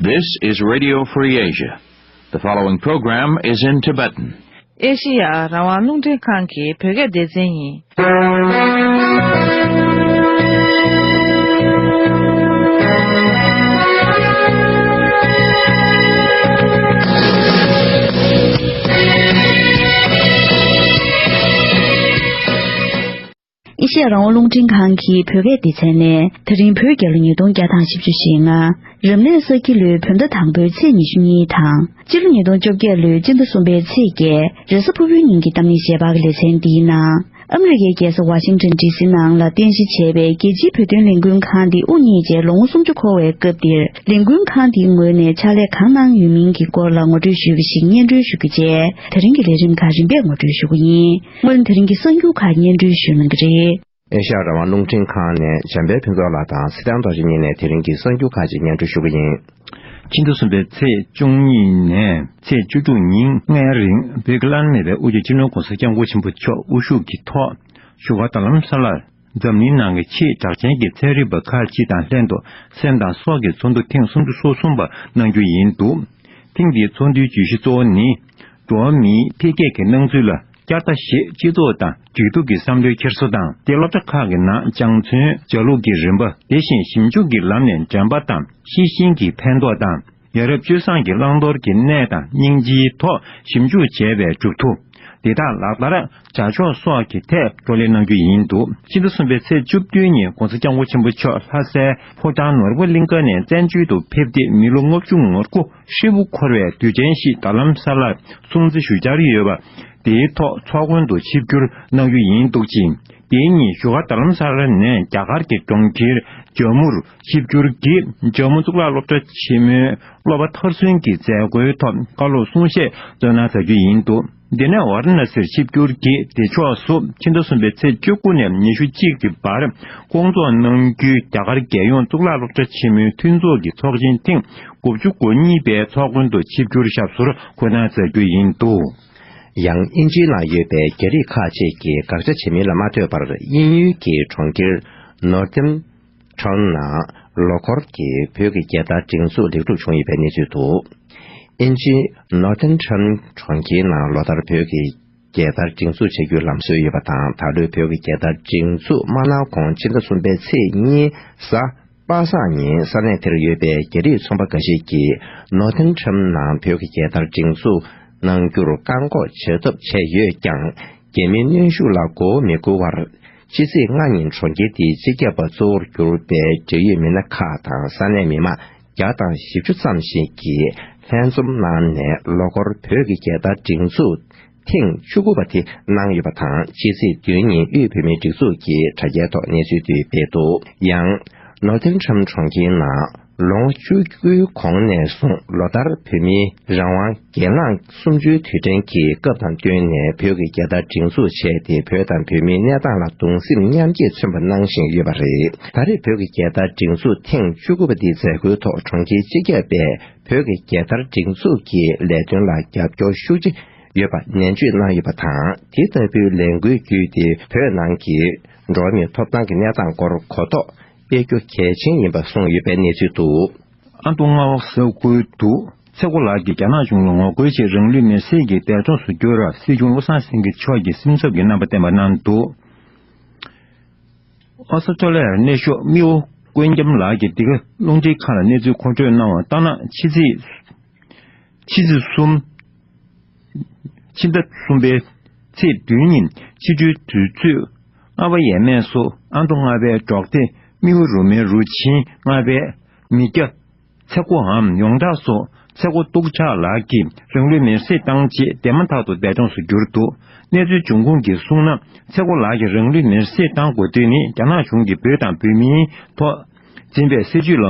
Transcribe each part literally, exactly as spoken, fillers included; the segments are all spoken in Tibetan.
This is Radio Free Asia. The following program is in Tibetan. ཨེ་ཤི་ཡ་རང་དབང་རླུང་འཕྲིན་ཁང་གི་བོད་སྐད་སྡེ་ཚན་ཡིན། ཨེ་ཤི་ཡ་རང་དབང་རླུང་འཕྲིན་ཁང་གི་བོད་སྐད་སྡེ་ཚན་ནས། དེ་རིང་བོད་རྒྱལ་ལོ་ཉིས་སྟོང་བརྒྱ་དང་བཞི་བཅུ་ཞེ་ལྔ། རབ་གནས་ས་ཁྱི་ལོའི་བོད་ཟླ་དང་པོའི་ཚེས་ཉི་ཤུ་གཉིས་དང་། སྤྱི་ལོ་ཉིས་སྟོང་བཅོ་བརྒྱད་ལོའི་སྤྱི་ཟླ་གསུམ་པའི་ཚེས་བརྒྱད། རེས་གཟའ་ཕུར་བུའི་ཉིན་གྱི་གཏམ་གླེང་ཞལ་པར་གྱི་ལེ་ཚན་འདིའི་ནང་། ཨ་མི་རི་ཀའི་རྒྱལ་ས་ཝ་ཤིང་ཊོན་ཌི་སི་ནང་ལ་རྟེན་གཞི་བྱས་པའི་རྒྱལ་སྤྱིའི་བོད་དོན་ལས་འགུལ་ཁང་འདི་དབུ་བརྙེས་རྗེས་ལོ་ངོ་སུམ་ཅུ་འཁོར་བའི་སྐབས་འདིར། ལས་འགུལ་ཁང་འདིའི་ངོས་ནས་ཕྱག་ལས་གང་གནང་ཡོད་མིན་གྱི་སྐོར་ལ་ངོ་སྤྲོད་ཞུས་པ་ཞིག་སྙན་སྒྲོན་ཞུ་རྒྱུ་བཅས། དེ་རིང་གི་ལས་རིམ་ཁག་རིམ་པས་ངོ་སྤྲོད་ཞུ་གི་ཡིན། སྔོན་དེ་རིང་གི་གསར་འགྱུར་ཁག་སྙན་སྒྲོན་ཞུ་གནང་གི་རེད། ཨེ་ཤ་ཡ་རང་དབང་རླུང་འཕྲིན་ཁང་ནས་འཇམ་དཔལ་ཕུན་ཚོགས་ལགས་དང་ཚེ་བརྟན་རྡོ་རྗེ་གཉིས་ནས་དེ་རིང་གི་གསར་འགྱུར་ཁག་ཅིག་སྙན་སྒྲོན་ཞུ་གི་ཡིན། ཕྱི་ཟླ་གསུམ་པའི་ཚེས་བཅུ་གཉིས་ནས་ཚེས་བཅུ་དྲུག་ཉིན་ལྔའི་རིང་བོད་ཀྱི་བླ་ན་མེད་པའི་དབུ་ཁྲིད་སྤྱི་ནོར་༸གོང་ས་༸སྐྱབས་མགོན་ཆེན་པོ་མཆོག་དབུ་བཞུགས་ཀྱི་ཐོག་བཞུགས་སྒར་རྡ་རམ་ས་ལར་འཛམ་གླིང་ནང་གི་ཆེས་གྲགས་ཅན་གྱི་ཚན་རིག་པ་ཁག་ཅིག་དང་ལྷན་དུ་སེམས་དང་སྲོག་གི་ཚོགས་འདུ་ཐེངས་སུམ་ཅུ་སོ་གསུམ་པ་གནང་རྒྱུ་ཡིན་འདུག་ཐེངས་འདིའི་ཚོགས་འདུའི་བརྗོད་གཞི་གཙོ་བོ་ནི། འགྲོ་བ་མིའི་འཕེལ་རྒྱས་ཀྱི་སྣང་ཚུལ་ལ་བསྐྱར་ལྟ་ཞེས་སྤྱི་ཚོགས་དང་སྒྲིག་འཛུགས་ཀྱི་བསམ་བློའི་འཁྱེར་སོ་དང་། དེ་སློབ་གྲྭ་ཁག་གི་ནང་སྦྱང་ཚུལ་བྱ་ལུགས་ཀྱི་རིམ་པ། དེ་བཞིན་ཞིབ་འཇུག་གི་ལམ་ནས་འགྲན་པ་དང་ཤེས་བཞིན་གྱི་ཕན་ཐོགས་དང་། ཡ་རབས་སྤྱོད་བཟང་གི་བླང་དོར་གྱི་གནས་དང་སྙིང་རྗེའི་ཐོག་ཞིབ་འཇུག་བྱས་པའི་མཇུག་ཏུ། དེ་དག་ལག་བསྟར་བྱ་ཕྱོགས་སོགས་ཀྱི་ཐད་བགྲོ་གླེང་གནང་རྒྱུ་ཡིན་འདུག་ཕྱི་ཟླ་གསུམ་པའི་ཚེས་བཅུ་བདུན་ཉིན་༸གོང་ས་༸སྐྱབས་མགོན་ཆེན་པོ་མཆོག་ལྷ་སའི་ཕོ་བྲང་ནོར་བུ་གླིང་ཁ་ནས་བཙན་བྱོལ་དུ་ཕེབས་ཏེ་མི་ལོ་ལྔ་བཅུ་ང་དགུ་ཧྲིལ་པོ་འཁོར་བའི་དུས་ཆེན་ཞིག་རྡ་རམ་ས་ལར་སྲུང་བརྩི་ཞུ་འཆར་ཡོད་པ། དེའི་ཐོག་ཚོགས་མགོན་དུ་ཆིབས་བསྒྱུར་གནང་རྒྱུ་ཡིན་འདུག་ཅིང་། དེའི་ཉིན་བཞུགས་སྒར་རྡ་རམ་ས་ལ་ནས་རྒྱ་གར་གྱི་གྲོང་ཁྱེར་ཇམ་མུར་ཆིབས་བསྒྱུར་གྱིས་ཇམ་མུ་གཙུག་ལག་སློབ་གྲྭ་ཆེན་མོའི་སློབ་པ་མཐར་སོན་གྱི་མཛད་སྒོའི་ཐོག་བཀའ་སློབ་གསུང་བཤད་སྩལ་གནང་མཛད་རྒྱུ་ཡིན་འདུག་དེ་ནས་ཝཱ་ར་ཎ་སིར་ཆིབས་བསྒྱུར་གྱིས་བདེ་མཆོག་སུ་ཕྱི་ཟླ་གསུམ་པའི་ཚེས་བཅུ་དགུ་ནས་ཉི་ཤུ་གཅིག་གི་བར་སྐོང་ཚོགས་གནང་རྒྱུའི་རྒྱ་གར་རྒྱལ་ཡོངས་གཙུག་ལག་སློབ་གྲྭ་ཆེན་མོའི་མཐུན་ཚོགས་ཀྱི་ཚོགས་ཆེན་ཐེངས་དགུ་བཅུ་གོ་གཉིས་པའི་ཚོགས་མགོན་དུ་ཆིབས་བསྒྱུར་ཞབས་སོར་འཁོད་གནང་མཛད་རྒྱུ་ཡིན་འདུག་ཡང་དབྱིན་ཇིའི་ནང་ཡོད་པའི་རྒྱ་རིགས་ཁག་ཅིག་གིས་དགག་བྱ་བྱེད་མིན་ལ་མ་ལྟོས་པར་དབྱིན་ཡུལ་གྱི་གྲོང་ཁྱེར་ནོར་ཐེམ་ཁྲོན་ནང་ལོ་འཁོར་གྱི་བོད་ཀྱི་རྒྱལ་དར་སྒྲེང་འཛུགས་ལེགས་གྲུབ་བྱུང་ཡོད་པའི་གནས་ཚུལ་འདུག་དབྱིན་ཇིའི་ནོར་ཐེམ་ཁྲོན་གྲོང་ཁྱེར་ནང་ལོ་ལྟར་བོད་ཀྱི་རྒྱལ་དར་སྒྲེང་འཛུགས་བྱ་རྒྱུའི་ལམ་སྲོལ་ཡོད་པ་དང་། ད་ལོའི་བོད་ཀྱི་རྒྱལ་དར་སྒྲེང་འཛུགས་མ་གནང་གོང་ཕྱི་ཟླ་གསུམ་པའི་ཚེས་གཉིས་གཟའ་པ་སངས་ཉིན་ས་གནས་དེར་ཡོད་པའི་རྒྱ་རིགས་ཚོང་པ་འགའ་ཞིག་གིས་ནོར་ཐེམ་ཁྲོན་ནང་བོད་ཀྱི་རྒྱལ་དར་སྒྲེང་འཛུགས་གནང་རྒྱུར་བཀག་འགོག་བྱ་ཐབས་བྱས་ཡོད་ཀྱང་། རྒྱ་མིའི་གནོན་ཤུགས་ལ་མགོ་བོ་མི་སྒུར་བར། ཕྱི་ཚེས་ལྔ་ཉིན་གྲོང་ཁྱེར་དེའི་སྤྱི་ཁྱབ་པ་གཙོ་བོར་གྱུར་པའི་འབྲེལ་ཡོད་མི་སྣ་ཁག་དང་ས་གནས་མི་མང་བརྒྱ་དང་བཞི་བཅུ་ཙམ་ཞིག་གིས་ལྷན་འཛོམས་གནང་ནས་ལོ་འཁོར་བོད་ཀྱི་རྒྱལ་དར་སྒྲེང་འཛུགས་ཐེངས་བཅུ་དགུ་པ་དེ་གནང་ཡོད་པ་དང་། ཕྱི་ཚེས་བདུན་ཉིན་དབུས་བོད་མིའི་སྒྲིག་འཛུགས་ཀྱི་དྲ་རྒྱའི་ཐོག་གནས་ཚུལ་དེ་སྤེལ་འདུག་ཡང་། ནོར་ཐེམ་ཁྲོན་གྲོང་ཁྱེར་ནང་ལོ་ངོ་བཅུ་དགུའི་གོང་ནས་བཟུང་ལོ་ལྟར་བོད་མིའི་རང་དབང་སྒེར་ལངས་གསུམ་བཅུའི་དུས་དྲན་གྱི་སྐབས་དང་བསྟུན་ནས་བོད་ཀྱི་རྒྱལ་དར་སྒྲེང་འཛུགས་བྱས་ཏེ། བོད་དང་བོད་མིའི་གནས་སྟངས་ལ་གདུང་སེམས་མཉམ་སྐྱེད་མཚོན་པ་གནང་བཞིན་ཡོད་པ་རེད། ད་རེས་བོད་ཀྱི་རྒྱལ་དར་སྒྲེང་འཛུགས་ཐེངས་བཅུ་དགུ་པ་འདིའི་མཛད་སྒོའི་ཐོག་གྲོང་ཁྱེར་སྤྱི་ཁྱབ་པས་བོད་ཀྱི་རྒྱལ་དར་སྒྲེང་འཛུགས་ཀྱི་ལས་དོན་ལ་རྒྱབ་སྐྱོར་ཤུགས་ཆེ་ཡོད་པ་ནན་བརྗོད་གནང་ཡོད་པ་དང་། དེ་ལྟ་བུའི་ལས་འགུལ་བརྒྱུད་དེ་བོད་ནང་གི་འགྲོ་བ་མིའི་ཐོབ་ཐང་གི་གནས་སྟངས་སྐོར་གོ་རྟོགས་སྤེལ་རྒྱུ་གལ་ཆེན་ཡིན་པ་གསུངས་ཡོད་པའི་གནས་ཚུལ་འདུག་ཨ་མདོ་རྔ་བ་ས་ཁུལ་དུ་ཚེ་རྒོ་ལགས་ཀྱིས་རྒྱ་ནག་གཞུང་ལ་ངོ་རྒོལ་ཆེད་རང་ལུས་མེར་སྲེག་གིས་འདས་གྲོངས་སུ་གྱུར་བར་སྲིད་སྐྱོང་བློ་བཟང་སེང་གེ་མཆོག་གིས་སེམས་འཚབ་ཀྱི་རྣམ་པ་བསྟན་པ་གནང་འདུག་ཨོ་སི་ཀྲོ་ལི་ཡར་གནས་བཞུགས་རྨེའུ་དཀོན་རྒྱམ་ལགས་ཀྱིས་འདི་ག་རླུང་འཕྲིན་ཁང་ལ་གནས་ཚུལ་མཁོ་སྤྲོད་གནང་བ་ལྟར་ན། ཕྱི་ཚེས་ཕྱི་ཚེས་གསུམ། ཕྱི་ཟླ་གསུམ་པའི་ཚེས་བདུན་ཉིན་ཕྱི་དྲོའི་དུས་ཚོད་ལྔ་པ་ཡས་མས་སུ་ཨ་མདོ་རྔ་བའི་འབྲོག་སྡེ་རྨེའུ་རུ་མའི་རུ་ཆེན་ལྔ་པའི་མི་སྐྱ་ཚེ་རྒོའམ་ཡོངས་གྲགས་སུ་ཚེ་རྒོ་སྟུག་ཆག་ལགས་ཀྱིས་རང་ལུས་མེར་སྲེག་བཏང་རྗེས་འདས་མ་ཐག་ཏུ་འདས་གྲོངས་སུ་གྱུར་འདུག་གནས་ཚུལ་འབྱུང་ཁུངས་ཀྱིས་གསུངས་ན། ཚེ་རྒོ་ལགས་ཀྱིས་རང་ལུས་མེར་སྲེག་བཏང་དགོས་དོན་ནི་རྒྱ་ནག་གཞུང་གིས་བོད་དང་བོད་མིའི་ཐོག་འཛིན་པའི་སྲིད་བྱུས་ལ་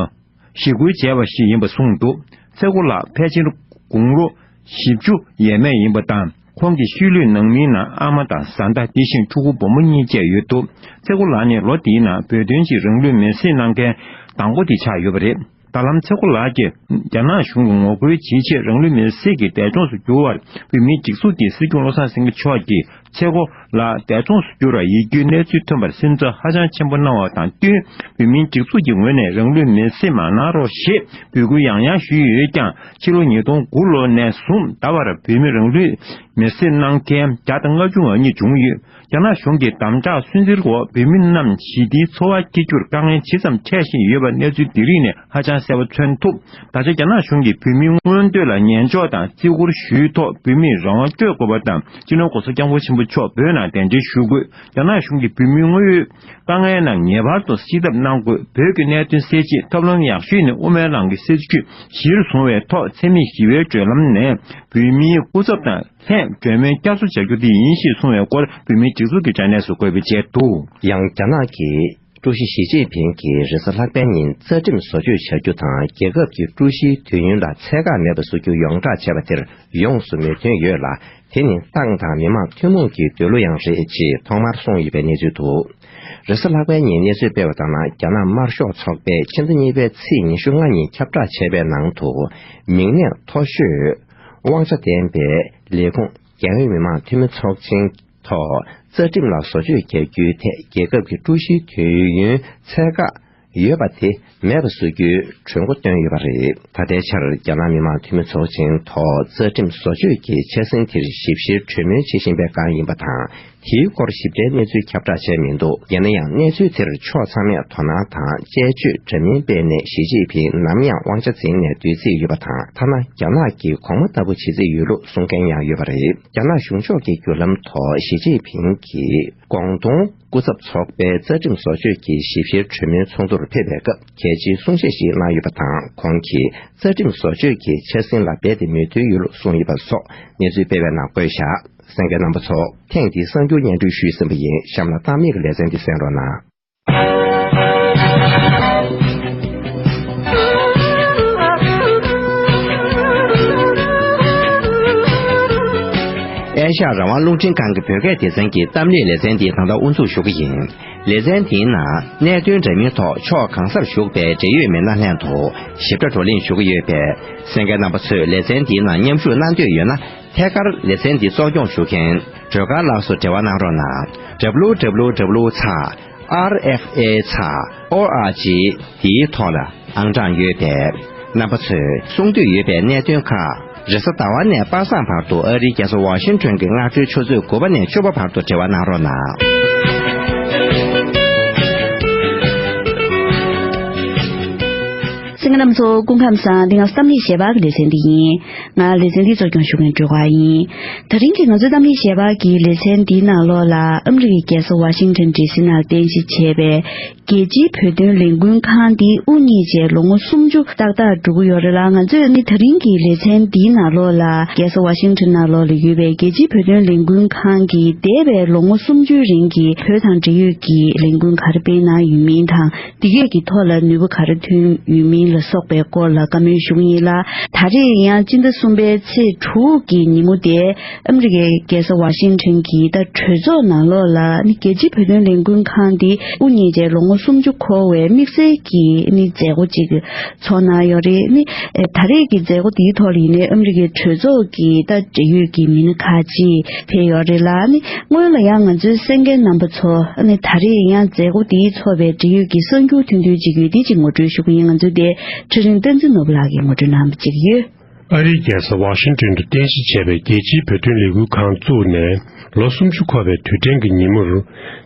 ཞི་རྒོལ་བྱས་པ་ཞིག་ཡིན་པ་གསུངས་འདུག་ཚེ་རྒོ་ལགས་ཕལ་ཆེར་དགུང་ལོ་བཞི་བཅུ་ཡས་མས་ཡིན་པ་དང་། ཁོང་གི་ཤུལ་ལུས་ནང་མིའི་ནང་ཨ་མ་དང་བཟའ་ཟླ། དེ་བཞིན་ཕྲུ་གུ་བུ་མོ་གཉིས་བཅས་ཡོད་འདུག་ཚེ་རྒོ་ལགས་ནི་ལོ་འདིའི་ནང་བོད་དོན་ཆེད་རང་ལུས་མེར་སྲེག་གནང་མཁན་དང་པོ་དེ་ཆགས་ཡོད་པ་རེད། ད་ལམ་ཚེ་རྒོ་ལགས་ཀྱིས་རྒྱ་ནག་གཞུང་ལ་ངོ་རྒོལ་བྱེད་ཆེད་རང་ལུས་མེར་སྲེག་གིས་འདས་གྲོངས་སུ་གྱུར་བར་བོད་མིའི་སྒྲིག་འཛུགས་ཀྱི་སྲིད་སྐྱོང་བློ་བཟང་སེང་གེ་མཆོག་གིས་ ཚེ་སྒོ་ལ་འདས་གྲོངས་སུ་གྱུར་བ་ཡིན་རྒྱུའི་གནས་ཚུལ་ཐོན་པར་སེམས་འཚབ་ཧ་ཅང་ཆེན་པོ་གནང་བ་དང་བསྟུན། བོད་མིའི་སྒྲིག་འཛུགས་ཀྱི་ངོས་ནས་རང་ལུས་མེར་སྲེག་མ་གནང་རོགས་ཞེས་འབོད་སྐུལ་ཡང་ཡང་ཞུས་ཡོད་ཀྱང་། ཕྱི་ལོ་ཉིས་སྟོང་དགུ་ལོ་ནས་བཟུང་ད་བར་བོད་མི་རང་ལུས་མེར་སྲེག་གནང་མཁན་བརྒྱ་དང་ལྔ་བཅུ་ང་གཉིས་བྱུང་ཡོད། རྒྱ་ནག་གཞུང་གི་དམ་དྲག་སུན་གཙེར་འོག་བོད་མི་རྣམས་ཞི་བདེའི་འཚོ་བ་སྐྱེལ་རྒྱུར་དཀའ་ངལ་ཇི་ཙམ་འཕྲད་བཞིན་ཡོད་པ་གནས་ཚུལ་འདི་རིགས་ནས་ཧ་ཅང་གསལ་པོ་མཚོན་ཐུབ། ད་ཆ་རྒྱ་ནག་གཞུང་གིས་བོད་མིའི་མངོན་འདོད་ལ་ཉན་འཇོག་དང་བརྩི་བཀུར་ཞུས་ཐོག་བོད་མིས་རང་དབང་སྤྲོད་དགོས་པ་དང་། སྤྱི་ནོར་༸གོང་ས་༸སྐྱབས་མགོན་ཆེན་པོ་མཆོག་བོད་ནང་གདན་འདྲེན་ཞུ་དགོས། རྒྱ་ནག་གཞུང་གིས་བོད་མིའི་དངོས་ཡོད་དཀའ་ངལ་རྣམས་ངེས་པར་དུ་ཞི་ཐབས་གནང་དགོས། བོད་ཀྱི་གནད་དོན་སེལ་ཆེད་ཐབས་ལམ་ཡག་ཤོས་ནི་དབུ་མའི་ལམ་གྱི་སྲིད་བྱུས་གཞིར་བཟུང་བའི་ཐོག་འཚེ་མེད་ཞི་བའི་བགྲོད་ལམ་ནས་བོད་མིའི་སྐུ་ཚབ་དང་། ལྷན་གྲོས་མོལ་བསྐྱར་གསོ་བྱ་རྒྱུ་དེ་ཡིན་ཞེས་གསུངས་པའི་སྐོར་བོད་མིའི་སྒྲིག་འཛུགས་ཀྱི་དྲ་གནས་སུ་བཀོད་པའི་ཆེད་དུ། ཡང་རྒྱ་ནག་གི་ཀྲུའུ་ཞི་ཞི་ཅིན་ཕིང་གིས་རེས་གཟའ་ལྷག་པའི་ཉིན་རྩ་ཁྲིམས་བཟོ་བཅོས་བྱ་རྒྱུ་དང་། རྒྱལ་ཁབ་ཀྱི་ཀྲུའུ་ཞིའི་དུས་ཡུན་ལ་ཚད་བཀག་མེད་པ་བཟོ་རྒྱུ་ཡོངས་བསྒྲགས་བྱས་པ་དེར་ཡོངས་སུ་མོས་མཐུན་ཡོད་ལ། དེ་ནི་ཏང་དང་མི་དམངས་ཐུན་མོང་གི་འདོད་བློ་ཡང་རེད་ཅེས་ཐོག་མར་གསུངས་ཡོད་པའི་གནས་ཚུལ་འདུག་རེས་གཟའ་ལྷག་པའི་ཉིན་གནས་ཚུལ་སྤེལ་བ་ལྟར་ན། རྒྱ་ནག་དམར་ཤོག་ཚོགས་པས་ཕྱི་ཟླ་གཉིས་པའི་ཚེས་ཉི་ཤུ་ལྔ་ཉིན་ཁྱབ་བསྒྲགས་བྱས་པའི་ནང་དུ། མིང་གནས་མཐོ་ཤོས་དབང་ཆ་ལྡན་པའི་ལས་ཁུངས་རྒྱལ་ཡོངས་མི་དམངས་འཐུས་མི་ཚོགས་ཆེན་ཐོག་རྩ་ཁྲིམས་ལ་བཟོ་བཅོས་རྒྱག་རྒྱུའི་ཐད་རྒྱལ་ཁབ་ཀྱི་ཀྲུའུ་ཞིའི་དུས་ཡུན་ཚད་བཀག་ཡོད་པ་དེ་མེད་པ་བཟོ་རྒྱུའི་གྲོས་འགོ་བཏོན་ཡོད་པ་རེད། ད་ལྟའི་ཆར་རྒྱ་ནག་མི་དམངས་འཐུས་མི་ཚོགས་ཆེན་ཐོག་རྩ་ཁྲིམས་བཟོ་བཅོས་ཀྱི་འཆར་ཟིན་དེར་ཞིབ་བཤེར་གྲོས་མོལ་བྱེད་བཞིན་པའི་སྒང་ཡིན་པ་དང་། དེའི་སྐོར་ཞིབ་ཕྲའི་གནས་ཚུལ་ཁྱབ་བསྒྲགས་བྱས་མི་འདུག་ཡིན་ན་ཡང་གནས་ཚུལ་དེར་ཕྱོགས་ཚང་མས་དོ་སྣང་དང་དཔྱད་བརྗོད་འདྲ་མིན་སྤེལ་ནས། ཞི་ཅིན་ཕིང་ནམ་ཡང་དབང་ཆ་འཛིན་ནས་སྡོད་རྩིས་ཡོད་པ་དང་། ཐ་ན་རྒྱ་ནག་གི་གོང་མ་ལྟ་བུ་བྱེད་རྩིས་ཡོད་ལུགས་གསུང་མཁན་ཡང་ཡོད་པ་རེད། རྒྱ་ནག་གཞུང་ཕྱོགས་ཀྱི་བརྒྱུད་ལམ་ཐོག་ཞི་ཅིན་ཕིང་གིས་ཀོང་ཏུང་སྐུ་ཚབ་ཚོགས་པའི་རྩ་ཁྲིམས་བཟོ་བཅོས་ཀྱི་ཞིབ་བཤེར་གྲོས་མོལ་ཚོགས་འདུར་ཕེབས་པའི་སྐབས། གལ་ཆེའི་གསུང་བཤད་ཞིག་གནང་ཡོད་པ་དང་། ཁོང་གིས་རྩ་ཁྲིམས་བཟོ་བཅོས་ཀྱི་འཆར་ཟིན་ལ་རྦད་དེ་མོས་མཐུན་ཡོད་ལུགས་གསུངས་ཡོད་པ་སོགས་གནས་ཚུལ་སྤེལ་བའི་ནང་བཀོད་བཞག་གསན་མཁན་རྣམ་པ་ཚོ། ཐེངས་འདིའི་གསར་འགྱུར་སྙན་སྒྲོན་ཞུས་ཟིན་པ་ཡིན། གཤམ་ལ་རྟགས་མའི་ལེ་ཚན་འདི་གསན་རོགས་གནང་། ཨེ་ཤ་ཡ་རང་དབང་རླུང་འཕྲིན་ཁང་གི་བོད་སྐད་སྡེ་ཚན་གྱི་གཏམ་གླེང་ལེ་ཚན་འདི་ད་ལྟ་དབུ་འཛུགས་ཞུ་གི་ཡིན། ལེ་ཚན་འདིའི་ནང་གནད་དོན་འདྲ་མིན་ཐོག་ཕྱོགས་གང་སར་བཞུགས་པའི་འབྲེལ་ཡོད་མི་སྣ་ལྷན་དུ་ཞིབ་ཕྲ་བགྲོ་གླེང་ཞུ་གི་ཡོད་པས། གསན་མཁན་རྣམ་པ་ཚོས་ལེ་ཚན་འདིའི་ནང་མཉམ་ཞུགས་གནང་འདོད་ཡོད་ན། ཐད་ཀར་ལེ་ཚན་འདི་གཙོ་སྐྱོང་ཞུ་མཁན་སྒྲོལ་དཀར་ལགས་སུ་འབྲེལ་བ་གནང་རོགས་གནང་། W W W ཚེག་R F A ཚེག O R G འདིའི་ཐོག་ལ་ཨང་གྲངས་ཡོད་པས། རྣམ་པ་ཚོས་གསུང་འདོད་ཡོད་པའི་གནད་དོན་ཁག་རེས་གཟའ་ཟླ་བ་ནས་པ་སངས་བར་དུ་ཨ་རིའི་རྒྱལ་ས་ཝ་ཤིང་ཊོན་གྱི་སྔ་དྲོའི་ཆུ་ཚོད་དགུ་པ་ནས་བཅུ་པ་བར་དུ་འབྲེལ་བ་གནང་རོགས་གནང་། གསན་མཁན་རྣམ་པ་ཚོ་སྐུ་ཁམས་བཟང་། འདི་ང་ཚོ་གཏམ་གླེང་ཞལ་པར་གྱི་ལེ་ཚན་འདི་ཡིན། ང་ལེ་ཚན་འདི་གཙོ་སྐྱོང་ཞུ་མཁན་སྒྲོལ་དཀར་ཡིན། ད་རིང་གི་ང་ཚོའི་གཏམ་གླེང་ཞལ་པར་གྱི་ལེ་ཚན་འདིའི་ནང་ལོགས་ལ་ཨ་མི་རི་ཀའི་རྒྱལ་ས་ཝ་ཤིང་ཊོན་ཌི་སི་ནང་རྟེན་གཞི་བྱས་པའི་རྒྱལ་སྤྱིའི་བོད་དོན་ལས་འགུལ་ཁང་འདི་དབུ་བརྙེས་རྗེས་ལོ་ངོ་སུམ་ཅུ་ཏག་ཏག་འགྲོ་གི་ཡོད་རེད་ལ། ང་ཚོས་ནི་ད་རིང་གི་ལེ་ཚན་འདིའི་ནང་ལོགས་ལ་རྒྱལ་ས་ཝ་ཤིང་ཊོན་ནང་ལོགས་ལ་ཡོད་པའི་རྒྱལ་སྤྱིའི་བོད་དོན་ལས་འགུལ་ཁང་གིས་འདས་པའི་ལོ་ངོ་སུམ་ཅུའི་རིང་གི་བོད་དང་འབྲེལ་ཡོད་ཀྱི་ལས་འགུལ་ག་རེ་སྤེལ་གནང་ཡོད་མིན་དང་། འདི་གས་ཀྱི་ཐོག་ལ་ནུས་པ་ག་རེ་ཐོན་ཡོད་མིན་ལ་སོགས་པའི་སྐོར་ལ་བཀའ་མོལ་ཞུ་གི་ཡིན་ལ། ད་རེས་ཡང་སྤྱི་ཟླ་གསུམ་པའི་ཚེས་དྲུག་གི་ཉིན་མོ་དེ་ཨ་མི་རི་ཀའི་རྒྱལ་ས་ཝ་ཤིང་ཊོན་གྱི་ད་གྲོས་ཚོགས་ནང་ལོགས་ལ་ནི་རྒྱལ་སྤྱིའི་བོད་དོན་ལས་འགུལ་ཁང་འདི་དབུ་བརྙེས་རྗེས་ལོ་ངོ་སུམ་ཅུ་འཁོར་བའི་དམིགས་བསལ་གྱི་ནི་མཛད་སྒོ་ཅིག་ཚོགས་གནང་ཡོད་རེད། ནི་ད་རེས་ཀྱི་མཛད་སྒོ་འདིའི་ཐོག་ལ་ཡིན་ནའི་ཨ་མི་རི་ཀའི་གྲོས་ཚོགས་ཀྱི་ད་འབྲེལ་ཡོད་ཀྱི་མི་སྣ་ཁག་ཅིག་ཕེབས་ཡོད་རེད་ལ། ནི་སྔོན་ལ་ཡང་ང་ཚོའི་གསན་མཁན་རྣམ་པ་ཚོ་ནི་ད་རེས་ཡང་མཛད་སྒོ་འདིའི་ཚོགས་པའི་འབྲེལ་ཡོད་ཀྱི་གསར་འགྱུར་ཐུང་ཐུང་ཅིག་ཡོད། འདི་ཅིག་ངོ་སྤྲོད་ཞུ་གི་ཡིན། ང་ཚོའི་དེ་ཁྲི་རིང་བསྟན་འཛིན་ནོར་བུ་ལགས་ཀྱིས་ངོ་སྤྲོད་གནང་བ་ཅིག་ཡོད། ཨ་རིའི་རྒྱལ་ས་ཝ་ཤིང་ཊོན་དུ་རྟེན་གཞི་བྱས་པའི་རྒྱལ་སྤྱིའི་བོད་དོན་ལས་འགུལ་ཁང་བཙུགས་ནས་ལོ་སུམ་ཅུ་འཁོར་བའི་དུས་དྲན་གྱི་ཉིན་མོར།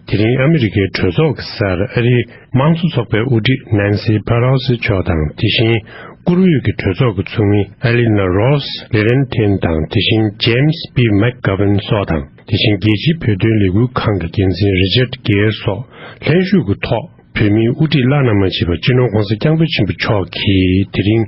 དེ་རིང་ཨ་མི་རི་ཀའི་གྲོས་ཚོགས་ཀྱི་སར་ཨ་རིའི་དམངས་གཙོ་ཚོགས་པའི་དབུ་ཁྲིད་ནན་སི་ཕེ་ལོ་སི་མཆོག་དང་། དེ་བཞིན་བཀུར་འོས་ཀྱི་གྲོས་ཚོགས་ཀྱི་ཚོགས་མི་ཨེ་ལི་ནོ་རོས་ལེ་རེན་ཐིན་དང་། དེ་བཞིན་ཇེམ་སི་པི་མེག་གྷ་ཝན་སོགས་དང་། དེ་བཞིན་རྒྱལ་སྤྱིའི་བོད་དོན་ལས་འགུལ་ཁང་གི་འགན་འཛིན་རི་ཅར་གེར་སོགས་ལྷན་ཞུགས་ཀྱི་ཐོག་བོད་མིའི་དབུ་ཁྲིད་བླ་ན་མ་མཆིས་པ་སྤྱི་ནོར་༸གོང་ས་༸སྐྱབས་མགོན་ཆེན་པོ་མཆོག་གིས་དེ་རིང་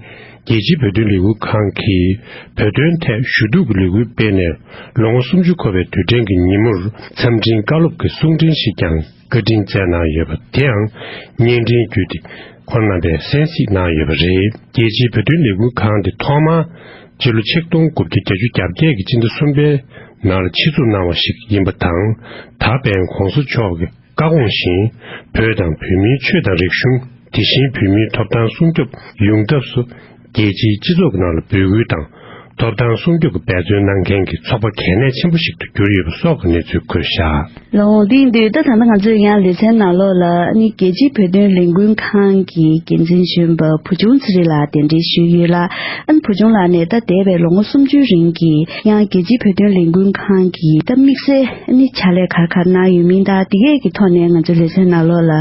རྒྱལ་སྤྱིའི་བོད་དོན་ལས་འགུལ་ཁང་གིས་བོད་དོན་ཐད་ཞུ་གཏུག་གི་ལས་འགུལ་སྤེལ་ནས་ལོ་ངོ་སུམ་ཅུ་འཁོར་བའི་དུས་དྲན་གྱི་ཉིན་མོར་འཚམས་འཕྲིན་བཀའ་སློབ་ཀྱི་གསུང་འཕྲིན་ཞིག་ཀྱང་བཀའ་དྲིན་སྩལ་གནང་ཡོད་པ་དེའང་བརྙན་འཕྲིན་བརྒྱུད་དེ་ཁོང་རྣམ་པས་གསན་གཟིགས་གནང་ཡོད་པ་རེད། རྒྱལ་སྤྱིའི་བོད་དོན་ལས་འགུལ་ཁང་དེ་ཐོག་མར་སྤྱི་ལོ་ཆིག་སྟོང་དགུ་བརྒྱ་བརྒྱད་ཅུ་གྱ་བརྒྱད་ཀྱི་སྤྱི་ཟླ་གསུམ་པའི་ནང་ལ་ཆེད་འཛུགས་གནང་བ་ཞིག་ཡིན་པ་དང་། ད་ཕན་༸གོང་ས་མཆོག་གི་བཀའ་དགོངས་བཞིན་བོད་དང་བོད་མིའི་ཆོས་དང་རིག་གཞུང་། དེ་བཞིན་བོད་མིའི་ཐོབ་ཐང་སྲུང་སྐྱོབ་ཡོང་ཐབས་སུ་རྒྱལ་སྤྱིའི་སྤྱི་ཚོགས་ཀྱི་ནང་ལ་འབོད་སྐུལ་དང་ ཐོབ་ཐང་སྲུང་སྐྱོབ་ཀྱི་འབད་བརྩོན་གནང་མཁན་གྱི་ཚོགས་པ་གལ་གནད་ཆེན་པོ་ཞིག་ཏུ་གྱུར་ཡོད་པ་སོགས་ཀྱི་གནས་ཚུལ་འཁོད་བཞག། ལགས་འོང་། དེ་ཡིན་དུས་ད་ད་ལྟ་ང་ཚོས་ཡང་ལེ་ཚན་ནང་ལོགས་ལ་ཨ་ནི་རྒྱལ་སྤྱིའི་བོད་དོན་ལས་འགུལ་ཁང་གི་འགན་འཛིན་གཞོན་པ་བུ་ཆུང་ཚེ་རིང་ལགས་གདན་འདྲེན་ཞུས་ཡོད་ལ། ཨ་ནི་བུ་ཆུང་ལགས་ནས་ད་འདས་པའི་ལོ་ངོ་སུམ་ཅུའི་རིང་གི་ཡང་རྒྱལ་སྤྱིའི་བོད་དོན་ལས་འགུལ་ཁང་གི་ད་དམིགས་བསལ་ཨ་ནི་ཕྱག་ལས་ག་རེ་ག་རེ་གནང་ཡོད་མིན་དང་དེ་གས་ཀྱི་ཐོག་ནས་ང་ཚོའི་ལེ་ཚན་ནང་ལོགས་ལ་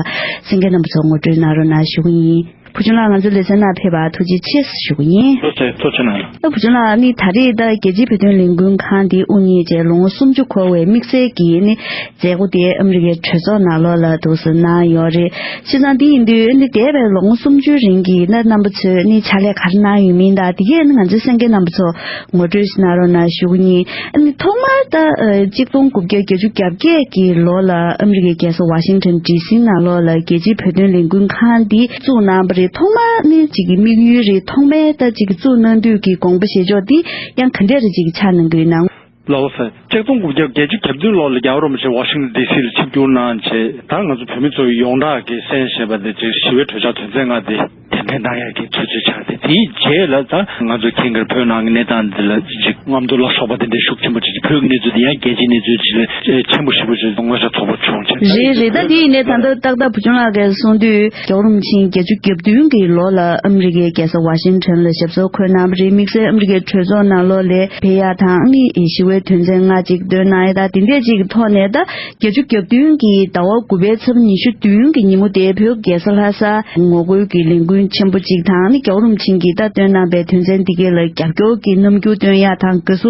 གསན་མཁན་རྣམ་པ་ཚོ་ངོ་སྤྲོད་གནང་རོགས་གནང་ཞུ་གི་ཡིན། བུ་ཆུང་ལགས་ང་ཚོའི་ལེ་ཚན་ནང་ཕེབས་པར་ཐུགས་རྗེ་ཆེ་ཞུ་གི་ཡིན། ཐུགས་རྗེ་ཆེ། ཐུགས་རྗེ་གནང་། ད་བུ་ཆུང་ལགས་ནི་ད་རེས་ད་རྒྱལ་སྤྱིའི་བོད་དོན་ལས་འགུལ་ཁང་འདི་དབུ་བརྙེས་རྗེས་ལོ་ངོ་སུམ་ཅུ་འཁོར་བའི་དམིགས་བསལ་གྱི་ནི་མཛད་སྒོ་དེ་ཨ་མི་རི་ཀའི་གྲོས་ཚོགས་ནང་ལོགས་ལ་འདུག་སེ་གནང་ཡོད་རེད། བྱས་ཙང་འདི་ཡིན་དུས་ནི་འདས་པའི་ལོ་ངོ་སུམ་ཅུའི་རིང་གི་ན་རྣམ་པ་ཚོས་ནི་ཕྱག་ལས་ག་རེ་གནང་ཡོད་མིན་དང་དེ་གས་ནི་ང་ཚོའི་གསན་མཁན་རྣམ་པ་ཚོ་ངོ་སྤྲོད་ཞིག་གནང་རོགས་གནང་ཞུ་གི་ཡིན། ཨ་ནི་ཐོག་མར་ད་ཨ་གཅིག་སྟོང་དགུ་བརྒྱ་བརྒྱད་ཅུ་གྱ་བརྒྱད་ཀྱི་ལོ་ལ་ཨ་མི་རི་ཀའི་རྒྱལ་ས་ཝ་ཤིང་ཊོན་ཌི་སི་ནང་ལོགས་ལ་རྒྱལ་སྤྱིའི་བོད་དོན་ལས་འགུལ་ཁང་འདི་བཙུགས་གནང་བ་རེད། ཐོག་མར་ནི་གཅིག་གི་དམིགས་ཡུལ་རེད། ཐོག་མའི་ད་གཅིག་གི་བཙུགས་གནང་དུས་ཀྱི་དགོངས་པ་བཞེས་ཕྱོགས་འདི་ཡང་ག་འདྲས་རེ་གཅིག་གི་ཆགས་གནང་གི་ཡོད་ན། ལགས་སོ། ཆིག་སྟོང་དགུ་བརྒྱ་བརྒྱད་ཅུ་གྱ་བདུན་ལོ་ལ་རྒྱལ་བ་རིན་པོ་ཆེ་ཝ་ཤིང་ཊོན་ཌི་སི་ལ་ཆིབས་བསྒྱུར་གནང་རྗེས་ད་ང་ཚོ་བོད་མི་ཚོ་ཡོངས་གྲགས་ཀྱིས་གསན་བཞིན་པ་འདི་གཅིག་ཞི་བའི་གྲོས་འཆར་དོན་ཚན་ལྔ་འདི་གཏན་འཁེལ་གནང་ཡག་གི་དུས་ཚོད་ཆགས་ཏེ། དེའི་རྗེས་ལ་ད་ང་ཚོ་ཁྱེད་ཀྱིས་བོད་ནང་གི་གནས་སྟངས་འདི་ལ་ཅིག་རྔམ་སྟོན་ལ་སོགས་པ་དེ་འདྲའི་ཤུགས་ཆེན་པོ་ཅིག་བོད་ཀྱི་གནས་ཚུལ་དེ་ཡང་རྒྱལ་སྤྱིའི་གནས་ཚུལ་ཅིག་ལས་ཆེན་པོ་ཞེ་པོ་ཅིག་མངོན་གསལ་དོད་པོ་བྱུང་བྱས། རེད་རེད། ད་དེ་ཡིན་ནའི་ད་ལྟ་ཏག་ཏག་བུ་ཆུང་ལགས་ཀྱིས་གསུངས་དུས་རྒྱལ་བ་རིན་པོ་ཆེ་བརྒྱད་ཅུ་གྱ་བདུན་གྱི་ལོ་ལ་ཨ་མི་རི་ཀའི་རྒྱལ་ས་ཝ་ཤིང་ཊོན་ལ་ཞབས་སོར་འཁོད་གནང་བ་རེད། དམིགས་བསལ་ཨ་མི་རི་ཀའི་གྲོས་ཚོགས་ནང་ལོགས་ལ་ཕེབས་ཡག་དང་ནི་ཞི་བའི་དོན་ཚན་ལྔ་ཅིག་འདོན་གནང་ཡག་དང་དེ་འདྲས་ཅིག་གི་ཐོག་ནས་ད། བརྒྱད་ཅུ་གྱ་བདུན་གྱི་ཟླ་བ་དགུ་པའི་ཚེས་པ་ཉི་ཤུ་བདུན་གྱི་ཉིན་མོ་དེ་བོད་རྒྱལ་ས་ལྷ་ས་ངོ་རྒོལ་གྱི་ལས་འགུལ་ཆེན་པོ་གཅིག་དང་ནི་རྒྱལ་བ་རིན་པོ་ཆེ་གིས་ད་བཏོན་གནང་པའི་དོན་ཚན་འདི་གའི་ལ་རྒྱབ་སྐྱོར་གྱི་རྣམ་འགྱུར་སྟོན་ཡག་དང་དགའ་བསུ་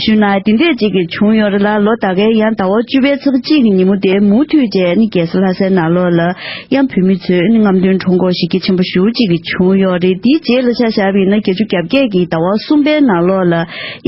ཞུ་གནང་དེ་འདྲས་ཅིག་གི་བྱུང་ཡོད་རེད་ལ། ལོ་ད་གའི་ཡང་ཟླ་བ་བཅུ་པའི་ཚེས་པ་གཅིག་གི་ཉིན་མོ་དེ་མུ་མཐུད་བྱས་ནི་རྒྱལ་ས་ལྷ་སའི་ནང་ལོགས་ལ་ཡང་བོད་མི་ཚོས་ནི་རྔམ་སྟོན་ཁྲོམ་སྐོར་གཞི་རྒྱ་ཆེན་པོ་ཞེ་པོ་ཅིག་གི་བྱུང་ཡོད་རེད། དེའི་རྗེས་ལ་ཆ་བཞག་པ་ཡིན་ན་བརྒྱད་ཅུ་གྱ་བརྒྱད་ཀྱི་ཟླ་བ་གསུམ་པའི་ནང་ལོགས་ལ་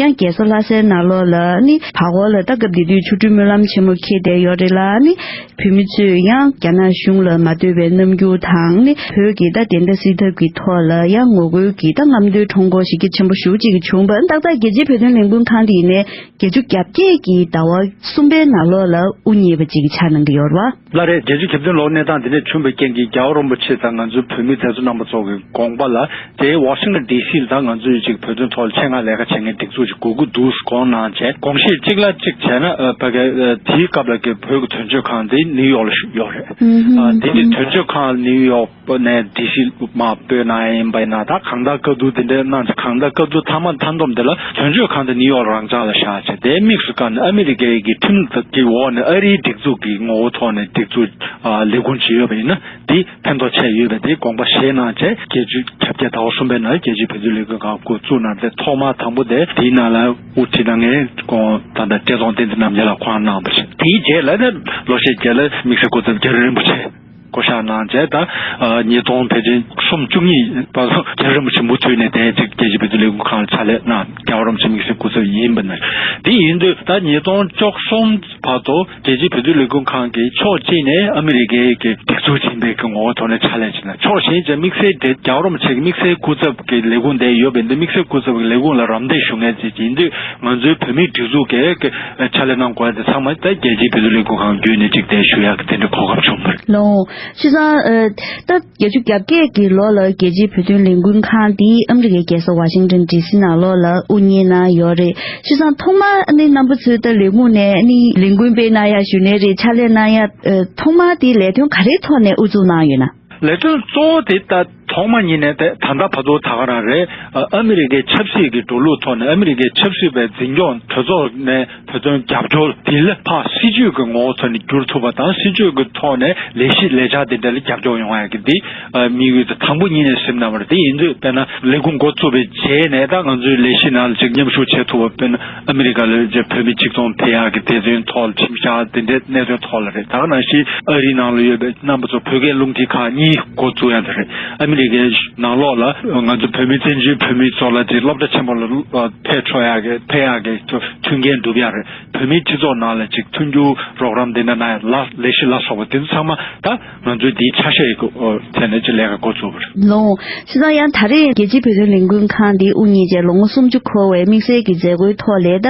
ཡང་རྒྱལ་ས་ལྷ་སའི་ནང་ལོགས་ལ་ནི་བར་སྐོར་ལ་ད་སྐབས་དེ་དུས་ཆོ་འཕྲུལ་སྨོན་ལམ་ཆེན་མོ་འཁེལ་བསྡད་ཡོད་རེད་ལ། ནི་བོད་མི་ཚོས་ཡང་རྒྱ་ནག་གཞུང་ལ་མ་འདོད་པའི་རྣམ་འགྱུར་དང་ནི་བོད་ཀྱི་ད་བདེན་མཐའ་གསལ་ཐབས་ཀྱི་ཐོག་ལ་ཡང་ངོ་རྒོལ་གྱི་ད་རྔམ་སྟོན་ཁྲོམ་སྐོར་ཞེ་གི་ཆེན་པོ་ཞེ་པོ་ཅིག་བྱུང་བ། ཏག་ཏག་རྒྱལ་སྤྱིའི་བོད་དོན་ལས་འགུལ་ཁང་དེ་ཡིན་ནའི་བརྒྱད་ཅུ་གྱ་བརྒྱད་ཀྱི་ཟླ་བ་གསུམ་པའི་ནང་ལོགས་ལ་དབུ་བརྙེས་པ་ཅིག་ཆགས་གནང་གི་ཡོད་རེད་བ། ལགས་རེད། བརྒྱད་ཅུ་གྱ་བདུན་ལོ་གནས་སྟངས་འདི་འདྲ་བྱུང་བའི་རྐྱེན་གྱིས་རྒྱལ་བ་རིན་པོ་ཆེ་དང་ང་ཚོའི་བོད་མི་དེ་ཚོ་རྣམ་པ་ཚོ་གི་དགོངས་པ་ལ་དེ་ཝ་ཤིང་ཊོན་ཌི་སི་ལ་ད་ང་ཚོས་ཅིག་བོད་དོན་ཐོག་ལ་ཆེད་མངགས་ལས་ཀ་བྱེད་མཁན་སྒྲིག་འཛུགས་ཅིག་དགོས་ཀྱི་འདུག་དགོངས་གནང་བྱས། དགོངས་བཞེས་གཅིག་ལ་གཅིག་བྱས་ན་ཨ་ཕ་གི་ཨ་དེའི་སྐབས་ལ་གི་བོད་ཀྱི་དོན་གཅོད་ཁང་དེ་ནིའུ་ཡོག་ལ་ཡོད་རེད། ཨ་དེ་འདི་དོན་གཅོད་ཁང་ནིའུ་ཡོག་ནས་ཌི་སི་མར་སྤོས་གནང་ཡིན་པ་ཡིན་ན། ད་གང་ལྟར་བཀའ་བསྡུར་དེ་འདྲ་གནང་བྱས་གང་ལྟར་བཀའ་བསྡུར་མཐའ་མ་མཐའ་སྡོམ་དེ་ལ་དོན་གཅོད་ཁང་དེ་ནིའུ་ཡོག་རང་འཇགས་ལ་བཞག་བྱས། དེ་དམིགས་སུ་བཀར་ནས་ཨ་མི་རི་ཀའི་གི་ཁྲིམས་ཀྱི་འོག་ནས་ཨ་རིའི་སྒྲིག་འཛུགས་ཀྱི་ངོ་བོ་ཐོག་ནས་སྒྲིག་འཛུགས་ཨ་ལས་ཁུངས་ཅིག་ཡོད་པ་ཡིན་ན་དེ་ཕན་ཐོགས་ཆེ་ཡོད་པའི་དེ་དགོངས་པ་བཞེས་གནང་བྱས། བརྒྱད་ཅུ་གྱ་བརྒྱད་ཟླ་བ་གསུམ་པའི་ནང་རྒྱལ་སྤྱིའི་བོད་དོན་ལས་འགུལ་ཁང་འགོ་བཙུགས་གནང་སྟེ། ཐོག་མ་དང་པོ་དེ་དེའི་ནང་ལ་དབུ་ཁྲིད་གནང་མཁན་ཁོང་ད་ལྟ་བཀྲས་མཐོང་བསྟན་འཛིན་རྣམ་རྒྱལ་ལགས་ཁོང་གནང་བ་རེད། དེའི་རྗེས་ལ་ནི་ལོ་ཤས་རྗེས་ལ་དམིགས་བསལ་སྐུ་ཚབ་རྒྱ་རི་རིན་པོ་ཆེ་བསྐོ་བཞག་གནང་བྱས། ད་ཨ་ཉིས་སྟོང་ཕལ་ཆེར་གསུམ་བཅུ་གཉིས་བར་དུ་རྒྱ་རི་རིན་པོ་ཆེ་མུ་མཐུད་ནས་དེ་ཅིག་རྒྱལ་སྤྱིའི་བོད་དོན་ལས་འགུལ་ཁང་ལ་ཕྱག་ལས་གནང་། རྒྱལ་བ་རིན་པོ་ཆེ་དམིགས་བསལ་སྐུ་ཚབ་ཡིན་པ་ནི། དེ་ཡིན་དུས་ད་ཉིས་སྟོང་བཅུ་གསུམ་བར་དུ་རྒྱལ་སྤྱིའི་བོད་དོན་ལས་འགུལ་ཁང་གིས་ཕྱོགས་གཅིག་ནས་ཨ་མི་རི་ཀའི་གི་སྒྲིག་འཛུགས་ཡིན་པའི་གི་ངོ་བོ་ཐོག་ནས་ཕྱག་ལས་བྱས་ན། ཕྱོགས་གཞན་གྱི་དམིགས་བསལ་དེ་རྒྱལ་བ་རིན་པོ་ཆེ་གི་དམིགས་བསལ་སྐུ་ཚབ་ཀྱི་ལས་ཁུངས་དེ་ཡོད་པ་ཡིན་དུས་དམིགས་བསལ་སྐུ་ཚབ་ཀྱི་ལས་ཁུངས་ལ་རམ་འདེགས་ཞུ་མཁན་ཅིག་ཡིན་དུས་ང་ཚོའི་བོད་མིའི་སྒྲིག་འཛུགས་ཀྱི་ཕྱག་ལས་གནང་དགོས་ཡ་དེ་ཚང་མ་ད་རྒྱལ་སྤྱིའི་བོད་དོན་ལས་འགུལ་ཁང་བརྒྱུད་ནས་ཅིག་དེ་ཞུ་ཡག་གི་དེ་འདྲའི་གོ་སྐབས་བྱུང་བ་རེད། ལགས་འོང་། བྱས་ཙང་ཨ་ད་བརྒྱད་ཅུ་གྱ་བརྒྱད་ཀྱི་ལོ་ལ་རྒྱལ་སྤྱིའི་བོད་དོན་ལས་འགུལ་ཁང་འདི་ཨ་མི་རི་ཀའི་རྒྱལ་ས་ཝ་ཤིང་ཊོན་ཌི་སི་ནང་ལོགས་ལ་དབུ་བརྙེས་གནང་ཡོད་རེད། བྱས་ཙང་ཐོག་མར་ཨ་ནི་རྣམ་པ་ཚོའི་ད་ལས་ཁུངས་ནས་ཨ་ནི་ལས་འགུལ་སྤེལ་གནང་ཡག་ཞུ་ནའི་རེད། ཕྱག་ལས་གནང་ཡག་ཨ་ཐོག་མར་དེ་ལས་དོན་ག་རེའི་ཐོག་ནས་དབུ་འཛུགས་གནང་ཡོད་ན། ལས་དོན་གཙོ་བོ་དེ་ད་ཐོག་མ་ཉིད་ནས་ད་ད་ལྟ་བར་དུ་ད་ག་རང་རེད། ཨ་ཨ་མི་རི་ཀའི་ཆབ་སྲིད་ཀྱི་འགྲོ་ལུགས་ཐོག་ནས་ཨ་མི་རི་ཀའི་ཆབ་སྲིད་པའི་འཛིན་སྐྱོང་གྲོས་ཚོགས་ནས་བོད་དོན་རྒྱབ་སྐྱོར་དེ་ལ་ཕར་སྲིད་ཇུས་ཀྱི་ངོ་བོ་ཐོག་ནས་བསྒྱུར་ཐུབ་པ་དང་། སྲིད་ཇུས་ཀྱི་ཐོག་ནས་ལས་གཞི་ལས་འཆར་དེ་འདྲ་ལ་རྒྱབ་སྐྱོར་ཡོང་ཡག་གི་དེ་ཨ་དམིགས་ཡུལ་དེ་དང་པོ་ཉིད་ནས་སེམས་གནང་བ་རེད། དེ་ཡིན་དུས་དཔེར་ན་ལས་ཁུངས་འགོ་བཙུགས་པའི་རྗེས་ནས་ད་ང་ཚོའི་ལས་གཞི་ནང་ལ་ཅིག་མཉམ་ཞུགས་བྱེད་ཐུབ་པ། དཔེར་ན་ཨ་མི་རི་ཀ་ལ་བོད་མི་གཅིག་མཚུངས་ཕེབས་ཡག་གི་དེ་ཚོའི་ཐོག་ལ་ཁྲིམས་བཞག་དེ་འདྲའི་གནད་དོན་ཐོག་ལ་རེད། ད་ག་ནང་བཞིན་ཨ་རིའི་ནང་ལ་ཡོད་པའི་རྣམ་པ་ཚོ་བོད་སྐད་རླུང་འཕྲིན་ཁང་གཉིས་འགོ་བཙུགས་ཡག་དེ་རེད། ཨ་མི་རི་ཀའི་ནང་ལོགས་ལ་ང་ཚོ་བོད་མི་བཙན་བྱོལ་བོད་མི་ཚོ་ལ་དེ་སློབ་གྲྭ་ཆེན་པོ་ལ་ཕེབས་ཆོག་ཡག་གི་ཕེབས་ཡག་གི་མཐུན་རྐྱེན་སྒྲུབ་ཡག་རེད། བོད་མིའི་སྤྱི་ཚོགས་ནང་ལ་ཅིག་མཐུན་འགྱུར་རོགས་རམ་དེ་འདྲ་གནང་ཡག་ལ་ལས་གཞི་ལ་སོགས་པ་དེ་ཚོ་ཚང་མ་ད་ང་ཚོའི་འདིའི་ཆ་ཤས་ཀྱི་ཐད་ནས་ཅིག་ལས་ཀ་འགོ་བཙུགས་པ་རེད། ལགས་འོང་། བྱས་ཙང་ཡང་ད་རེས་རྒྱལ་སྤྱིའི་བོད་དོན་ལས་འགུལ་ཁང་འདི་དབུ་བརྙེས་རྗེས་ལོ་ངོ་སུམ་ཅུ་འཁོར་བའི་དམིགས་བསལ་གྱི་མཛད་སྒོའི་ཐོག་ལ་ད་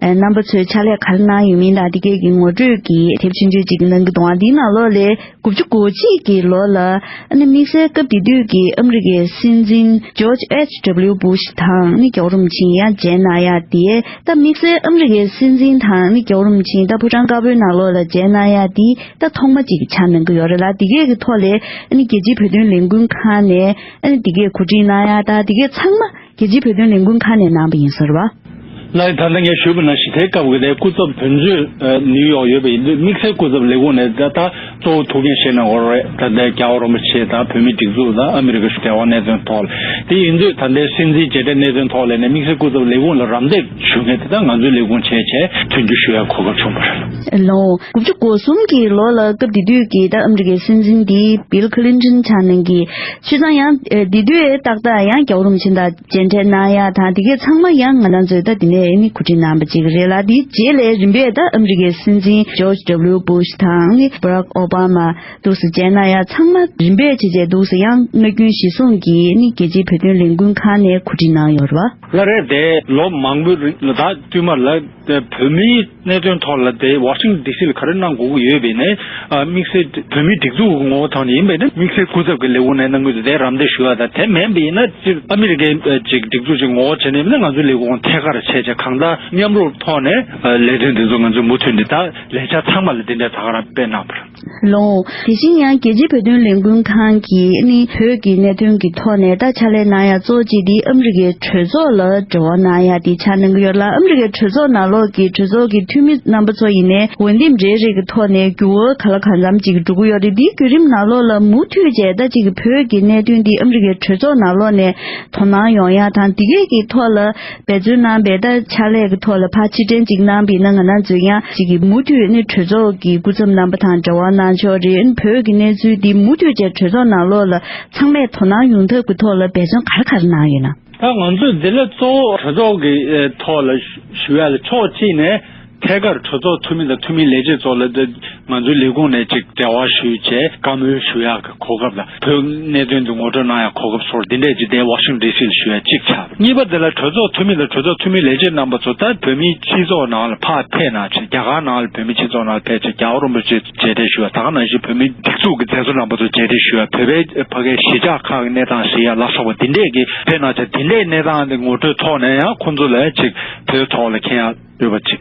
རྣམ་པ་ཚོས་ཕྱག་ལས་ག་རེ་གནང་ཡོད་མིན་དང་དེ་གས་ཀྱི་ངོ་སྤྲོད་ཀྱི་དེབ་ཆུང་ཆུང་ཅིག་གནང་གི་འདུག་ཨ་འདིའི་ནང་ལོགས་ལ་དགུ་བཅུ་གོ་གཅིག་གི་ལོ་ལ་ཨ་ནི་དམིགས་བསལ་སྐབས་དེ་དུས་ཀྱི་ ཨ་མི་རི་ཀའི་སྲིད་འཛིན་ཇོརྗ་ཨེཆ་ཌབ་ལིའུ་བྷུ་ཤ་དང་ནི་རྒྱལ་བ་རིན་པོ་ཆེ་ཡང་མཇལ་གནང་ཡ་དེ། ད་དམིགས་བསལ་ཨ་མི་རི་ཀའི་སྲིད་འཛིན་དང་ནི་རྒྱལ་བ་རིན་པོ་ཆེ་ད་ཕོ་བྲང་དཀར་པོའི་ནང་ལོགས་ལ་མཇལ་གནང་ཡ་དེ་ད་ཐོག་མ་གཅིག་གི་ཆ་གནང་གི་ཡོད་རེད་ལ། དེ་གས་ཀྱི་ཐོག་ལས་ཨ་ནི་རྒྱལ་སྤྱིའི་བོད་དོན་ལས་འགུལ་ཁང་ནས་ཨ་ནི་དེ་གས་གོ་སྒྲིག་གནང་ཡ་ད་དེ་གས་ཚང་མ་རྒྱལ་སྤྱིའི་བོད་དོན་ལས་འགུལ་ཁང་ནས་གནང་བ་ཡིན་ཟེར་བ། ལགས། ད་ལྟ་ངས་ཞུས་པ་ནང་བཞིན་དེའི་སྐབས་ཀྱི་དེ་སྐུ་ཚབ་དོན་གཅོད་ཨ་ནིའུ་ཡོག་ཡོད་པ་ཡིན་དུས། དམིགས་བསལ་སྐུ་ཚབ་ལས་ཁུངས་ནས་ད་ད་གཙོ་བོ་ཐུགས་འགན་བཞེས་གནང་དགོས་རེད། ད་ལྟའི་རྒྱལ་བ་རིན་པོ་ཆེ་དང་བོད་མིའི་སྒྲིག་འཛུགས་དང་ཨ་མི་རི་ཀ་འབྲེལ་བ་གནད་དོན་ཐོག་ལ། དེ་ཡིན་དུས་ད་ལྟའི་སྲིད་འཛིན་མཇལ་འཕྲད་གནད་དོན་ཐོག་ལ་ནས་དམིགས་བསལ་སྐུ་ཚབ་ལས་ཁུངས་ལ་རམ་འདེགས་ཞུ་མཁན་དེ་ད་ང་ཚོའི་ལས་ཁུངས་བྱས་བྱས་མཐུན་འགྱུར་ཞུ་ཡ་གོ་སྐབས་བྱུང་བ་རེད། ལོ་དགུ་བཅུ་གོ་གསུམ་གྱི་ལོ་ལ་སྐབས་དེ་དུས་ཀྱི་ད་ཨ་མི་རི་ཀའི་སྲིད་འཛིན་དེ་བིལ་ཁི་ལིན་ཊོན་ཆགས་གནང་གི། བྱས་ཙང་ཡང་དེ་དུས་ཏག་ཏག་ཡང་རྒྱལ་བ་རིན་པོ་ཆེ་དང་མཇལ་འཕྲད་གནང་ཡ་དང་དེ་གས་ཚང་མ་ཡང་ང་རང་ཚོས་ད་དེ་ནས་ནི་གོ་སྒྲིག་གནང་བ་ཅིག་རེད་ལ། དེའི་རྗེས་ལ་རིམ་པས་ད་ཨ་མི་རི་ཀའི་སྲིད་འཛིན་ཇོརྗ་ཌབ་ལིའུ་བྷུ་ཤ་དང་ནི་བྷ་རག་ཨོ་བྷ་མ་འདུག་སེ་མཇལ་གནང་ཡ་ཚང་མ་རིམ་པས་བྱས་བྱས་འདུག་སེ་ཡང་སྔ་རྒྱུན་གཞི་བཟུང་གིས་ནི་རྒྱལ་སྤྱིའི་བོད་དོན་ལས་འགུལ་ཁང་ནས་གོ་སྒྲིག་གནང་ཡོད་རེད་བ། ལགས་རེད། དེ་ལོ་མང་པོའི་རིང་ལ་ད་བསྟུད་མར་ལ་དེ་བོད་མིའི་གནད་དོན་ཐོག་ལ་དེ་ཝ་ཤིང་ཊོན་ཌི་སི་ལ་ག་རེ་གནང་དགོས་ཀྱི་ཡོད་པ་ཡིན་ན། ཨ་དམིགས་བསལ་བོད་མིའི་སྒྲིག་འཛུགས་ཀྱི་ངོ་བོ་ཐོག་ནས་ཡིན་པ་ཡིན་ན་དམིགས་བསལ་སྐུ་ཚབ་ཀྱི་ལས་ཁུངས་ནས་གནང་གི་འདུག་དེ་རམ་འདེགས་ཞུ་ཡ་དང་། དེ་མིན་པ་ཡིན་ན་ཅིག་ཨ་མི་རི་ཀའི་ཨ་ཅིག་སྒྲིག་འཛུགས་ཅིག་ངོ་བོ་བྱས་ནས་ཡིན་ན་ང་ཚོའི་ལས་ཁུངས་ཐད་ཀར་བྱས་བྱས་གང་ལྟར་མཉམ་རུབ་ཐོག་ནས་ཨ་ལས་དོན་འདི་ཚོ་ང་ཚོས་མུ་མཐུད་ནས་ད་ལས་འཆར་ཚང་མ་ལ་འདི་འདྲའི་ད་ག་རང་སྤེལ་གནང་བ་རེད། ལོ། དེ་བཞིན་ཡང་རྒྱལ་སྤྱིའི་བོད་དོན་ལས་འགུལ་ཁང་གིས་ནི་བོད་ཀྱི་གནད་དོན་གྱི་ཐོག་ནས་ད་ཕྱག་ལས་གནང་ཡ་གཙོ་བོ་གཅིག་དེ་ཨ་མི་རི་ཀའི་གྲོས་ཚོགས་ལ་འབྲེལ་བ་གནང་ཡ་དེ་ཆགས་གནང་གི་ཡོད་ལ། ཨ་མི་རི་ཀའི་གྲོས་ཚོགས་ནང་ལོགས་ཀྱི་གྲོས་ཚོགས་ཀྱི་འཐུས་མི་རྣམ་པ་ཚོ་ཡིན་ནའི་འོས་འདེམས་རེ་རེ་གི་ཐོག་ནས་འགྱུར་བ་ག་ལ་གང་འཚམ་ཅིག་འགྲོ་གི་ཡོད་རེད། དེའི་བརྒྱུད་རིམ་ནང་ལོགས་ལ་མུ་མཐུད་བྱས་ད་ཅིག་བོད་ཀྱི་གནད་དོན་འདི་ཨ་མི་རི་ཀའི་གྲོས་ཚོགས་ནང་ལོགས་ནས་དོ་སྣང་ཡོང་ཡ་དང་དེ་གས་ཀྱི་ཐོག་ལ་འབད་བརྩོན་གནང་བའི་ད་ཕྱག་ལས་ཀྱི་ཐོག་ལ་ཕར་ཕྱིར་དྲན་ཅིག་གནང་བས་ན་ང་རང་ཚོས་ཡང་ཅིག་གི་མུ་མཐུད་ནི་གྲོས་ཚོགས་ཀྱི་སྐུ་ཚབ་རྣམ་པ་དང་འབྲེལ་བ་གནང་ཕྱོགས་རེད། བོད་ཀྱི་གནས་ཚུལ་འདི་མུ་མཐུད་བྱས་གྲོས་ཚོགས་ནང་ལོགས་ལ་ཚང་མས་དོ་སྣང་ཡོང་ཐབས་ཀྱི་ཐོག་ལ་འབད་བརྩོན་ག་རེ་ག་རེ་གནང་ཡོད་ན། ད་ང་ཚོས་འདི་ལ་གཙོ་བོ་གྲོས་ཚོགས་ཀྱི་ཨེ་ཐོག་ལ་ཞུ་ཞུ་ཡ་ལ་ཕྱོགས་གཅིག་ནས་ཐད་ཀར་གྲོས་ཚོགས་འཐུས་མི་དང་འཐུས་མི་ལས་བྱེད་ཚོ་ལ་འདི་ང་ཚོའི་ལས་ཁུངས་ནས་ཅིག་འབྲེལ་བ་ཞུས་བྱས་བཀའ་མོལ་ཞུ་ཡག་གི་གོ་སྐབས་དང་། བོད་གནད་དོན་དུ་ངོ་སྤྲོད་གནང་ཡག་གོ་སྐབས་སོགས་འདི་འདྲས་ཅིག་དེ་ཝ་ཤིང་ཊོན་ཌི་སི་ལ་ཞུ་ཡ་གཅིག་ཆགས། གཉིས་པ་དེ་ལ་གྲོས་ཚོགས་འཐུས་མི་དང་གྲོས་ཚོགས་འཐུས་མི་ལས་བྱེད་རྣམ་པ་ཚོ་ད་བོད་མིའི་སྤྱི་ཚོགས་ནང་ལ་ཕར་ཕེབས་གནང་བྱས། རྒྱ་གར་ནང་ལ་བོད་མིའི་སྤྱི་ཚོགས་ནང་ལ་ཕེབས་བྱས་རྒྱལ་བ་རིན་པོ་ཆེ་མཇལ་འཕྲད་ཞུ་ཡ། ད་ག་ནང་བཞིན་བོད་མིའི་སྒྲིག་འཛུགས་ཀྱི་མཛད་གཙོ་རྣམ་པ་ཚོ་མཇལ་འཕྲད་ཞུ་ཡ། བོད་པའི་ཕ་གིའི་གཞིས་ཆགས་ཁག་གི་གནས་སྟངས་གཟིགས་ཡ་ལ་སོགས་པ་འདི་འདྲས་ཀྱི་ཕེབས་གནང་བྱས། འདི་འདྲས་གནས་སྟངས་འདི་ངོ་སྤྲོད་ཐོག་ནས་ཡང་ཁོང་ཚོ་ལ་ཅིག་བོད་ཐོག་ལ་མཁྱེན་ཡ་ཡོད་པ་གཅིག།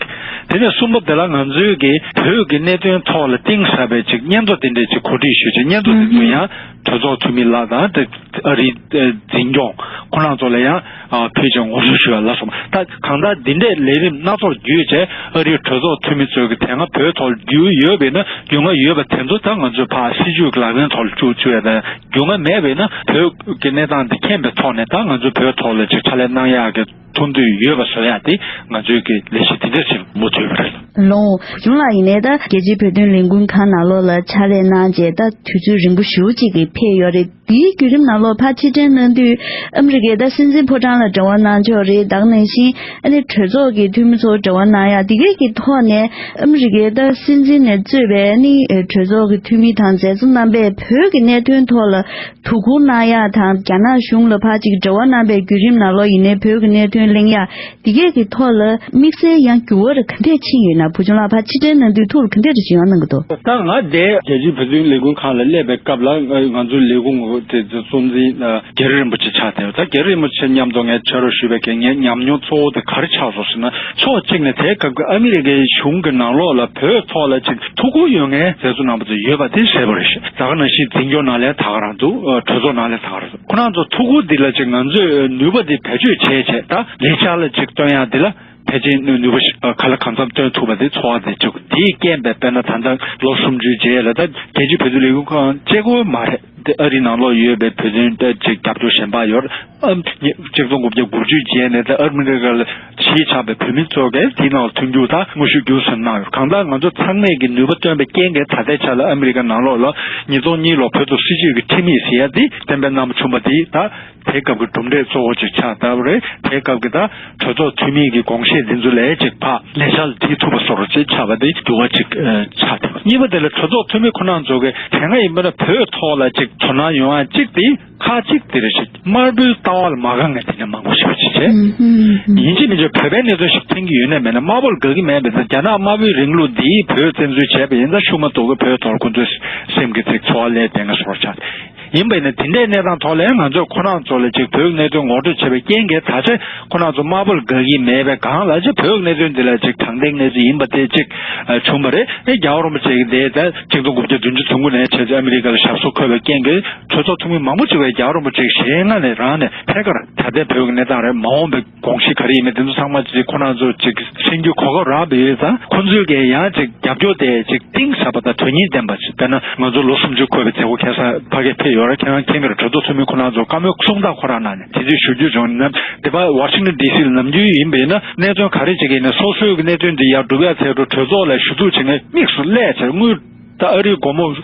དེ་ནས་གསུམ་པ་དེ་ལ་ང་ཚོའི་གི་བོད་ཀྱི་གནད་དོན་ཐོག་ལ་གཏིང་ཟབ་པའི་ཅིག་སྙན་ཐོ་དེ་འདྲས་ཅིག་གོ་སྒྲིག་ཞུས་བྱས། སྙན་ཐོ་དེ་ཚོ་ཡང་གྲོས་ཚོགས་འཐུས་མི་ལགས་དང་དེ་ཨ་རིའི་ཨ་འཛིན་སྐྱོང་ཁོང་རྣམ་ཚོ་ལ་ཡང་ཨ་ཕུལ་བྱས་ངོ་སྤྲོད་ཞུ་བ་ལ་སོགས་པ། ད་གང་ལྟར་འདི་འདྲས་ལས་རིམ་སྣ་ཚོགས་བརྒྱུད་བྱས་ཨ་རིའི་གྲོས་ཚོགས་འཐུས་མི་ཚོས་གི་དེ་སྔ་བོད་ཐོག་ལ་རྒྱུས་ཡོད་པ་ཡིན་ན། རྒྱུས་མངའ་ཡོད་པ་དེ་ཚོ་ད་ང་ཚོས་ཕར་སྲིད་ཇུས་ཀྱི་ལག་ལེན་ཐོག་ལ་བཅུག་བཅུག་ཡ་དང་། རྒྱུས་མངའ་མེད་པ་ཡིན་ན་བོད་ཀྱི་གནས་སྟངས་འདི་མཁྱེན་པའི་ཐོག་ནས་ད་ང་ཚོས་བོད་ཐོག་ལ་ཅིག་ཕྱག་ལས་གནང་ཡག་གི་ཐུགས་འདུན་ཡོད་པ་བཟོ་ཡ་དེ་ང་ཚོའི་གི་ལས་གཞི་དེ་འདྲ་ཞིག་མུ་མཐུད་པ་རེད། ལོ། གཞུང་ལ་ཡིན་ནའི་ད་རྒྱལ་སྤྱིའི་བོད་དོན་ལས་འགུལ་ཁང་ནང་ལོགས་ལ་ཕྱག་ལས་གནང་རྗེས་ད་དུས་ཚོད་རིང་པོ་ཞེ་པོ་ཅིག་གི་ཕེབས་ཡོད་རེད། དེའི་བརྒྱུད་རིམ་ནང་ལོགས་ཕར་ཕྱིར་དྲན་གནང་དུས་ཨ་མི་རི་ཀའི་ད་སྲིད་འཛིན་ཕོ་བྲང་ལ་འབྲེལ་བ་གནང་ཕྱོགས་རེད། ད་ག་ནང་བཞིན་ཨ་ནི་གྲོས་ཚོགས་ཀྱི་འཐུས་མི་ཚོ་འབྲེལ་བ་གནང་ཡ་དེ་གས་ཀྱི་ཐོག་ནས་ཨ་མི་རི་ཀའི་ད་སྲིད་འཛིན་ནས་གཙོས་པའི་ཨ་ནི་གྲོས་ཚོགས་ཀྱི་འཐུས་མི་དང་མཛད་གཙོ་རྣམ་པས་བོད་ཀྱི་གནད་དོན་ཐོག་ལ་དོ་ཁུར་གནང་ཡ་དང་། རྒྱ་ནག་གཞུང་ལ་ཕར་ཅིག་འབྲེལ་བ་གནང་པའི་བརྒྱུད་རིམ་ནང་ལོགས་ཡིན་ནའི་བོད་ཀྱི་གནད་དོན་གླེང་ཡ་དེ་གས་ཀྱི་ཐོག་ལ་དམིགས་བསལ་ཡང་འགྱུར་བ་རེ་ག་འདྲས་ཕྱིན་ཡོད་ན། བུ་ཆུང་ལགས་ཕར་ཕྱིར་དྲན་གནང་དུས་ཐུགས་ལ་ག་འདྲས་རེ་ཞིག་ཡོང་གནང་གི་འདུག་ད་ང་དེ་རྒྱལ་སྤྱིའི་བོད་དོན་ལས་འགུལ་ཁང་ལ་སླེབས་པའི་སྐབས་ལ་ང་ཚོའི་ལས་ཁུངས་དེ་གཙོ་འཛིན་རྒྱ་རི་རིན་པོ་ཆེ་ཆགས་བསྡད་ཡོད། ད་རྒྱ་རི་རིན་པོ་ཆེ་མཉམ་དུ་ངས་ཕྱག་རོགས་ཞུས་པའི་གི་ངའི་ཉམས་མྱོང་གཙོ་བོ་དེ་ག་རེ་ཆགས་སོང་ཟེར་ན། ཕྱོགས་གཅིག་ནས་དེའི་སྐབས་ཀྱི་ཨ་མི་རི་ཀའི་གཞུང་གི་ནང་ལོགས་ལ་བོད་ཐོག་ལ་ཅིག་ཐུགས་ཁུར་ཡོད་མཁན་མཛད་གཙོ་རྣམ་པ་ཚོ་ཡོད་པ་དེ་གསལ་པོ་རེད་ཤག་ད་ག་ནང་བཞིན་འཛིན་སྐྱོང་ནང་ལས་ད་ག་རང་འདུག་གྲོས་ཚོགས་ནང་ལས་ད་ག་རང་འདུག་ཁོ་རང་ཚོ་ཐུགས་ཁུར་འདི་ལ་ཅིག་ང་ཚོས་ནུས་པ་འདི་བེད་སྤྱོད་བྱས་བྱས། ད་ལས་འཆར་ལ་ཅིག་སྟོན་ཡག་འདི་ལ་ཕལ་ཆེར་ནུས་པ་ཞིག་ག་ལ་གང་འཚམ་སྟོན་ཐུབ་པ་དེ་ཚོར་བ་དེ་བྱུང་། དེའི་རྐྱེན་པས་དཔེར་ན་ད་ལྟ་ལོ་སུམ་ཅུའི་རྗེས་ལ་ད་རྒྱལ་སྤྱིའི་བོད་དོན་ལས་འགུལ་ཁང་གཅིག་པོ་མ་རེད། དེ་ཨ་རིའི་ནང་ལོགས་ཡོད་པའི་བོད་དོན་ད་ཅིག་རྒྱབ་སྐྱོར་གཞན་པ་ཡོད། ཨ་ནི་གཅིག་སྟོང་དགུ་བརྒྱ་དགུ་བཅུའི་རྗེས་ནས་ད་ཨ་མི་རི་ཀ་ལ་གཞིས་ཆགས་པའི་བོད་མི་ཚོ་གིས་དེའི་ནང་ལ་མཐུན་འགྱུར་དང་དངོས་ཤུགས་བརྒྱུད་གསུམ་གནང་ཡོད། གང་ལྟར་ང་ཚོ་ཚང་མས་ཀྱི་ནུས་པ་བཏོན་པའི་རྐྱེན་གྱིས་ད་ལྟའི་ཆ་ལ་ཨ་མི་རི་ཀ་ནང་ལོགས་ལ་ཉིས་སྟོང་གཉིས་ལོ་བོད་ཐོག་སྲིད་བྱུས་ཀྱི་ཁྲིམས་ཡིག་ཟེར་ཡ་དེ་གཏན་འབེབས་གནང་བ་བྱུང་བ་དེ་ད་དེའི་སྐབས་ཀྱི་གྲུབ་འབྲས་གཙོ་བོ་ཅིག་ཆགས་བསྡད་པ་རེད། དེའི་སྐབས་ཀྱི་ད་གྲོས་ཚོགས་འཐུས་མི་གི་དགོངས་བཞེད་འདི་ཚོ་ལ་ཅིག་ཕར་ལས་འཆར་ལ་བྲིས་ཐུབ་པ་སོགས་ཅིག་ཆགས་པ་དེ་འགྱུར་བ་ཅིག་ཆགས་བསྡད་པ། གཉིས་པ་དེ་ལ་གྲོས་ཚོགས་འཐུས་མི་ཁོ་རང་ཚོ་གིས་དེ་སྔ་ཡིན་པ་ན་བོད་ཐོག་ལ་ཅིག་དོ་སྣང་ཡོང་ཡ་གཅིག་དེ། ཁག་གཅིག་དེ་རེད་ཤག་དམར་པོའི་ལྟ་བ་ལ་མ་དགའ་མཁན་དེ་འདྲ་མང་པོ་ཞིག་བྱས་བྱས། ཡིན་གཅིག་མིན་གཅིག་བོད་པའི་གནད་དོན་ཞིག་མཁྱེན་གྱི་ཡོད་ན་མེད་ན་དམར་པོ་ལ་དགའ་གི་མེད་པས། རྒྱ་ནག་དམར་པོའི་རིང་ལུགས་འདིས་བོད་བཙན་འཛུལ་བྱས་པ་ཡིན་ཙང་ཤུགས་མ་ཐུག་གི་བོད་ཐོག་ལ་ཁོ་ཚོའི་སེམས་ཀྱི་ཚིག་ཚོར་བ་སླེབས་བསྡད་མཁན་བཟོ་འདྲ་ཆགས། ཡིན་པ་ཡིན་ན་དེ་འདྲའི་གནས་སྟངས་ཐོག་ལ་ང་ཚོས་ཁོ་རང་ཚོ་ལ་ཅིག་བོད་ཀྱི་གནད་དོན་ངོ་སྤྲོད་བྱས་པའི་རྐྱེན་གྱིས་ད་ཆ་ཁོ་རང་ཚོ་དམར་པོ་ལ་དགའ་གི་མེད་པའི་སྒང་ལ་ཅིག་བོད་ཀྱི་གནད་དོན་འདི་ལ་ཅིག་དྲང་བདེན་གནས་ཚུལ་ཡིན་པ་དེ་ཅིག་བྱུང་བ་རེད། ཨེ་རྒྱལ་བ་རིན་པོ་ཆེ་གི་དེ་ད་ཆིག་སྟོང་དགུ་བརྒྱ་བདུན་ཅུ་དོན་དགུ་ནས་བྱས་ཏེ་ཨ་མི་རི་ཀ་ལ་ཞབས་སོར་འཁོད་པའི་རྐྱེན་གྱིས་གྲོས་ཚོགས་འཐུས་མི་མང་པོ་ཅིག་བས་རྒྱལ་བ་རིན་པོ་ཆེ་གི་ཞལ་སྔ་ནས་རང་ནས་ཐད་ཀར་ད་ལྟའི་བོད་ཀྱི་གནས་སྟངས་རེད། མ་འོངས་པའི་དགོངས་གཞི་ག་རེ་ཡིན་མིན་དེ་ཚོ་ཚང་མ་ཅིག་ཁོ་རང་ཚོ་ཅིག་ཤེས་རྒྱུའི་གོ་སྐབས་རག་པ་ཡོད་ཙང་། ཁོ་ཚོའི་གི་ཡང་ཅིག་རྒྱབ་སྐྱོར་དེ་ཅིག་གཏིང་ཟབ་པ་དང་དོན་སྙིང་ལྡན་པ་ཞིག་དཔེར་ན་ང་ཚོ་ལོ་སུམ་ཅུ་འཁོར་བའི་མཛད་སྒོ་ཁ་སང་ཕ་གིར་ཕེབས་ཡོད་རེད། ཁྱེད་རང་མཁྱེན་གྱི་རེད། གྲོས་ཚོགས་འཐུས་མི་ཁོ་རང་ཚོ་བཀའ་མོལ་གསུང་སྟངས་ཁོ་རང་ནང་ནས་དེ་དུས་ཞུ་རྒྱུ་བྱུང་ན། དེ་པ་ཝ་ཤིང་ཊོན་ཌི་སི་ལ་ནམ་རྒྱུན་ཡིན་པ་ཡིན་ན་གནད་དོན་ག་རེ་ཅིག་ཡིན་ན་སོ་སོའི་གི་གནད་དོན་འདི་ཡར་སྒྲུབ་ཡ་ཚད་འགྲོ་གྲོས་ཚོགས་ལ་ཞུ་གཏུག་བྱེད་མཁན་དམིགས་སུ་སླེབས་ཚེ་དངུལ། ད་ཨ་རིའི་སྒོར་མོ་ད་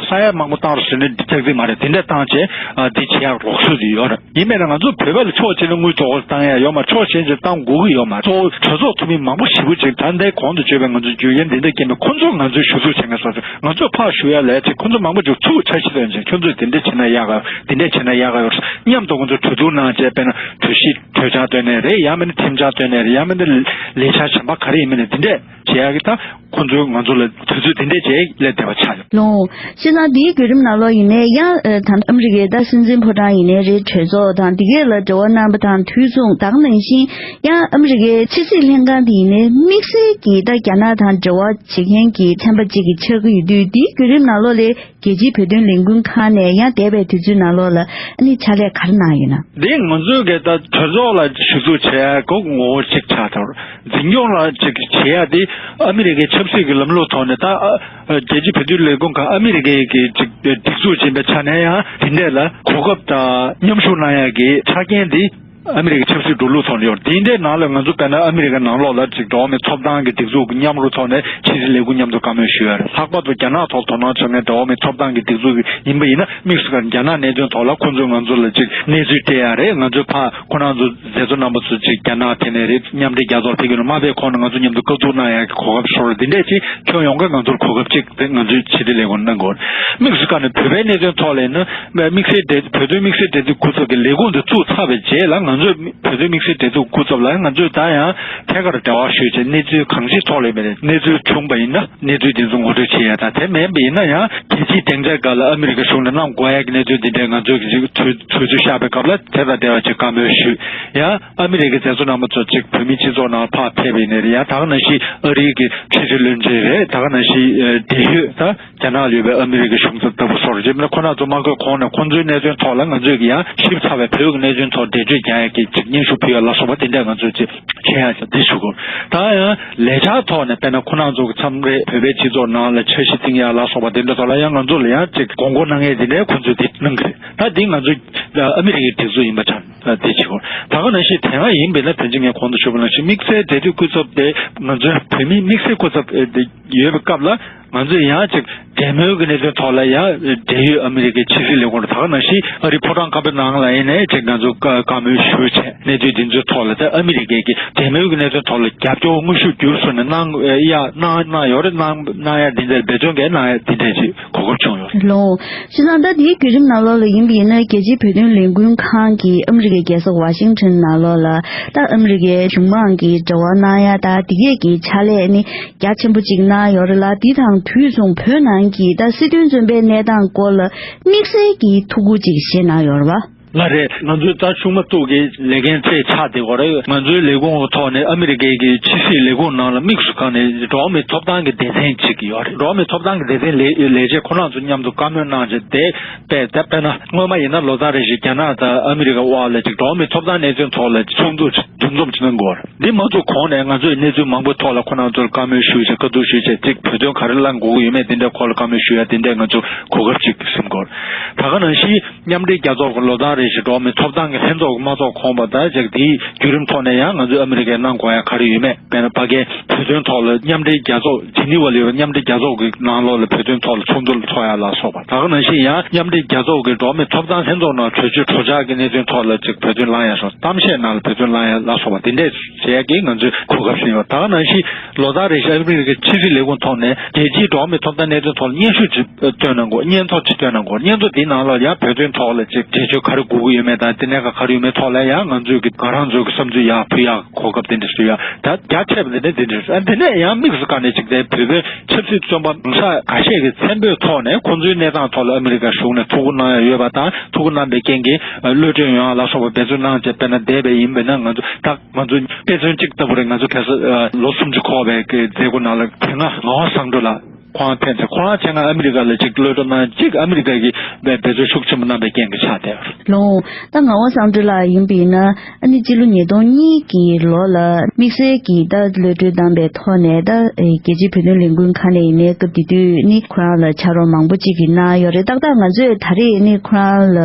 ས་ཡ་མང་པོ་བཏང་རོགས་ཟེར་ནས་འདི་ཐག་རྩིས་མ་རེད། དེ་འདྲ་བཏང་བྱས་ཨ་འདི་བྱེད་ཡག་རོགས་སྐྱོར་ཞིག་ཡོད་རེད། ཡིན་པས་ན་ང་ཚོ་བོད་པ་ལ་ཕྱོགས་གཅིག་ནས་དངུལ་རྫོགས་བཏང་ཡ་ཡོད་མ། ཕྱོགས་གཞན་ཞིག་བཏང་དགོས་ཀྱི་ཡོད་མ། གཙོ་བོ་གྲོས་ཚོགས་འཐུས་མི་མང་པོ་ཞེ་པོ་ཅིག་ད་ལྟའི་གོང་དུ་བརྗོད་པའི་ང་ཚོ་རྒྱུ་རྐྱེན་འདི་འདྲ་རྐྱེན་པས་ཁོ་ཚོ་ང་ཚོའི་ཞུ་གཏུག་བྱེད་མཁན་སོ་སོ། ང་ཚོས་ཕར་ཞུ་ཡ་ལས་ཅིག་ཁོ་ཚོ་མང་པོ་ཅིག་ཚུར་འཆར་གཞི་བཏོན་བྱས་ཁྱོད་ཚོས་འདི་འདྲ་བྱེད་ན་ཡག་ག་འདི་འདྲ་བྱེད་ན་ཡག་ག་ཡོད་མཉམ་དུ་ཁོ་ཚོས་གྲོས་བསྡུར་གནང་བྱས། དཔེར་ན་གྲོས་གཞི་གྲོས་འཆར་བཏོན་ནའི་རེད། ཡང་མིན་ན་ཁྲིམས་འཆར་བཏོན་ནའི་རེད། ཡང་མིན་ན་ལས་འཆར་གཞན་པ་ག་རེ་ཡིན་མིན་ནའི་འདི་འདྲས་བྱེད་ཡག་གི་ད། ཁོང་ཚོས་ང་ཚོ་ལ་དུས་ཚོད་དེ་འདྲས་བྱས་སླེབས་བསྡད་པ་ཆགས་ཡོད། ལོ། བྱས་ཙང་དེའི་བརྒྱུད་རིམ་ནང་ལོགས་ཡིན་ནའི་ཡང་ཨ་ད་ཨ་མི་རི་ཀའི་ད་སྲིད་འཛིན་ཕོ་བྲང་ཡིན་ནའི་རེད། གྲོས་ཚོགས་དང་དེ་གས་ལ་འབྲེལ་བ་གནང་པ་དང་དུས་མཚུངས། ད་ག་ནང་བཞིན་ཡང་ཨ་མི་རི་ཀའི་ཕྱི་སྲིད་ལྷན་ཁང་དེ་ཡིན་ནའི་དམིགས་བསལ་གྱིས་ད་རྒྱ་ནག་དང་འབྲེལ་བ་བྱེད་མཁན་གྱི་ཚན་པ་གཅིག་གི་ཆགས་ཀྱི་ཡོད་དུས། དེའི་བརྒྱུད་རིམ་ནང་ལོགས་ལ་རྒྱལ་སྤྱིའི་བོད་དོན་ལས་འགུལ་ཁང་ནས་ཡང་འདས་པའི་དུས་ཚོད་ནང་ལོགས་ལ་ཨ་ནི་ཕྱག་ལས་ག་རེ་གནང་ཡོད་ན། འདི་ང་ཚོའི་གི་ད་གྲོས་ཚོགས་ལ་ཞུ་གཏུག་བྱེད་ཡ་གི་ངོ་བོ་གཅིག་ཆགས་ཐུབ། འཛིན་སྐྱོང་ལ་ཅིག་བྱེད་ཡ་དེ་ཨ་མི་རི་ཀའི་ཆབ་སྲིད་ཀྱི་ལམ་ལུགས་ཐོག་ནས། ད་ཨ་རྒྱལ་སྤྱིའི་བོད་དོན་ལས་ཁུངས་ཁང་ཨ་མི་རི་ཀའི་གི་ཅིག་སྒྲིག་འཛུགས་ཡིན་པའི་ཆ་ནས་ཡང་དེ་འདྲས་ལ་གོ་སྐབས་དང་མཉམ་ཞུགས་གནང་ཡ་གི་ཆ་རྐྱེན་དེ་ཨ་མི་རི་ཀའི་ཆབ་སྲིད་འགྲོ་ལུགས་ཐོག་ནས་ཡོད། དེ་འདྲའི་ནང་ལ་ང་ཚོ་དཔེར་ན་ཨ་མི་རི་ཀའི་ནང་ལོགས་ལ་ཅིག་འགྲོ་བ་མིའི་ཐོབ་ཐང་གི་སྒྲིག་འཛུགས་ཀྱི་མཉམ་རུབ་ཐོག་ནས་ཕྱི་སྲིད་ལས་ཁུངས་མཉམ་དུ་བཀའ་མོལ་ཞུ་ཡ་རེད། ལྷག་པར་དུ་རྒྱ་ནག་ཐོག་དོ་སྣང་བྱེད་མཁན་འགྲོ་བ་མིའི་ཐོབ་ཐང་གི་སྒྲིག་འཛུགས་ཡིན་པ་ཡིན་ན། དམིགས་སུ་བཀར་རྒྱ་ནག་གནད་དོན་ཐོག་ལ་ཁོང་ཚོས་ང་ཚོ་ལ་ཅིག་གནས་ཚུལ་སྤྲད་ཡ་རེད། ང་ཚོས་ཕར་ཁོ་རང་ཚོ་མཛད་གཙོ་རྣམ་པ་ཚོ་ཅིག་རྒྱ་ནག་དེ་ནས་རེད། མཉམ་འབྲེལ་རྒྱལ་ཚོགས་ལ་ཕེབས་ཀྱི་ཡོད་ན་མ་ཕེབས་གོང་ནས་ང་ཚོ་མཉམ་དུ་བཀའ་བསྡུར་གནང་ཡ་གི་གོ་སྐབས་ཤོར་རེད། འདི་འདྲས་ཅིག་ཁྱོན་ཡོངས་ཀྱི་ང་ཚོར་གོ་སྐབས་ཅིག་དེ་ང་ཚོའི་ཕྱི་དྲིལ་ལས་ཁུངས་གནང་དགོས། དམིགས་སུ་བཀར་ནས་བོད་པའི་གནད་དོན་ཐོག་ལ་ཡིན་ན། དམིགས་བསལ་འབྲེལ་བོད་དོན་དམིགས་བསལ་འབྲེལ་མཐུད་སྐུ་ཚབ་ཀྱི་ལས་ཁུངས་དེ་བཙུགས་ཚར་བའི་རྗེས་ལ། ང་ཚོས་བོད་དོན་དམིགས་བསལ་འབྲེལ་མཐུད་སྐུ་ཚབ་ལ་ང་ཚོས་ད་ཡང་ཐད་ཀར་འབྲེལ་བ་ཞུས་བྱས། གནས་ཚུལ་གང་ཅིའི་ཐོག་ལ་ཡིན་པ་རེད། གནས་ཚུལ་བྱུང་བ་ཡིན་ན་གནས་ཚུལ་དེ་ཚོ་ངོ་སྤྲོད་བྱེད་ཡ་དང་། དེ་མིན་པ་ཡིན་ན་ཡང་རྒྱལ་སྤྱིའི་སྡིངས་ཆ་སྒང་ལ་ཨ་མི་རི་ཀ་གཞུང་ནས་གནང་དགོས་ཡ་གི་གནད་དོན་དེ་འདྲའི་ང་ཚོས་ཀྱི་ཅིག་དུས་དུས་ཚོད་བཞག་པའི་སྐབས་ལ་དེ་དང་འབྲེལ་བ་ཅིག་བཀའ་མོལ་ཞུས། ཡང་ཨ་མི་རི་ཀའི་མཛད་གཙོ་རྣམ་པ་ཚོ་ཅིག་བོད་མིའི་སྤྱི་ཚོགས་ནང་ཕར་ཕེབས་པ་ཡིན་ནའི་རེད། ཡང་ད་ག་ནང་བཞིན་ཨ་རིའི་གི་ཕྱི་སྲིད་བློན་ཆེན་རེད། ད་ག་ནང་བཞིན་ཨ་འབྲེལ་ཡོད་ད་རྒྱ་ནག་ལ་ཡོད་པའི་ཨ་མི་རི་ཀའི་གཞུང་ཚབ་ལྟ་བུ་སོགས་རེད། ཅེས་མིན་ན་ཁོ་རང་ཚོ་མ་འགོས་གོང་ནས་ཁོང་ཚོའི་གནད་དོན་ཐོག་ལ་ང་ཚོས་ཀྱི་ཡང་ཞིབ་ཚགས་པའི་བོད་ཀྱི་གནད་དོན་ཐོག་འགྲེལ་བརྗོད་རྒྱག་ཡ་གི་ཅིག་སྙན་ཞུ་ཕུལ་ཡ་ལ་སོགས་པ་དེ་འདྲ་ང་ཚོས་ཅིག་བྱེད་ཡ་ཅིག་འདི་ཞུ་དགོས། ད་ཡང་ལས་འཆར་ཐོག་ནས་དཔེར་ན་ཁོ་རང་ཚོ་གི་མཚམས་རེ་བོད་པའི་སྤྱི་ཚོགས་ནང་ལ་འཆར་གཞི་བཏིང་ཡ་ལ་སོགས་པ་དེ་འདྲ་ཐོག་ལ་ཡང་ང་ཚོ་ལ་ཡང་ཅིག་དགོངས་སྐོར་གནང་ཡས་དེ་འདྲའི་ཁོ་ཚོས་དེ་གནང་གི་རེད། ད་འདི་ང་ཚོ་ཨ་མི་རི་ཀའི་སྒྲིག་འཛུགས་ཡིན་པ་ཆགས་དེ་བྱེད་དགོས། ད་ག་ནང་བཞིན་དེ་སྔ་ཡིན་པས་ན་དོན་གཅིག་ངས་གོང་དུ་ཞུས་པ་ནང་བཞིན་དམིགས་བསལ་འབྲེལ་མཐུད་སྐུ་ཚབ་དེ་ང་ཚོའི་བོད་མིའི་དམིགས་བསལ་སྐུ་ཚབ་དེ་ཡོད་པའི་སྐབས་ལ། ང་ཚོས་ཡང་ཅིག་འབྲེལ་མོལ་གྱི་གནད་དོན་ཐོག་ལ་ཡང་འབྲེལ་ཡོད་ཨ་མི་རི་ཀའི་ཕྱི་སྲིད་ལས་ཁུངས་ལ། ད་ག་ནང་བཞིན་ཨ་རིའི་ཕོ་བྲང་དཀར་པོའི་ནང་ལ་ཡིན་ནའི་ཅིག་ང་ཚོ་བཀའ་བཀའ་མོལ་ཞུས་བྱས། གནད་དོན་འདི་ཚོའི་ཐོག་ལ་ད་ཨ་མི་རི་ཀའི་གི་འབྲེལ་མོལ་གྱི་གནད་དོན་ཐོག་ལ་རྒྱབ་སྐྱོར་དངོས་ཤུགས་བསྒྱུར་བཟོ་ནས་གནང་ཡ་གནང་གནང་ཡོད་རེད། གནང་གནང་ཡ་འདི་འདྲ་འབད་བརྩོན་གྱིས་གནང་ཡ་འདི་འདྲ་ཅིག་གོ་སྐབས་བྱུང་ཡོད་རེད། ལོ། བྱས་ཙང་ད་དེའི་བརྒྱུད་རིམ་ནང་ལོགས་ལ་ཡིན་པ་ཡིན་ན། རྒྱལ་སྤྱིའི་བོད་དོན་ལས་འགུལ་ཁང་གིས་ཨ་མི་རི་ཀའི་རྒྱལ་ས་ཝ་ཤིང་ཊོན་ནང་ལོགས་ལ་ད་ཨ་མི་རི་ཀའི་གཞུང་མང་གི་འབྲེལ་བ་གནང་ཡ་ད་དེ་གས་ཀྱི་ཕྱག་ལས་ནི་རྒྱ་ཆེན་པོ་ཅིག་གནང་ཡོད་རེད་ལ། དེ་དང་དུས་མཚུངས་བོད་ནང་གི་ད་སྲིད་དོན་བཙོན་པའི་གནས་སྟངས་སྐོར་ལ་དམིགས་བསལ་གྱི་ཐུགས་ཁུར་ཅིག་བཞེས་གནང་ཡོད་རེད་བ། ལགས་རེད། ང་ཚོའི་ད་ཆུང་མ་ཐུག་གི་ལས་འགན་ཚད་ཆགས་བསྡད་ཡོད་རེད། ང་ཚོའི་ལས་ཁུངས་ཐོག་ནས་ཨ་མི་རི་ཀའི་གི་ཕྱི་སྲིད་ལས་ཁུངས་ནང་ལ་དམིགས་སུ་བཀར་ནས་འགྲོ་བ་མིའི་ཐོབ་ཐང་གི་སྡེ་ཚན་ཅིག་ཡོད་རེད། འགྲོ་བ་མིའི་ཐོབ་ཐང་གི་སྡེ་ཚན་ལས་ལས་བྱེད་ཁོ་རང་ཚོ་མཉམ་དུ་བཀའ་མོལ་གནང་བྱས། དེ་དཔེ་ད་དཔེར་ན་སྔོན་མ་ཡིན་ན་ལོ་ལྟར་རེ་བཞིན་རྒྱ་ནག་དང་ཨ་མི་རི་ཀ་དབར་ལ་ཅིག་འགྲོ་བ་མིའི་ཐོབ་ཐང་གནད་དོན་ཐོག་ལ་ཚོགས་འདུ་འདུ་འཛོམས་ཅིག་གནང་གི་ཡོད་རེད། འདི་མ་ཚུགས་གོང་ནས་ང་ཚོས་གནས་ཚུལ་མང་པོའི་ཐོག་ལ་ཁོ་རང་ཚོར་བཀའ་མོལ་ཞུས་བྱས། བཀའ་བསྡུར་ཞུས་བྱས། ཅིག་བོད་དོན་ག་རེ་གླེང་དགོས་ཀྱི་ཡོད་མེད་དེ་འདྲའི་སྐོར་ལ་བཀའ་མོལ་ཞུ་ཡ་དེ་འདྲའི་ང་ཚོ་གོ་སྐབས་ཅིག་ཟིན་གོ། ད་ག་ནང་བཞིན་མཉམ་འབྲེལ་རྒྱལ་ཚོགས་ཀྱི་ལོ་ལྟར་རེ་བཞིན་འགྲོ་བ་མིའི་ཐོབ་ཐང་གི་ལྷན་ཚོགས་མ་ཚོགས་གོང་བ་དང་ཅིག་དེའི་བརྒྱུད་རིམ་ཐོག་ནས་ཡང་ང་ཚོས་ཨ་མི་རི་ཀས་གནང་དགོས་ཡ་ག་རེ་ཡོད་མེད། དཔེར་ན་ཕ་གིའི་བོད་དོན་ཐོག་ལ་མཉམ་འབྲེལ་རྒྱལ་ཚོགས་ཇི་ནི་ཝ་ལ་ཡོད་པའི་མཉམ་འབྲེལ་རྒྱལ་ཚོགས་ཀྱི་ནང་ལོགས་ལ་བོད་དོན་ཐོག་ལ་ཚོགས་འདུ་ལ་ཚོགས་ཡ་ལ་སོགས་པ། ད་ག་ནང་བཞིན་ཡང་མཉམ་འབྲེལ་རྒྱལ་ཚོགས་ཀྱི་འགྲོ་བ་མིའི་ཐོབ་ཐང་ལྷན་ཚོགས་ནང་གྲོས་ཆོད་གྲོས་འཆར་གྱི་གནད་དོན་ཐོག་ལ་ཅིག་བོད་དོན་གླེང་ཡ་སོགས། གཏམ་བཤད་ནང་ལ་བོད་དོན་གླེང་ཡ་ལ་སོགས་པ་དེ་འདྲས་བྱེད་ཡ་གི་ང་ཚོའི་གོ་སྐབས་ཟིན་ཡོད། ད་ག་ནང་བཞིན་ལོ་ལྟར་རེ་བཞིན་ཨ་མི་རི་ཀའི་ཕྱི་སྲིད་ལས་ཁུངས་ཐོག་ནས་རྒྱལ་སྤྱིའི་འགྲོ་བ་མིའི་ཐོབ་ཐང་གནད་དོན་ཐོག་ལ་སྙན་ཞུ་ཅིག་བཏོན་གནང་དགོས། སྙན་ཐོ་ཅིག་བཏོན་གནང་དགོས། སྙན་ཐོ་དེའི་ནང་ལ་ཡང་བོད་དོན་ཐོག་ལ་ཅིག་གྲོས་ཆོད་ག་རེ་ དགོས་ཀྱི་ཡོད་མེད་དང་། དེ་ནས་ག་ག་རེ་ཡོད་མེད་ཐོག་ལ་ཡང་ང་ཚོས་ཀྱི་ང་རང་ཚོའི་གི་བསམ་ཚུལ་ཡར་ཕུལ་ཡག་གོ་སྐབས་དེ་འདྲ་ཞིག་ཡོད། ད་རྒྱ་ཆེ་བ་དེ་ནས་དེ་འདྲ་ཞིག་ཨ་དེ་ནས་ཡང་དམིགས་སུ་བཀར་ནས་ཅིག་དེ་བོད་པའི་ཆབ་སྲིད་བཙོན་པ་གང་ས་འགའ་ཤས་ཀྱི་མཚན་འབོད་ཐོག་ནས་ཁོང་ཚོའི་གནས་སྟངས་ཐོག་ལ་ཨ་མི་རི་ཀ་གཞུང་ནས་ཐུགས་ཁུར་གནང་ཡག་ཡོད་པ་དང་། ཐུགས་ཁུར་གནང་པའི་རྐྱེན་གྱིས་གློད་གྲོལ་ཡོང་ཡག་ལ་སོགས་པ་འབད་བརྩོན་གནང་བྱས། དཔེར་ན་འདས་པའི་ཡིན་པས་ན་ང་ཚོ་ད་ང་ཚོ་དཔེ་མཚོན་གཅིག་ལྟ་བུ་རེད། ང་ཚོ་ཁ་སང་ལོ་སུམ་ཅུ་འཁོར་བའི་གི་མཛད་སྒོ་ནང་ལ་དེ་སྔ་ངག་དབང་བཟང་གྲུབ་ལགས། ཁོང་ཕན་ཚུན་ཁོ་རང་བྱས་ན་ཨ་མི་རི་ཀ་ལ་ཅིག་གློད་གྲོལ་གནང་ཅིག་ཨ་མི་རི་ཀ་གིས་འབད་བརྩོན་ཤུགས་ཆེན་པོ་གནང་པའི་རྐྱེན་གྱིས་ཆགས་བསྡད་པ་རེད། ལགས། ད་ངག་དབང་བཟང་གྲུབ་ལགས་ཡིན་པ་ཡིན་ན། ཨ་ནི་སྤྱི་ལོ་ཉིས་སྟོང་གཉིས་ཀྱི་ལོ་ལ་དམིགས་བསལ་གྱིས་ད་གློད་གྲོལ་བཏང་པའི་ཐོག་ནས། ད་རྒྱལ་སྤྱིའི་བོད་དོན་ལས་འགུལ་ཁང་ནས་ཡིན་ནའི་སྐབས་དེ་དུས་ནི་ཁོ་རང་ལ་ཕྱག་རོགས་མང་པོ་ཅིག་གིས་གནང་ཡོད་རེད། ཏག་ཏག་ང་ཚོས་ད་རེས་ནི་ཁོ་རང་ལ་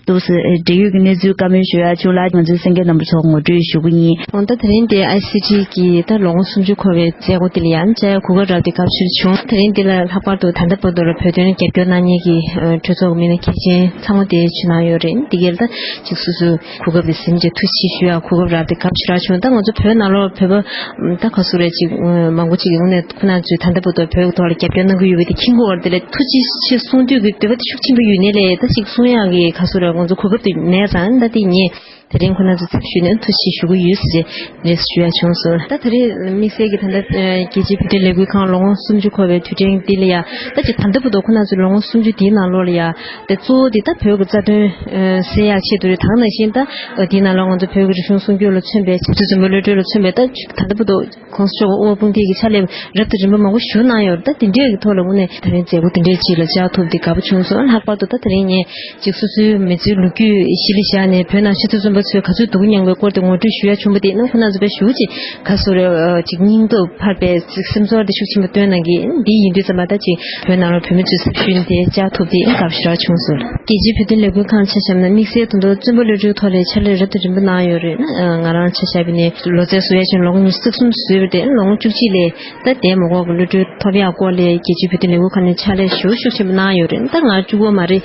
འདུག་སེ་འབྲེལ་ཡོད་ཀྱི་གནས་ཚུལ་བཀའ་མོལ་ཞུ་ཡག་བྱུང་ལ། ང་ཚོའི་གསན་མཁན་རྣམ་པ་ཚོར་ངོ་སྤྲོད་ཞུ་གི་ཡིན། འོ་ད་དེ་རིང་འདི་ཨའི་སི་ཊི་གི་ད་ལོ་ངོ་སུམ་ཅུ་འཁོར་བའི་མཛད་སྒོ་འདི་ལ་ཡང་བཅར་ཡག་གོ་སྐབས་རག་སྟེ་དགའ་པོ་ཞེ་པོ་བྱུང་། དེ་རིང་འདི་ལ་ལྷག་པར་དུ་ད་ལྟ་བར་དུ་ལ་བོད་དོན་རྒྱབ་སྐྱོར་གནང་མཁན་གྱི་གྲོས་ཚོགས་ཀྱི་མི་སྣ་གལ་ཆེན་ཚང་མ་དེ་ཕྱི་ནང་ཡོད་རེད། འདི་གའི་ད་ཅིག་སོ་སོའི་གོ་སྐབས་དེ་ཟིན་བྱས་ཐུགས་རྗེ་ཆེ་ཞུ་ཡག་གོ་སྐབས་རག་སྟེ་དགའ་པོ་ཞེ་དྲག་བྱུང་། ད་ང་ཚོ་བོད་ནང་ལོགས་བོད་པ་ད་ག་ཚོད་རེད། ཅིག་མང་པོ་ཅིག་གི་ངོས་ནས་ཁོ་རང་ཚོས་ད་ལྟ་བར་དུ་བོད་ཀྱི་ཐོག་ལ་རྒྱབ་སྐྱོར་གནང་གི་ཡོད་པ་དེ་མཁྱེན་གྱི་ཡོད་རེད། དེ་ལ་ཐུགས་རྗེ་ཆེ་གསུང་འདོད་ཀྱི་འདོད་པ་དེ་ཤུགས་ཆེན་པོ་ཡོད་ནའི་ལས། ད་ཅིག་གསུང་ཡག་གི་ག་ཚོད་རེད། ང་ཚོ་གོ་སྐབས་དེ་མེད་ཙང་། ད་དེ་ངས་དེ་རིང་ཁོ་རང་ཚོ་ཚབ་ཞུས་ནས་ཐུགས་རྗེ་ཆེ་ཞུ་གི་ཡོད་ཟེར་རེད་ཞུ་ཡག་བྱུང་སོང་། ད་དེ་རིང་དམིགས་བསལ་གྱི་ད་ལྟ་རྒྱལ་སྤྱིའི་བོད་དོན་ལས་འགུལ་ཁང་ལོ་ངོ་སུམ་ཅུ་འཁོར་བའི་དུས་དྲན་འདི་ལ་ཡ། ད་ཅིག་ད་ལྟ་བར་དུ་ཁོ་རང་ཚོའི་ལོ་ངོ་སུམ་ཅུ་འདིའི་ནང་ལོགས་ལ་ཡ། དེ་གཙོ་བོ་དེ་ད་བོད་ཀྱི་རྩ་དོན་སེལ་ཡག་ཆེད་དུ་རེད། ད་ག་ནང་བཞིན་ད་འདིའི་ནང་ལོགས་ང་ཚོ་བོད་ཀྱི་རིག་གཞུང་སྲུང་སྐྱོབ་ལ་མཚོན་པའི་ཆབ་སྲིད་བཙོན་པ་གློད་གྲོལ་ལ་མཚོན་པའི་ད་ད་ལྟ་བར་དུ་༸གོང་ས་མཆོག་གི་དབུ་བ་དཔུང་སྡེ་གི་ཕྱག་ལས་རབ་དང་རིམ་པ་མང་པོ་ཞུ་གནང་ཡོད་རེད། ད་དེ་འདྲའི་གི་ཐོག་ལ་དངོས་གནས་དེ་རིང་མཛད་སྒོ་དེ་འདྲའི་ཅིག་ལ་བཅར་ཐུབ་དེ་དགའ་པོ་བྱུང་སོང་། ལྷག་པར་དུ་ད་དེ་རིང་ངས་ཅིག་སོ་སོའི་མི་ཚེའི་ལོ་རྒྱུས་གཞི་ལ་བཞག་ནས་བོད་ནང་ཆབ་སྲིད་བཙོན་པ་ཚོས་ག་ཚོད་སྡུག་མྱངས་པའི་སྐོར་དེ་ངོ་སྤྲོད་ཞུ་ཡག་བྱུང་བ་དེ་ནི་ཁོ་རང་ཚོ་དཔེ་ཞེ་པོ་ཅིག་ག་ཚོད་རེད། ཅིག་སྙིང་སྟོབས་འཕར་བའི་ཅིག་སེམས་ཚོར་དེ་ཤུགས་ཆེན་པོ་སྟོན་གནང་གི། འདི་ཡིན་དུས་ཙམ་པ་ད་ཅིག་བོད་ནང་ལ་བོད་མི་ཚོའི་ཚབ་ཞུས་ནས་དེ་བཅར་ཐུབ་དེ་དགའ་པོ་ཞེ་དྲག་བྱུང་སོང་། རྒྱལ་སྤྱིའི་བོད་དོན་ལས་འགུལ་ཁང་ཆ་བཞག་ན་དམིགས་བསལ་དུ་བཙོན་པ་གློད་གྲོལ་ཐོག་ལ་ཕྱག་ལས་རབ་དང་རིམ་པ་གནང་ཡོད་རེད། ང་རང་ཆ་བཞག་པ་ཡིན་ན་ལོ་ཙཱའི་བཟོ་ཡག་བྱས་ནས་ལོ་ངོ་ཉི་ཤུ་རྩ་གསུམ་བཟོས་པ་དེ་ལོ་ངོ་བཅུ་གཅིག་ལ་ད་དེ་མ་འགོར་གློད་གྲོལ་ཐོབ་ཡག་སྐོར་ལ་རྒྱལ་སྤྱིའི་བོད་དོན་ལས་འགུལ་ཁང་ནས་ཕྱག་ལས་ཞེ་པོ་ཤུགས་ཆེན་པོ་གནང་ཡོད་རེད། ད་ང་གཅིག་པོ་མ་རེད།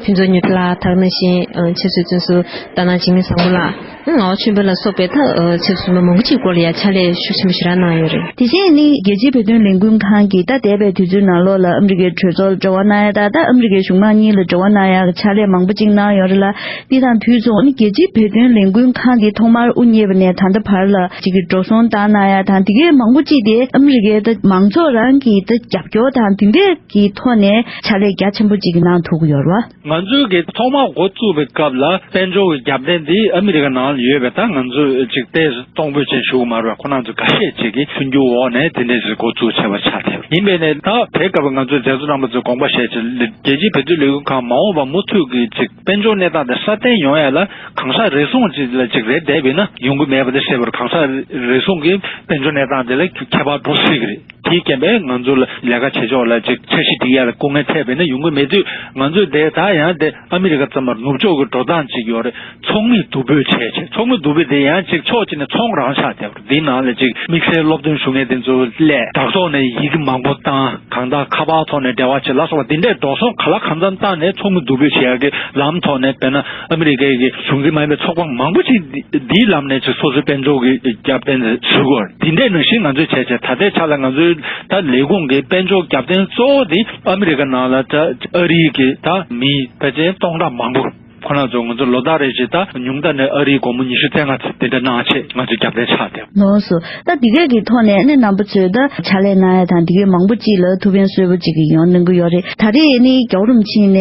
ཕུན་ཚོགས་མྱུར་ལགས། ད་ག་ནང་བཞིན་ཆབ་སྲིད་བཙོན་ཟུར་སྟག་སྣ་འཇིགས་མེད་བཟང་པོ་ལགས། ངག་དབང་ཆོས་འཕེལ་ལ་སོགས་པའི་ད་ཆབ་སྲིད་བཙོན་པ་མང་པོ་ཅིག་སྐོར་ལ་ཡང་ཕྱག་ལས་ཤུགས་ཆེན་པོ་ཞེ་དྲག་གནང་ཡོད་རེད། དེ་བཞིན་ནི་རྒྱལ་སྤྱིའི་བོད་དོན་ལས་འགུལ་ཁང་གིས་ད་འདས་པའི་དུས་ཚོད་ནང་ལོགས་ལ་ཨ་མི་རི་ཀའི་གྲོས་ཚོགས་ལ་འབྲེལ་བ་གནང་ཡ་དང་། ད་ཨ་མི་རི་ཀའི་གཞུང་མང་གཉིས་ལ་འབྲེལ་བ་གནང་ཡ་གི་ཕྱག་ལས་མང་པོ་ཅིག་གནང་ཡོད་རེད་ལ། འདི་དང་དུས་མཚུངས་ནི་རྒྱལ་སྤྱིའི་བོད་དོན་ལས་འགུལ་ཁང་འདི་ཐོག་མར་དབུ་བརྙེས་པ་ནས་ད་ལྟ་བར་ལ་ཅིག་གི་འགྲོ་སོང་བཏང་གནང་ཡ་དང་། དེ་གའི་མང་པོ་ཅིག་དེ་ཨ་མི་རི་ཀའི་ད་མང་ཚོགས་རང་གི་ད་རྒྱབ་སྐྱོར་དང་དེ་འདྲས་ཀྱི་ཐོག་ནས་ཕྱག་ལས་རྒྱ་ཆེན་པོ་ཅིག་གནང་ཐུབ་ཀྱི་ཡོད་རེད་བ། ང་ཚོའི་གི་ཐོག་མར་འགོ་བཙུགས་པའི་སྐབས་ལ་དཔལ་འབྱོར་གྱི་རྒྱབ་རྟེན་འདི་ཨ་མི་རི་ཀ་ནང་ལ་ཡོད་པས། ད་ང་ཚོས་ཅིག་ཏོག་ཙམ་གཏོང་ཕོད་ཅིག་ཞུ་གི་མ་རེད་པ། ཁོ་རང་ཚོ་འགའ་ཤས་ཅིག་གི་མཐུན་འགྱུར་འོག་ནས་དེ་འདྲ་ཞིག་འགོ་བཙུགས་བྱས་པ་ཆགས་བསྡད་པ་ཡིན་པས་ནས། ད་དེའི་སྐབས་ང་ཚོའི་མཛད་གཙོ་རྣམ་པ་ཚོས་དགོངས་པ་བཞེས་ཅིག་རྒྱལ་སྤྱིའི་བོད་དོན་ལས་འགུལ་ཁང་མ་འོངས་པ་མུ་མཐུད་ཀྱི་ཅིག་དཔལ་འབྱོར་གནས་སྟངས་དེ་སྲ་བརྟན་ཡོང་ཡ་ལ་གང་ཟག་རེ་ཟུང་ཅིག་ལ་ཅིག་རེ་བསྡད་པ་ཡིན་ན་ཡོང་གི་མེད་པ་དེ་ཤེས་པར། གང་ཟག་རེ་ཟུང་གི་དཔལ་འབྱོར་གནས་སྟངས་དེ་ལ་ཁྱད་པར་འགྲོ་སྲིད་ཀྱི་རེད། དེའི་རྐྱེན་པས་ང་ཚོ་ལ་ལས་ཀ་བྱེད་ཕྱོགས་ལ་ཅིག་འཆར་གཞི་སྒྲིག་ཡ་ལ་སྐུ་ངལ་འཕྲད་པ་ཡིན་ན་ཡོང་གི་མེད་དུས། ང་ཚོས་དེ་ད་ཡང་དེ་ཨ་མི་རི་ཀ་ཙམ་པར་ནུབ་ཕྱོགས་ཀྱི་འགྲོ་སྟངས་ཅིག་ཡོད་རེད། ཚོགས་མི་བསྡུ་སྤོས་བྱས་བྱས། ཚོགས་མི་བསྡུ་སྤོས་དེ་ཡང་ཅིག་ཕྱོགས་གཅིག་ནས་ཚོང་རང་ཆགས་བསྡད་པ་རེད། དེའི་ནང་ལ་ཅིག་དམིགས་བསལ་སློབ་སྟོན་ཞུ་མཁན་དེ་ཚོ་སླད་དྲ་ཐོག་ནས་ཡི་གེ་མང་པོ་བཏང་། གང་ལྟར་ཁ་པར་ཐོག་ནས་འབྲེལ་བ་བྱེད་ལ་སོགས་པ་དེ་འདྲའི་འགྲོ་སོང་ག་ལ་གང་འཚམ་བཏང་ནས་ཚོགས་མི་བསྡུ་སྤོས་བྱེད་ཡ་གི་ལམ་ཐོག་ནས། དཔེར་ན་ཨ་མི་རི་ཀའི་གི་གཞུང་འཛིན་མ་ཡིན་པའི་ཚོགས་པ་མང་པོ་ཅིག་འདི་འདིའི་ལམ་ནས་ཅིག་སོ་སོའི་དཔལ་འབྱོར་གྱི་རྒྱབ་རྟེན་ཞུ་དགོས། འདི་འདྲའི་ནང་བཞིན་ང་ཚོས་བྱས་བྱས། ད་ལྟའི་ཆ་ལ་ང་ཚོའི་ད་ལས་ཁུངས་ཀྱི་དཔལ་འབྱོར་རྒྱབ་རྟེན་གཙོ་བོ་དེ་ཨ་མི་རི་ཀ་ནང་ལ་ད་ཨ་རིའི་གི་ད་མི་ཕལ་ཆེར་སྟོང་ཕྲག་མང་པོ་ཁོ་རང་ཚོ་ང་ཚོ་ལོ་ལྟར་རེ་བཞིན་ད་ཉུང་མཐའ་ནས་ཨ་རིའི་སྒོར་མོ་ཉི་ཤུ་རྩ་ལྔ་དེ་འདྲ་གནང་བྱས་ང་ཚོའི་རྒྱབ་རྟེན་ཆགས་བསྡད། ལགས་སོ། ད་འདི་གས་ཀྱི་ཐོག་ནས་ནི་རྣམ་པ་ཚོས་ད་ཕྱག་ལས་གནང་ཡ་དང་འདི་གས་མང་པོ་ཅིག་ལ་ཐུགས་ཕན་གསོས་པོ་ཅིག་གི་ཡོང་གནང་གི་ཡོད་རེད། ད་རེས་ནི་རྒྱལ་བ་རིན་པོ་ཆེ་ནས་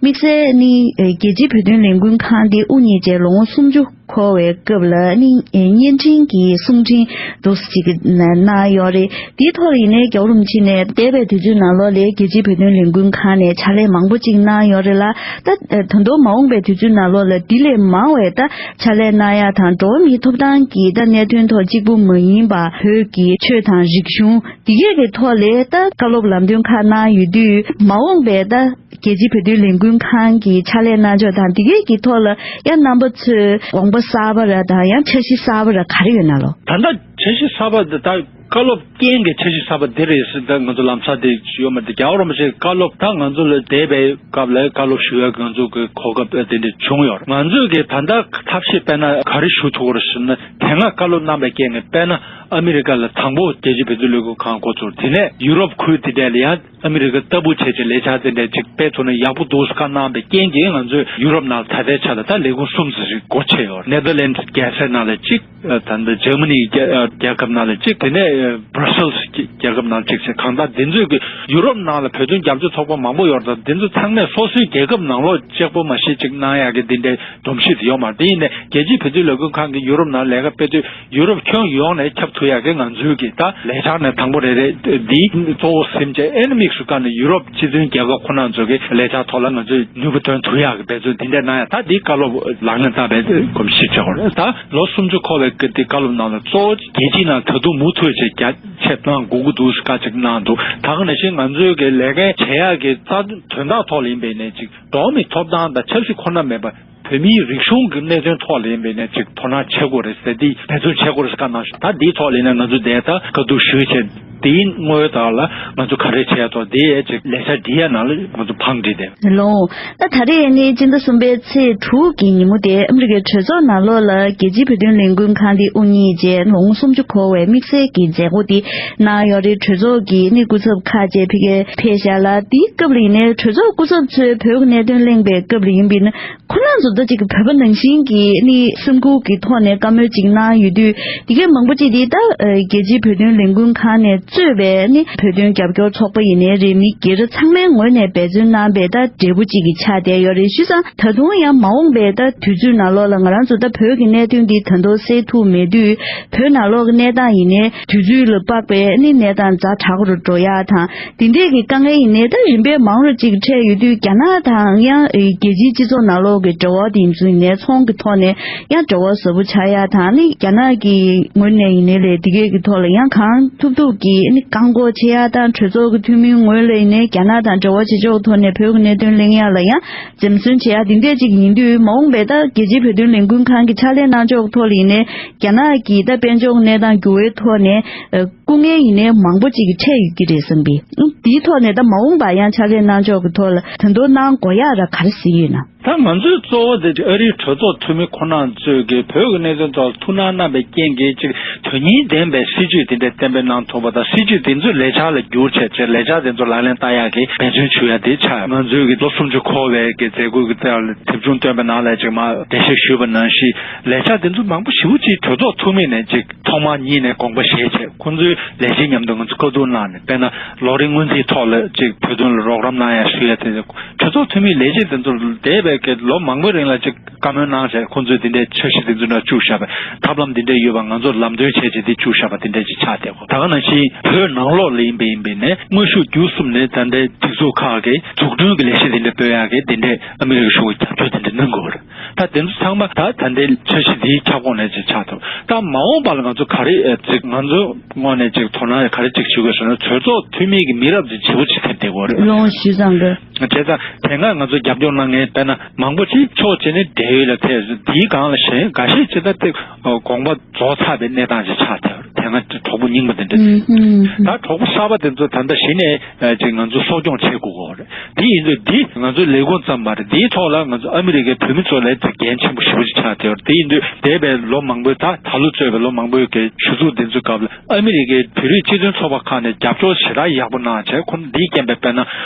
དམིགས་བསལ་ནི་རྒྱལ་སྤྱིའི་བོད་དོན་ལས་འགུལ་ཁང་འདི་དབུ་བརྙེས་བྱས་ལོ་ངོ་སུམ་ཅུ་འཁོར་བའི་སྐབས་ལ་ནི་བརྙན་འཕྲིན་གྱི་གསུང་འཕྲིན་འདུག་སེ་ཅིག་གནང་ཡོད་རེད། དེའི་ཐོག་ལ་ཡིན་ནའི་རྒྱལ་བ་རིན་པོ་ཆེ་ནས་འདས་པའི་དུས་ཚོད་ནང་ལོགས་ལ་རྒྱལ་སྤྱིའི་བོད་དོན་ལས་འགུལ་ཁང་ནས་ཕྱག་ལས་མང་པོ་ཅིག་གནང་ཡོད་རེད་ལ། ད་ད་དུང་མ་འོངས་པའི་དུས་ཚོད་ནང་ལོགས་ལ་འདི་ལས་མང་བའི་ད་ཕྱག་ལས་གནང་ཡ་དང་། འགྲོ་བ་མིའི་ཐོབ་ཐང་གི་ད་གནད་དོན་ཐོག་གཅིག་པུ་མ་ཡིན་པ་བོད་ཀྱི་ཆོས་དང་རིག་གཞུང་འདི་གས་ཀྱི་ཐོག་ལ་ད་བཀའ་སློབ་ལམ་སྟོན་ཁག་གནང་ཡོད་དུས། མ་འོངས་པའི་ད་རྒྱལ་སྤྱིའི་བོད་དོན་ལས་འགུལ་ཁང་གི་ཕྱག་ལས་གནང་ཕྱོགས་དང་འདི་གས་ཀྱི་ཐོག་ལ་ཡང་རྣམ་པ་ཚོས་དགོངས་པ་གསར་པ་ར་དང་ཡང་འཆར་གཞི་གསར་པ་ར་ག་རེ་ཡོད་ན་ལོ། ད་ལྟ་འཆར་གཞི་གསར་པ་འདི་ད་ བཀའ་སློབ་རྐྱེན་གྱི་འཆར་གཞི་གསར་པ་འདི་རེད་ཟེར། ད་ང་ཚོ་ལམ་སང་དེ་ཡོད་མ་རེད། རྒྱལ་བ་རིན་པོ་ཆེ་བཀའ་སློབ་ད་ང་ཚོ་ལ་འདས་པའི་སྐབས་ལ་བཀའ་སློབ་ཞུ་ཡག་གི་ང་ཚོ་གི་གོ་སྐབས་དེ་འདྲ་བྱུང་ཡོད་རེད། ང་ཚོས་གི་ད་ལྟ་ཐབས་ཤེས་དཔེར་ན་ག་རེ་ཞུ་ཐུབ་ཀྱི་རེད་ཟེར་ན། དེ་སྔ་བཀའ་སློབ་གནང་པའི་རྐྱེན་གྱིས་དཔེར་ན་ཨ་མི་རི་ཀ་ལ་དང་པོ་རྒྱལ་སྤྱིའི་བོད་དོན་ལས་འགུལ་ཁང་འགོ་བཙུགས། དེ་ནས་ཡུ་རོབ་ཁུལ་དེ་འདྲ་ལ་ཡང་ཨ་མི་རི་ཀ་ལྟ་བུ་བྱས་བྱས་ལས་འཆར་དེ་འདྲ་ཅིག་སྤེལ་ཐུབ་ན་ཡག་པོ་འདུག་ཟེར་བཀའ་གནང་པའི་རྐྱེན་གྱིས་ང་ཚོས་ཡུ་རོབ་ནང་ལ་ད་ལྟའི་ཆ་ལ་ད་ལས་ཁུངས་གསུམ་ཙམ་ཞིག་སྒོ་ཕྱེ་ཡོད་རེད། ནེ་དར་ལེན་ཌི་རྒྱལ་ས་ནང་ལ་གཅིག་ད་ལྟ་ཇར་མ་ནི་རྒྱལ་རྒྱལ་ཁབ་ནང་ལ་གཅིག་དེ་ནས་བྷ་ར་སེལ་སི་རྒྱལ་ཁབ་ནང་གཅིག་བྱས། གང་ལྟར་འདི་ཚོས་ཀྱི་ཡུ་རོབ་ནང་ལ་བོད་དོན་རྒྱབ་སྐྱོར་ཚོགས་པ་མང་པོ་ཡོད་རེད། འདི་ཚོ་ཚང་མས་སོ་སོའི་རྒྱལ་ཁབ་ནང་ལོགས་གཅིག་པོ་མ་གཞི་གཅིག་གནང་ཡག་གི་འདི་འདྲའི་སྒྲོམ་གཞི་དེ་ཡོད་མ་རེད། དེ་ཡིན་ནའི་རྒྱལ་སྤྱིའི་བོད་དོན་ལས་འགུལ་ཁང་གིས་ཡུ་རོབ་ནང་ལས་ཀ་སྤེལ་དུས་ཡུ་རོབ་ཁྱོན་ཡོངས་ནས་ཁྱབ་ཐུབ་ཡག་གི་ང་ཚོའི་གི་ད་ལས་འཆར་ནས་དང་པོ་རེ་རེ་འདི་གཙོ་བོ་ཟིན་བྱས། ཨེ་ནི་མིག་སུ་བཀར་ནས་ཡུ་རོབ་སྤྱི་མཐུན་རྒྱལ་ཁབ་ཁོ་རང་ཚོ་གི་ལས་འཆར་ཐོག་ལ་ང་ཚོས་ནུས་པ་འདོན་ཐུབ་ཡག་གི་འབད་བརྩོན་དེ་འདྲ་གནང་ཡག་ད་འདི་བཀའ་སློབ་ལག་ལེན་བསྟར་བའི་གོམས་གཤིས་བྱེད་དགོས་རེད། ད་ལོ་སུམ་ཅུ་འཁོར་བའི་གི་འདི་བཀའ་སློབ་ནང་ལ་གཙོ་བོ་རྒྱལ་སྤྱིའི་ནང་ད་དུང་མུ་མཐུད་བྱས་རྒྱ་ཆེ་གནང་དགོས་ཀྱི་འདུག་ཟེར་བཀའ་ཅིག་གནང་འདུག་ད་ག་ནང་བཞིན་ང་ཚོའི་གི་ལས་ཀའི་བྱེད་ཡག་གི་རྩ་དོན་དག་ཐོག་ལ་ཡིན་པའི་ནས་ཅིག་འགྲོ་བ་མིའི་ཐོབ་ཐང་དང་ཆབ་སྲིད་ཁོ་ན་མེད་པར་བོད་མིའི་རིག་གཞུང་གི་གནད་དོན་ཐོག་ལ་ཡིན་པའི་ནས་ཅིག་དོ་སྣང་བྱེད་དགོས་རེད་ཟེར། འདི་འབད་བརྩོན་བྱེད་དགོས་རེད་ཟེར་བཀའ་གནང་སོང་། ད་འདིའི་ཐོག་ལ་ཡིན་ན་ང་ཚོ་འདས་ད་བཀའ་བསྡུར་ཞུས་བྱས། དེའི་དངོས་ཡོད་དག་ལ་ང་ཚོ་ག་རེ་བྱས་ཐོག་དེ་ཡས་ཅིག་ལས་འཆར་འབྲི་ཡ་ནང་ལ་ང་ཚོ་བང་བསྒྲིགས་ཏེ། ལོ། ད་ད་རེས་ནི་སྤྱི་ཟླ་གསུམ་པའི་ཚེས་དྲུག་གི་ཉིན་མོ་དེ་ཨ་མི་རི་ཀའི་གྲོས་ཚོགས་ནང་ལོགས་ལ་རྒྱལ་སྤྱིའི་བོད་དོན་ལས་འགུལ་ཁང་དེ་དབུ་བརྙེས་རྗེས་ལོ་ངོ་སུམ་ཅུ་འཁོར་བའི་དམིགས་བསལ་གྱི་མཛད་སྒོ་དེ་གནང་ཡོད་རེད། གྲོས་ཚོགས་ཀྱི་ནི་སྐུ་ཚབ་ཁག་བཅས་ཕ་གིར་ཕེབས་བཞག་ལ། དེའི་སྐབས་ལ་ཡིན་ནའི་གྲོས་ཚོགས་སྐུ་ཚབ་ཚོས་བོད་ཀྱི་གནད་དོན་གླེང་པའི་སྐབས་ལ་ཡིན་པས་ན། ཁོ་རང་ཚོ་ད་ཅིག་བོད་པ་ནང་བཞིན་གྱི་ནི་སེམས་ཁུར་གྱི་ཐོག་ནས་བཀའ་མོལ་ཅིག་གནང་ཡོད་དུས། དེ་གའི་མང་པོ་ཅིག་དེ་ད་ཨ་རྒྱལ་སྤྱིའི་བོད་དོན་ལས་འགུལ་ཁང་ནས་གཙོས་པའི་ནི་བོད་དོན་རྒྱབ་སྐྱོར་ཚོགས་པ་ཡིན་ནའི་རེད། མི་སྒེར་ཚང་མའི་ངོས་ནས་འབད་བརྩོན་གནང་པའི་ད་འབྲས་བུ་ཅིག་གི་ཆགས་བསྡད་ཡོད་རེད། བྱས་ཙང་ད་དུང་ཡང་མ་འོངས་པའི་ད་དུས་ཚོད་ནང་ལོགས་ལ་ང་རང་ཚོ་ད་བོད་ཀྱི་གནད་དོན་འདི་ད་དུང་སེལ་ཐུབ་མེད་དུས། བོད་ནང་ལོགས་ཀྱི་གནས་སྟངས་ཡིན་ནའི་དུས་ཚོད་ལ་དཔག་པའི་ནི་གནས་སྟངས་ཛ་དྲག་རུ་འགྲོ་ཡག་དང་། དེ་འདྲས་ཀྱི་དཀའ་ངལ་ཡིན་ནའི་ད་རིམ་པས་མང་རུ་ཅིག་འཕྲད་ཡོད་དུས། རྒྱ་ནག་དང་ཡང་རྒྱལ་སྤྱིའི་སྤྱི་ཚོགས་ནང་ལོགས་ཀྱི་འབྲེལ་བ་དེ་ཚོ་ཡིན་ནའི་ཚོང་གི་ཐོག་ནས་ཡང་འབྲེལ་བ་ཟབ་པོ་ཆགས་ཡག་དང་། ནི་རྒྱ་ནག་གི་ངོས་ནས་ཡིན་ནའི་ལས་དེ་གས་ཀྱི་ཐོག་ལ་ཡང་གང་ཐུབ་ཐུབ་ཀྱིས་ནི་བཀག་འགོག་བྱེད་ཡག་དང་། གྲོས་ཚོགས་ཀྱི་འཐུས་མིའི་ངོས་ལ་ཡིན་ནའི་རྒྱ་ནག་དང་འབྲེལ་བ་བྱེད་ཕྱོགས་ཐོག་ནས་བོད་ཀྱི་གནད་དོན་གླེང་ཡག་ལ་ཡང་འཛེམ་ཟོན་བྱེད་ཡག་དེ་འདྲས་ཅིག་ཡིན་དུས། མ་འོངས་པའི་ད་རྒྱལ་སྤྱིའི་བོད་དོན་ལས་འགུལ་ཁང་གི་ཕྱག་ལས་གནང་ཕྱོགས་ཐོག་ལ་ཡིན་ནའི་རྒྱ་ནག་གི་ད་དཔལ་འབྱོར་གནས་སྟངས་འགྱུར་བའི་ཐོག་ནས་ཨ་སྐུ་ངལ་ཡིན་ནའི་མང་པོ་ཅིག་འཕྲད་ཡོད་ཀྱི་རེད་བསམ་པས། ཨ་དེའི་ཐོག་ནས་ད་མ་འོངས་པ་ཡང་ཕྱག་ལས་གནང་ཕྱོགས་ཀྱི་ཐོག་ལ་ད་དུང་གནང་དགོས་ཡག་ར་ག་རེ་གཟིགས་ཡོད་ན། ད་ང་ཚོའི་གཙོ་བོ་དེ་ཨ་རིའི་གྲོས་ཚོགས་འཐུས་མི་ཁོ་རང་ཚོས་ཀྱི་བོད་ཀྱི་གནད་དོན་ཐོག་ཐུགས་སྣང་གནང་པའི་རྐྱེན་གྱིས་ཅིག་དོན་སྙིང་ལྡན་པའི་སྲིད་ཇུས་དེ་འདྲ་གཏན་འབེབས་གནང་ཐུབ་པ་དང་། སྲིད་ཇུས་དེ་ཚོ་ལས་འཆར་ལ་བསྒྱུར་བྱས་བྱས་ལས་འཆར་དེ་ཚོ་ལག་ལེན་བསྟར་ཡག་གི་འབད་བརྩོན་ཞུ་ཡག་དེ་ཆགས་ཡོད། ང་ཚོའི་གི་ལོ་སུམ་ཅུ་འཁོར་བའི་གི་མཛད་སྒོ་གི་ཐད་ལ་དེབ་ཆུང་བཏོན་པའི་ནང་ལ་ཅིག་མ་འགྲེལ་བཤད་ཞུས་པ་ནང་བཞིན། ལས་འཆར་དེ་ཚོ་མང་པོ་ཞེ་པོ་ཅིག་གྲོས་ཚོགས་འཐུས་མི་ནས་ཅིག་ཐོག་མར་གཉིས་ནས་དགོངས་པ་བཞེས་བྱས། ཁོང་ཚོའི་ལས་བྱེད་མཉམ་དུ་ང་ཚོ་བཀའ་བསྡུར་གནང་ནས། དཔེར་ན་ལོ་རེའི་སྔོན་རྩིས་ཐོག་ལ་ཅིག་བོད་དོན་ལ་རོགས་རམ་གནང་ཡ་ཞུ་ཡ་དེ། གྲོས་ཚོགས་འཐུས་མིའི་ལས་བྱེད་དེ་ཚོར་འདས་པའི་གི་ལོ་མང་པོའི་རིང་ལ་ཅིག་བཀའ་མོལ་གནང་བྱས། ཁོང་ཚོས་དེ་འདྲའི་འཆར་གཞི་དེ་ཚོ་ནང་བཅུག་བཞག་པའི་ཐབས་ལམ་དེ་འདྲ་ཡོད་པ་ང་ཚོར་ལམ་སྟོན་བྱས་བྱས་དེ་བཅུག་བཞག་པ་དེ་འདྲ་ཅིག་ཆགས་བསྡད་ཡོད། ད་ག་ནང་བཞིན་བོད་ནང་ལོགས་ལ་ཡིན་པ་ཡིན་པས་ནས་དངོས་ཤུགས་བརྒྱུད་གསུམ་ནས་ད་ལྟའི་སྒྲིག་འཛུགས་ཁག་གི་འཛུགས་སྐྲུན་གྱི་ལས་གཞི་དེ་འདྲ་སྤེལ་ཡག་གི་དེ་འདྲའི་ཨ་མི་རི་ཀ་གཞུང་གི་རྒྱབ་སྐྱོར་དེ་འདྲ་གནང་དགོས་པ་རེད། ད་དེ་ཚོ་ཚང་མ་ད་ད་ལྟའི་འཆར་གཞི་འདིའི་ཁྱབ་ཁོངས་ནས་ཅིག་ཆགས་ཐུབ། ད་མ་འོངས་པ་ལ་ང་ཚོ་ག་རེ་ཨེ་ཅིག་ང་ཚོའི་ངོས་ནས་ཅིག་དོ་སྣང་ག་རེ་ཅིག་བྱེད་དགོས་ཟེར་ན། གྲོས་ཚོགས་འཐུས་མི་གི་མི་རབས་ཅིག་བརྗེ་པོ་ཅིག་ཐེབས་བསྡད་ཡོད་རེད། ལོངས་ཞུ་ཙང་གི། བྱས་ཙང་དེ་སྔ་ང་ཚོ་རྒྱབ་སྐྱོར་གནང་མཁན་དཔེར་ན་མང་པོ་ཅིག་ཕྱོགས་གཅིག་ནས་བགྲེས་ཡོལ་ལ་ཐལ། དེའི་སྒང་ལ་གཞན་འགའ་ཤས་ཅིག་ད་ལྟ་དགོངས་པ་རྫོགས་ཚར་བའི་གནས་སྟངས་ཅིག་ཆགས་ཐལ། དེ་སྔ་གྲོགས་པོ་རྙིང་པ་དེ་འདྲ་ཅིག་ད་གྲོགས་པོ་གསར་པ་དེ་ཚོ་ད་ལྟ་གཞི་ནས་ཅིག་ང་ཚོ་གསོ་སྐྱོང་བྱེད་དགོས་ཀྱི་ཡོད་རེད། དེ་ཡིན་དུས་འདི་ང་ཚོའི་ལས་ཁུངས་ཙམ་མ་རེད། འདིའི་ཐོག་ལ་ང་ཚོ་ཨ་མི་རི་ཀའི་བོད་མི་ཚོ་ལ་ཅིག་འགན་ཆེན་པོ་ཞེ་པོ་ཅིག་ཆགས་བསྡད་ཡོད་རེད། དེ་ཡིན་དུས་འདས་པའི་ལོ་མང་པོའི་ད་ད་ལོ་གཙོས་པའི་ལོ་མང་པོའི་གི་གཞི་འཛུགས་འདི་ཚོའི་སྐབས་ལ་ཨ་མི་རི་ཀའི་བོད་རིགས་སྤྱི་མཐུན་ཚོགས་པ་ཁག་ནས་རྒྱབ་སྐྱོར་ཞེ་དྲག་ཡག་པོ་གནང་བྱས། ཁོང་འདིའི་རྐྱེན་པས་དཔེར་ན་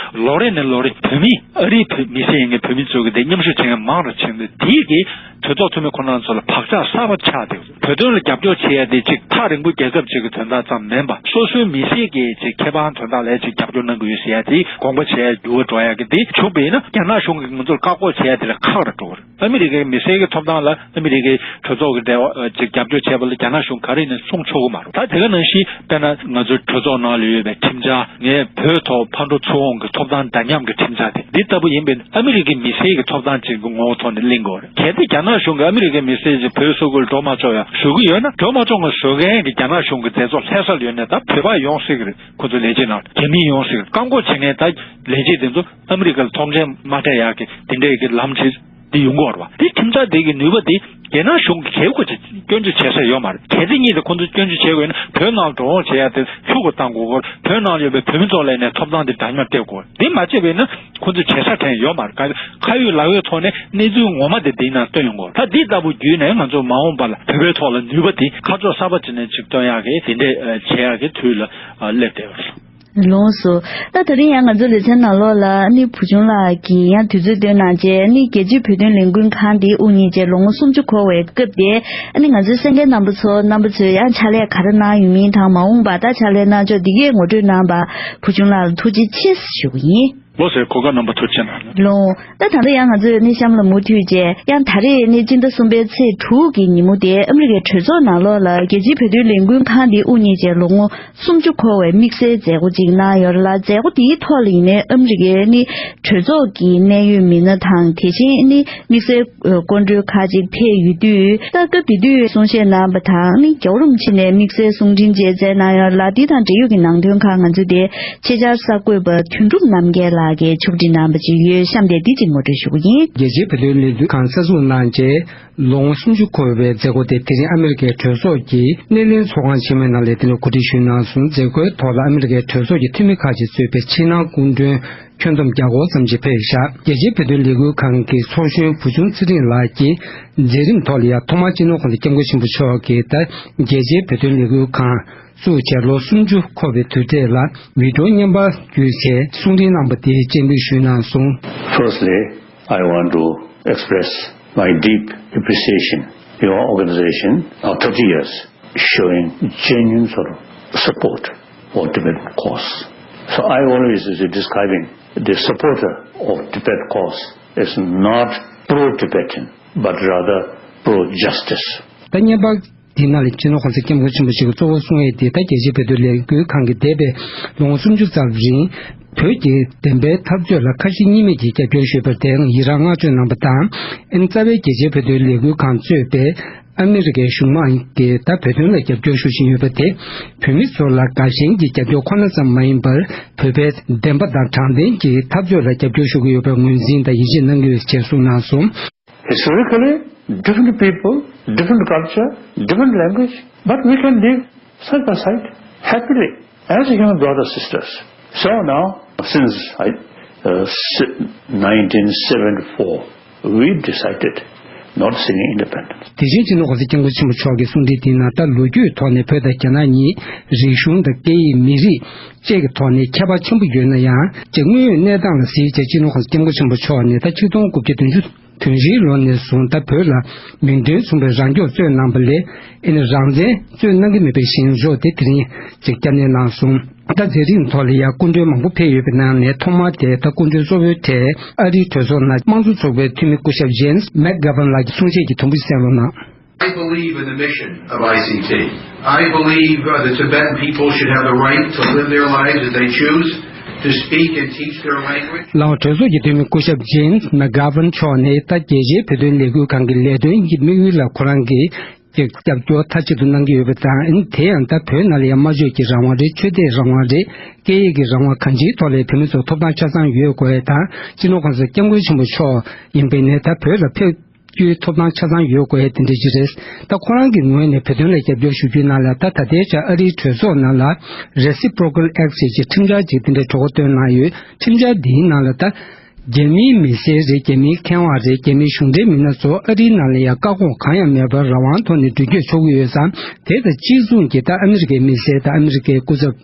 ལོ་རེ་ནས་ལོ་རེ་བོད་མི་ཨ་རིའི་བོད་མི་སེར་ཡིན་མཁན་བོད་མི་ཚོ་གི་དེ་མཉམ་ཞུགས་བྱེད་མཁན་མང་རུ་ཕྱིན་འདུག་དེའི་གི་གྲོས་ཚོགས་འཐུས་མི་ཁོ་རང་ཚོ་ལ་བག་ཆགས་གསར་པ་ཆགས་བསྡད་ཡོད། བོད་དོན་ལ་རྒྱབ་སྐྱོར་བྱེད་ཡ་དེ་ཅིག་ཐག་རིང་པོ་རྒྱལ་ཁབ་ཅིག་གི་དོན་དག་ཙམ་མིན་པ། སོ་སོའི་མི་སེར་གྱི་ཅིག་ཁེ་ཕན་དོན་དག་ལ་ཅིག་རྒྱབ་སྐྱོར་གནང་གི་ཡོད་ཟེར་ཡ་དེ་དགོངས་པ་བཞེས་ཡ་འགྱུར་བ་འགྲོ་ཡ་གི་དེ་བྱུང་བ་ཡིན་ན། རྒྱ་ནག་གཞུང་གིས་ང་ཚོར་བཀག་འགོག་བྱེད་ཡ་དེ་ལ་ཁག་ར་འགྲོ་གི་རེད། ཨ་མི་རི་ཀའི་མི་སེར་གྱི་ཐོབ་ཐང་ལ་ཨ་མི་རི་ཀའི་གྲོས་ཚོགས་ཀྱི་འབྲེལ་བ་ཅིག་རྒྱབ་སྐྱོར་བྱས་པ་ལ་རྒྱ་ནག་གཞུང་ག་རེ་ཡིན་ནའི་གསུང་ཆོག་གི་མ་རེད། ད་དེ་ག་ནང་བཞིན་དཔེར་ན་ང་ཚོའི་གྲོས་ཚོགས་ནང་ལ་ཡོད་པའི་ཁྲིམས་འཆར། ངས་བོད་ཐོག་ཕར་འགྲོ་ཚུར་འོང་གི་ཐོབ་ཐང་འདྲ་མཉམ་གྱི་ཁྲིམས་འཆར་དེ་འདི་ལྟ་བུ་ཡིན་པས་ཨ་མི་རི་ཀའི་མི་སེར་གྱི་ཐོབ་ཐང་ཅིག་གི་ངོ་བོ་ཐོག་ནས་གླེང་དགོས་རེད། གལ་ཏེ་རྒྱ་ནག་གཞུང་གིས་ཨ་མི་རི་ཀའི་མི་སེར་ཅིག་བོད་སོག་པོ་ལ་འགྲོ་མ་ཆོག་ཡ་ཞུ་གི་ཡོད་ན། འགྲོ་མ་ཆོག་ངོ་ཟེར་མཁན་གྱི་རྒྱ་ནག་གཞུང་གི་མཛད་གཙོ་ལྷ་ས་ལ་ཡོད་ནའི་ད་བོད་པ་ཡོང་སྲིད་གི་རེད། ཁོ་ཚོ་ལས་བྱེད་ནང་རྒྱ་མི་ཡོང་སྲིད་གི་རེད། བཀག་འགོག་བྱེད་མཁན་ད་ལས་བྱེད་དེ་ཚོ་ཨ་མི་རི་ཀ་ལ་ཐོག་མཆན་མ་སྤྲད་ཡག་གི་དེ་འདྲའི་གི་ལམ་ཁྲིད་འདི་ཡོང་གི་ཡོད་རེད་བ། དེ་ཁྲིམས་འཆར་དེ་གི་ནུས་པ་དེ་རྒྱ་ནག་གཞུང་གིས་གལ་ཁོ་ཅིག་ སྐྱོན་བརྗོད་བྱེད་ས་ཡོད་མ་རེད། གལ་སྲིད་གཉིས་དེ་ཁོང་ཚོ་སྐྱོན་བརྗོད་བྱེད་དགོས་ན་བོད་ནང་འགྲོ་འོང་བྱེད་ཡ་དེ་ཤུགས་ཀྱིས་བཏང་དགོས་སྐོར། བོད་ནང་ཡོད་པའི་བོད་མི་ཚོ་ལ་ནས་ཐོབ་ཐང་དེ་འདྲ་མཉམ་སྤྲད་དགོས། དེ་མ་བྱས་པ་ཡིན་ན་ཁོང་ཚོས་བྱེད་ས་གང་ཡང་ཡོད་མ་རེད། ག་ཁ་ཡོད་ལག་ཡོད་ཐོག་ནས་གནས་ཚུལ་ངོ་མ་དེ་འདི་ནང་སྟོན་ཡོང་དགོས། ད་འདི་ལྟ་བུ་བརྒྱུད་ནས་ང་ཚོ་མ་འོངས་པ་ལ་བོད་པའི་ཐོག་ལ་ནུས་པ་དེ་ཁ་ཕྱོགས་གསར་པ་ཅིག་ནས་ཅིག་སྟོན་ཡག་གི་དེ་འདྲས་བྱེད་ཡག་གི་དུས་ལ་སླེབས་བསྡད་པ་རེད། ལོངས་སུ། ད་དེ་རིང་ཡང་ང་ཚོའི་ལེ་ཚན་ནང་ལོགས་ལ་ཨ་ནི་བུ་ཆུང་ལགས་ཀྱིས་ཡང་དུས་ཚོད་བཏོན་གནང་བྱས། ཨ་ནི་རྒྱལ་སྤྱིའི་བོད་དོན་ལས་འགུལ་ཁང་འདི་དབུ་བརྙེས་བྱས་ལོ་ངོ་སུམ་ཅུ་འཁོར་བའི་སྐབས་དེ། ཨ་ནི་ང་ཚོའི་གསན་མཁན་རྣམ་པ་ཚོ་རྣམ་པ་ཚོས་ཡང་ཕྱག་ལས་ག་རེ་གནང་ཡོད་མིན་དང་མ་འོངས་པ་ད་ཕྱག་ལས་གནང་ཕྱོགས་འདི་གས་ངོ་སྤྲོད་གནང་བ་བུ་ཆུང་ལགས་ལ་ཐུགས་རྗེ་ཆེ་ཞུ་གི་ཡིན། ལོ་ཟེར་གོ་སྐབས་རྣམ་པ་ཐུགས་རྗེ་གནང་། ལོ། ད་ད་ལྟ་ཡང་ང་ཚོས་ནི་གཤམ་ལ་མུ་མཐུད་བྱས་ཡང་ད་རེས་ནི་སྤྱི་ཟླ་གསུམ་པའི་ཚེས་དྲུག་གི་ཉིན་མོ་དེ་ཨ་མི་རི་ཀའི་གྲོས་ཚོགས་ནང་ལོགས་ལ་རྒྱལ་སྤྱིའི་བོད་དོན་ལས་འགུལ་ཁང་འདི་དབུ་བརྙེས་བྱས་ལོ་ངོ་སུམ་ཅུ་འཁོར་བའི་དམིགས་བསལ་མཛད་སྒོ་ཅིག་གནང་ཡོད་ལ། མཛད་སྒོ་དེའི་ཐོག་ལ་ཡིན་ནའི་ཨ་མི་རི་ཀའི་ནི་གྲོས་ཚོགས་ཀྱི་གནད་ཡོད་མི་སྣ་དང་དེ་བཞིན་ནི་དམིགས་བསལ་སྐུ་མགྲོན་ཁག་ཅིག་ཕེབས་ཡོད་དུས། ད་སྐབས་དེ་དུས་གསུང་བཤད་གནང་བ་དང་ནི་རྒྱལ་བ་རིན་པོ་ཆེ་ནས་དམིགས་བསལ་གསུང་འཕྲིན་བཅས་སྩལ་གནང་ཡོད་ལ། འདི་དང་འབྲེལ་ཡོད་ཀྱི་ནང་དོན་ཁག་ང་ཚོས་དེ་ཆེད་བཅར་གསར་འགོད་པ་དོན་གྲུབ་རྣམ་རྒྱལ་ལགས་ཀྱིས་ཕྱོགས་སྒྲིག་གནང་བ་ཅིག་ཡོད། གཤམ་དེ་འདི་གཅིག་ངོ་སྤྲོད་ཞུ་གི་ཡིན། རྒྱལ་སྤྱིའི་བོད་དོན་ལས་འགུལ་ཁང་གསར་འཛུགས་གནང་རྗེས་ལོ་ངོ་སུམ་ཅུ་འཁོར་བའི་མཛད་སྒོ་དེ་དེ་རིང་ཨ་མི་རི་ཀའི་གྲོས་ཚོགས་ཀྱི་སྣེ་ལེན་ཚོགས་ཁང་ཆེན་མོའི་ནང་ལས་དེ་ནས་གོ་སྒྲིག་ཞུས་གནང་སོང་། མཛད་སྒོའི་ཐོག་ལ་ཨ་མི་རི་ཀའི་གྲོས་ཚོགས་ཀྱི་འཐུས་མི་ཁག་ཅིག་གཙོས་པའི་ཕྱི་ནང་སྐུ་མགྲོན་ཁྱོན་བསྡོམས་བརྒྱ་སྐོར་ཙམ་ཞིག་ཕེབས་བཞག་རྒྱལ་སྤྱིའི་བོད་དོན་ལས་འགུལ་ཁང་གི་ཚོགས་གཞོན་བུ་ཆུང་ཚེ་རིང་ལགས་ཀྱིས་མཛད་རིམ་ཐོག་ལ་ཡང་ཐོག་མར་སྤྱི་ནོར་གོང་ས་སྐྱབས་མགོན་ཆེན་པོ་མཆོག་གིས་ད་རྒྱལ་སྤྱིའི་བོད་དོན་ལས་འགུལ་ཁང་བཙུགས་བྱས་ལོ་སུམ་ཅུ་འཁོར་བའི་དུས་དེབ་ལ་བི་ཌིའོ་བརྙན་པར་བརྒྱུད་བྱས་གསུང་འཕྲིན་གནང་བ་དེ་སྤྱན་འབུལ་ཞུས་གནང་སོང་། Firstly, I want to express my deep appreciation to your organization of thirty years showing genuine sort of support for Tibetan cause. So I always is describing the supporter of Tibet cause is not pro-Tibetan, but rather pro-justice. ད་བརྙན་པར་འདི་ནང་ལ་སྤྱི་ནོར་གོང་ས་སྐྱབས་མགོན་ཆེན་པོ་མཆོག་གིས་གཙོ་བོ་གསུང་ཡས་དེ་ད་རྒྱལ་སྤྱིའི་བོད་དོན་ལས་འགུལ་ཁང་གི་འདས་པའི་ལོ་ངོ་སུམ་ཅུ་ཙམ་རིང་བོད་ཀྱི་བདེན་པའི་འཐབ་རྩོད་ལ་ཁ་ཞེ་གཉིས་མེད་ཀྱི་རྒྱབ་སྐྱོར་ཞུས་པར་དེའང་ཡི་རངས་བསྔགས་བརྗོད་གནང་བ་དང་། ཨིན་རྩ་བའི་རྒྱལ་སྤྱིའི་བོད་དོན་ལས་འགུལ་ཁང་གཙོས་པའི་ཨ་མི་རི་ཀའི་གཞུང་མང་གིས་ད་བོད་དོན་ལ་རྒྱབ་སྐྱོར་ཞུ་བཞིན་ཡོད་པ་དེ་བོད་མི་ཚོ་ལ་དགའ་ཞེན་གྱི་རྒྱབ་སྐྱོར་ཁོ་ན་ཙམ་མ་ཡིན་པར་བོད་པའི་བདེན་པ་དང་དྲང་བདེན་གྱི་འཐབ་རྩོད་ལ་རྒྱབ་སྐྱོར་ཞུ་གི་ཡོད་པར་ངོས་འཛིན་དང་ཡིད་ཆེས་གནང་གི་ཡོད་ཅེས་གསུངས་གནང་སོང་། Historically, different people, different culture, different language, but we can live side by side happily as human brothers sisters. So now, since I, uh, si- nineteen seventy-four, we decided not seeking independence. དེ་བཞིན་སྤྱི་ནོར་གོང་ས་སྐྱབས་མགོན་ཆེན་པོ་མཆོག་གིས་གསུང་འཕྲིན་དེའི་ནང་ད་ལོ་རྒྱུས་ཐོག་ནས་བོད་དང་རྒྱ་ནག་གཉིས་རིག་གཞུང་དང་སྐད་ཡིག་མི་རིགས་བཅས་ཀྱི་ཐོག་ནས་ཁྱད་པར་ཆེན་པོ་ཡོད་ན་ཡང་། ཅེས་དངོས་ཡོད་གནས་སྟངས་ལ་གཟིགས་བྱས་སྤྱི་ནོར་གོང་ས་སྐྱབས་མགོན་ཆེན་པོ་མཆོག་ནས་ད་ཆིག་སྟོང་དགུ་བརྒྱ་བདུན་ཅུ་དོན་བཞིའི་ལོ་ནས་བཟུང་ད་བོད་ལ་མིང་དོན་མཚུངས་པའི་རང་སྐྱོང་རྩོད་གནང་བ་ལས་ཨེ་ནི་རང་བཙན་རྩོད་གནང་གི་མེད་པའི་བཞེངས་ཕྱོགས་དེ་དེ་རིང་ཅིག་བསྐྱར་ནན་གནང་སོང་། ད་མཛད་རིམ་ཐོག་ལ་ཡང་སྐུ་མགྲོན་མང་པོ་ཕེབས་ཡོད་པའི་ནང་ནས་ཐོག་མར་དེ་ད་སྐུ་མགྲོན་གཙོ་བོའི་གྲས་ཨ་རིའི་གྲོས་ཚོགས་ནང་དམངས་གཙོ་ཚོགས་པའི་འཐུས་མི་སྐུ་ཞབས་James McGovern་ལགས་ཀྱི་གསུང་བཤད་ཀྱི་དུམ་བུ་གསན་རོགས་གནང་། I believe in the mission of I C T. I believe uh, the Tibetan people should have the right to live their lives as they choose, to speak and teach their language. ལའང་གྲོས་ཚོགས་ཀྱི་འཐུས་མི་སྐུ་ཞབས་James McGovern མཆོག་ནས་ད་རྒྱལ་སྤྱིའི་བོད་དོན་ལས་འགུལ་ཁང་གི་ལས་དོན་གྱི་དམིགས་ཡུལ་ལ་ཁོ་རང་གིས་རྒྱབ་སྐྱོར་མཐའ་གཅིག་ཏུ་གནང་གི་ཡོད་པ་དང་། དེ་ཡང་ད་བོད་ནང་ལ་ཡང་སྨྲ་བརྗོད་ཀྱི་རང་དབང་རེད། ཆོས་དད་རང་དབང་རེད། སྐད་ཡིག་གི་རང་དབང་། གང་ཅིའི་ཐོག་ལ་བོད་མི་ཚོ་ཐོབ་ཐང་ཆ་ཚང་ཡོད་དགོས་ཡ་དང་། སྤྱི་ནོར་གོང་ས་སྐྱབས་མགོན་ཆེན་པོ་མཆོག་ཡིན་པའི་ནས་ད་བོད་ལ་ཕེབས་རྒྱུའི་ཐོབ་ཐང་ཆ་ཚང་ཡོད་དགོས་ཡ་དེ་འདྲ་ཅིག་རེད། ད་ཁོ་རང་གི་ངོས་ནས་བོད་དོན་ལ་རྒྱབ་སྐྱོར་ཞུ་རྒྱུའི་ནང་ལ་ད་ད་ལྟའི་ཆར་ཨ་རིའི་གྲོས་ཚོགས་ནང་ལ་Reciprocal Access ཅེས་ཁྲིམས་འཆར་ཅིག་དེ་འདྲའི་གྲོས་འགོ་བཏོན་གནང་ཡོད། ཁྲིམས་འཆར་འདིའི་ནང་ལ་ད་རྒྱ་མིའི་མི་སེར་རེད། རྒྱ་མིའི་མཁས་དབང་རེད། རྒྱ་མིའི་གཞུང་འབྲེལ་མི་སྣ་ཚོ་ཨ་རིའི་ནང་ལ་ཡང་བཀག་འགོག་གང་ཡང་མེད་པར་རང་དབང་ཐོག་ནས་འགྲུལ་སྐྱོད་ཆོག་གི་ཡོད་ཙང་། དེ་དང་གཅིག་མཚུངས་ཀྱི་ད་ཨ་མི་རི་ཀའི་མི་སེར་དང་ཨ་མི་རི་ཀའི་སྐུ་ཚབ་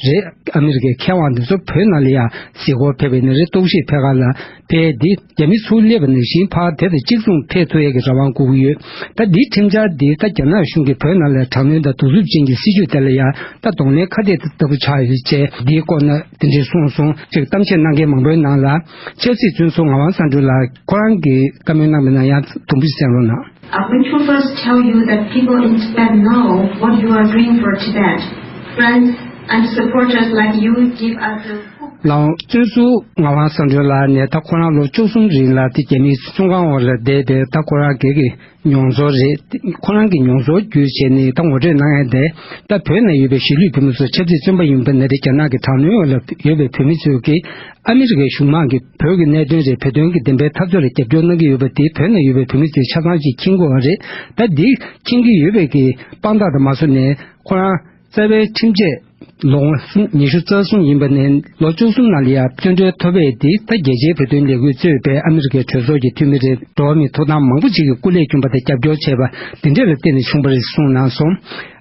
རེད། ཨ་མི་རི་ཀའི་མཁས་དབང་འདི་ཚོ་བོད་ནང་ལ་ཡང་གཟིགས་སྐོར་ཕེབས་པའི་ནི་རེད། རྟོག་ཞིབ་ཕེབས་ཁ་ལ་ཕེབས་འདི་རྒྱ་མི་ཚུར་སླེབས་པ་ནང་བཞིན་ཕར་དེ་དང་གཅིག་མཚུངས་ཕེབས་ཐུབ་ཡས་ཀྱི་རང་དབང་དགོས་ཀྱི་ཡོད། ད་འདིའི་ཁྲིམས་འཆར་འདི་ད་རྒྱ་ནག་གཞུང་གིས་བོད་ནང་ལ་དྲག་གནོན་དང་གདུག་རྩུབ་ཅན་གྱི་སྲིད་བྱུས་དེ་ལ་ཡང་ད་གདོང་ལེན་ཁ་གཏད་ལྟ་བུ་ཆགས་ཡོད་ཅེས་འདིའི་སྐོར་ན་དེ་འདྲས་གསུངས་སོང་། ཅིག་གཏམ་བཤད་གནང་མཁན་མང་པོའི་ནང་ལ་ཆབ་སྲིད་བཙོན་ཟུར་ངག་དབང་བསམ་གྲུབ་ལགས་ཁོ་རང་གིས་བཀའ་མོལ་གནང་བའི་ནང་ཡང་དུམ་བུ་གསན་རོགས་གནང་། I want to first tell you that people in Tibet know what you are doing for Tibet. Friends and supporters like you give us a hope. ལའང་བཙོན་ཟུར་ངག་དབང་བསམ་གྲུབ་ལགས་ནས་ད་ཁོ་རང་ལོ་བཅུ་གསུམ་རིང་ལ་དེ་རྒྱ་མིའི་བཙོན་ཁང་འོག་ལ་བསྡད་དེ། ད་ཁོ་རང་སྒེར་གྱི་མྱོང་ཚོར་རེད། ཁོ་རང་གི་མྱོང་ཚོར་བརྒྱུད་བྱས་ནས་ད་ངོ་སྤྲོད་གནང་ཡ་དེ། ད་བོད་ནང་ཡོད་པའི་གཞིས་ལུས་བོད་མི་ཚོ་ཆབ་སྲིད་བཙོན་པ་ཡིན་པ་ནི་རེད། རྒྱ་ནག་གི་དྲག་གནོན་འོག་ལ་ཡོད་པའི་བོད་མི་ཚོས་ཀྱིས་ཨ་མི་རི་ཀའི་གཞུང་མང་གིས་བོད་ཀྱི་གནད་དོན་རེད། བོད་དོན་གྱི་བདེན་པའི་འཐབ་རྩོད་ལ་རྒྱབ་སྐྱོར་གནང་གི་ཡོད་པ་དེ་བོད་ནང་ཡོད་པའི་བོད་མི་ཚོས་ཆ་ཚང་ཅིག་མཁྱེན་དགོས་པ་རེད། ད་འདི་མཁྱེན་གྱི་ཡོད་པའི་གི་དཔང་རྟགས་དང་མ་སོ་ནས་ཁོ་རང་རྩ་བའི་ཁྲིམས་ཆད་ལོ་ངོ་གསུམ། ཉི་ཤུ་རྩ་གསུམ་ཡིན་པ་ནས་ལོ་བཅུ་གསུམ་ནང་ལ་ཡང་བཙོན་གྲོལ་ཐོབ་པའི་དེ་ད་རྒྱལ་སྤྱིའི་བོད་དོན་ལས་འགུལ་གཙོས་པའི་ཨ་མི་རི་ཀའི་གྲོས་ཚོགས་ཀྱི་འཐུས་མི་རེད། འགྲོ་བ་མིའི་ཐོབ་ཐང་མང་པོ་ཞིག་གིས་སྐུ་ལས་བསྐྱོན་པ་དང་རྒྱབ་སྐྱོར་བྱས་པ་འདི་འདྲ་ལ་བརྟེན་ནས་བྱུང་བ་རེད་གསུངས་གནང་སོང་།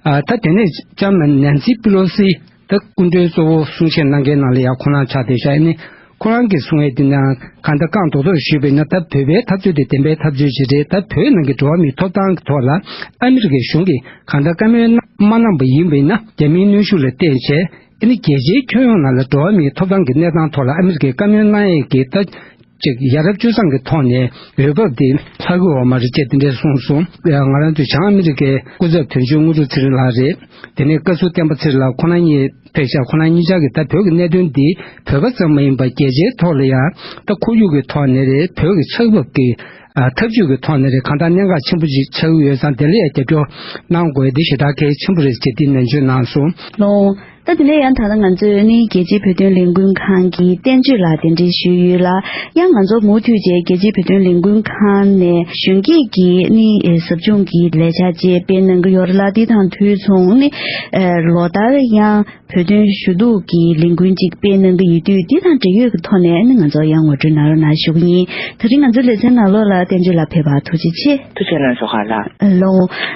ཨ་ད་དེ་ནས་ལྕམ་ནན་སི་པི་ལོ་སི་ད་སྐུ་མགྲོན་གཙོ་བོ་གསུང་བཤད་གནང་མཁན་ནང་ལ་ཡང་ཁོང་རང་ཆགས་བསྡད་ཤག་ཨ་ནི་ཁོ་རང་གིས་གསུང་ཡས་འདི་ནང་གང་ལྟར་རྐང་རྡོག་རྡོག་ཞུས་པ་ཡིན་ན། ད་བོད་པའི་འཐབ་རྩོད་དེ་བདེན་པའི་འཐབ་རྩོད་ཅིག་རེད། ད་བོད་ནང་གི་འགྲོ་བ་མིའི་ཐོབ་ཐང་གི་ཐོག་ལ་ཨ་མི་རི་ཀའི་གཞུང་གིས་གང་ལྟར་བཀའ་མོལ་གནང་མ་གནང་པ་ཡིན་པ་ཡིན་ན། རྒྱ་མིའི་གནོན་ཤུགས་ལ་བརྟེན་བྱས་ཨ་ནི་རྒྱལ་སྤྱིའི་ཁྱོན་ཡོངས་ནང་ལ་འགྲོ་བ་མིའི་ཐོབ་ཐང་གི་གནས་སྟངས་ཐོག་ལ་ཨ་མི་རི་ཀས་བཀའ་མོལ་གནང་ཡས་ཀྱི་ད་ཅིག་ཡ་རབས་སྤྱོད་བཟང་གི་ཐོག་ནས་འོས་བབ་དེ་ལྷག་གི་ཡོད་མ་རེད་ཅེས་དེ་འདྲས་གསུངས་སོང་། ང་རང་ཚོའི་བྱང་ཨ་མི་རི་ཀའི་སྐུ་ཚབ་དོན་གཅོད་དངོས་གྲུབ་ཚེ་རིང་ལགས་རེད། དེ་ནས་བཀའ་ཟུར་བསྟན་པ་ཚེ་རིང་ལགས་ཁོང་རྣམ་གཉིས་ཕེབས་ཤག་ཁོང་རྣམ་གཉིས་ཆ་གིས་ད་བོད་ཀྱི་གནད་དོན་འདི་བོད་པ་ཙམ་མ་ཡིན་པར་རྒྱལ་སྤྱིའི་ཐོག་ལ་ཡང་ད་ཁོར་ཡུག་གི་ཐོག་ནས་རེད། བོད་ཀྱི་ཆགས་བབ་ཀྱི་ཨ་ཐབས་ཇུས་ཀྱི་ཐོག་ནས་རེད། གང་ལྟར་གནད་འགག་ཆེན་པོ་ཅིག་ཆགས་ཀྱི་ཡོད་ཙང་དེ་ལ་ཡང་རྒྱབ་སྐྱོར་གནང་དགོས་འདི་ཞེ་དྲག་གལ་ཆེན་པོ་རེད་ཅེས་འདི་ནན་བརྗོད་གནང་སོང་། ལོ། ད་དེ་ནས་ཡང་ད་ལྟ་ང་ཚོས་ནི་རྒྱལ་སྤྱིའི་བོད་དོན་ལས་འགུལ་ཁང་གི་བསྟན་བཅོས་ལ་གདན་འདྲེན་ཞུས་ཡོད་ལ། ཡང་ང་ཚོ་མུ་མཐུད་བྱས་རྒྱལ་སྤྱིའི་བོད་དོན་ལས་འགུལ་ཁང་ནས་གཞོན་སྐྱེས་ཀྱི་ནི་ཟབ་སྦྱོང་གི་ལས་འཆར་ཅིག་སྤེལ་གནང་གི་ཡོད་རེད་ལ། དེ་དང་དུས་མཚུངས་ནི་ལོ་ལྟར་ཡང་བོད་དོན་ཞུ་གཏུག་གི་ལས་འགུལ་ཅིག་སྤེལ་གནང་གི་ཡོད་དུས། དེ་དང་འབྲེལ་ཡོད་ཀྱི་ཐོག་ནས་ནི་ང་ཚོ་ཡང་ངོ་སྤྲོད་གནང་རོགས་གནང་ཞུ་གི་ཡིན། ད་རིང་ང་ཚོའི་ལེ་ཚན་ནང་ལོགས་ལ་བསྟན་བཅོས་ལགས་ཕེབས་པར་ཐུགས་རྗེ་ཆེ། ཐུགས་རྗེ་གནང་། ཟོ་ཁ་ལགས། ལོ།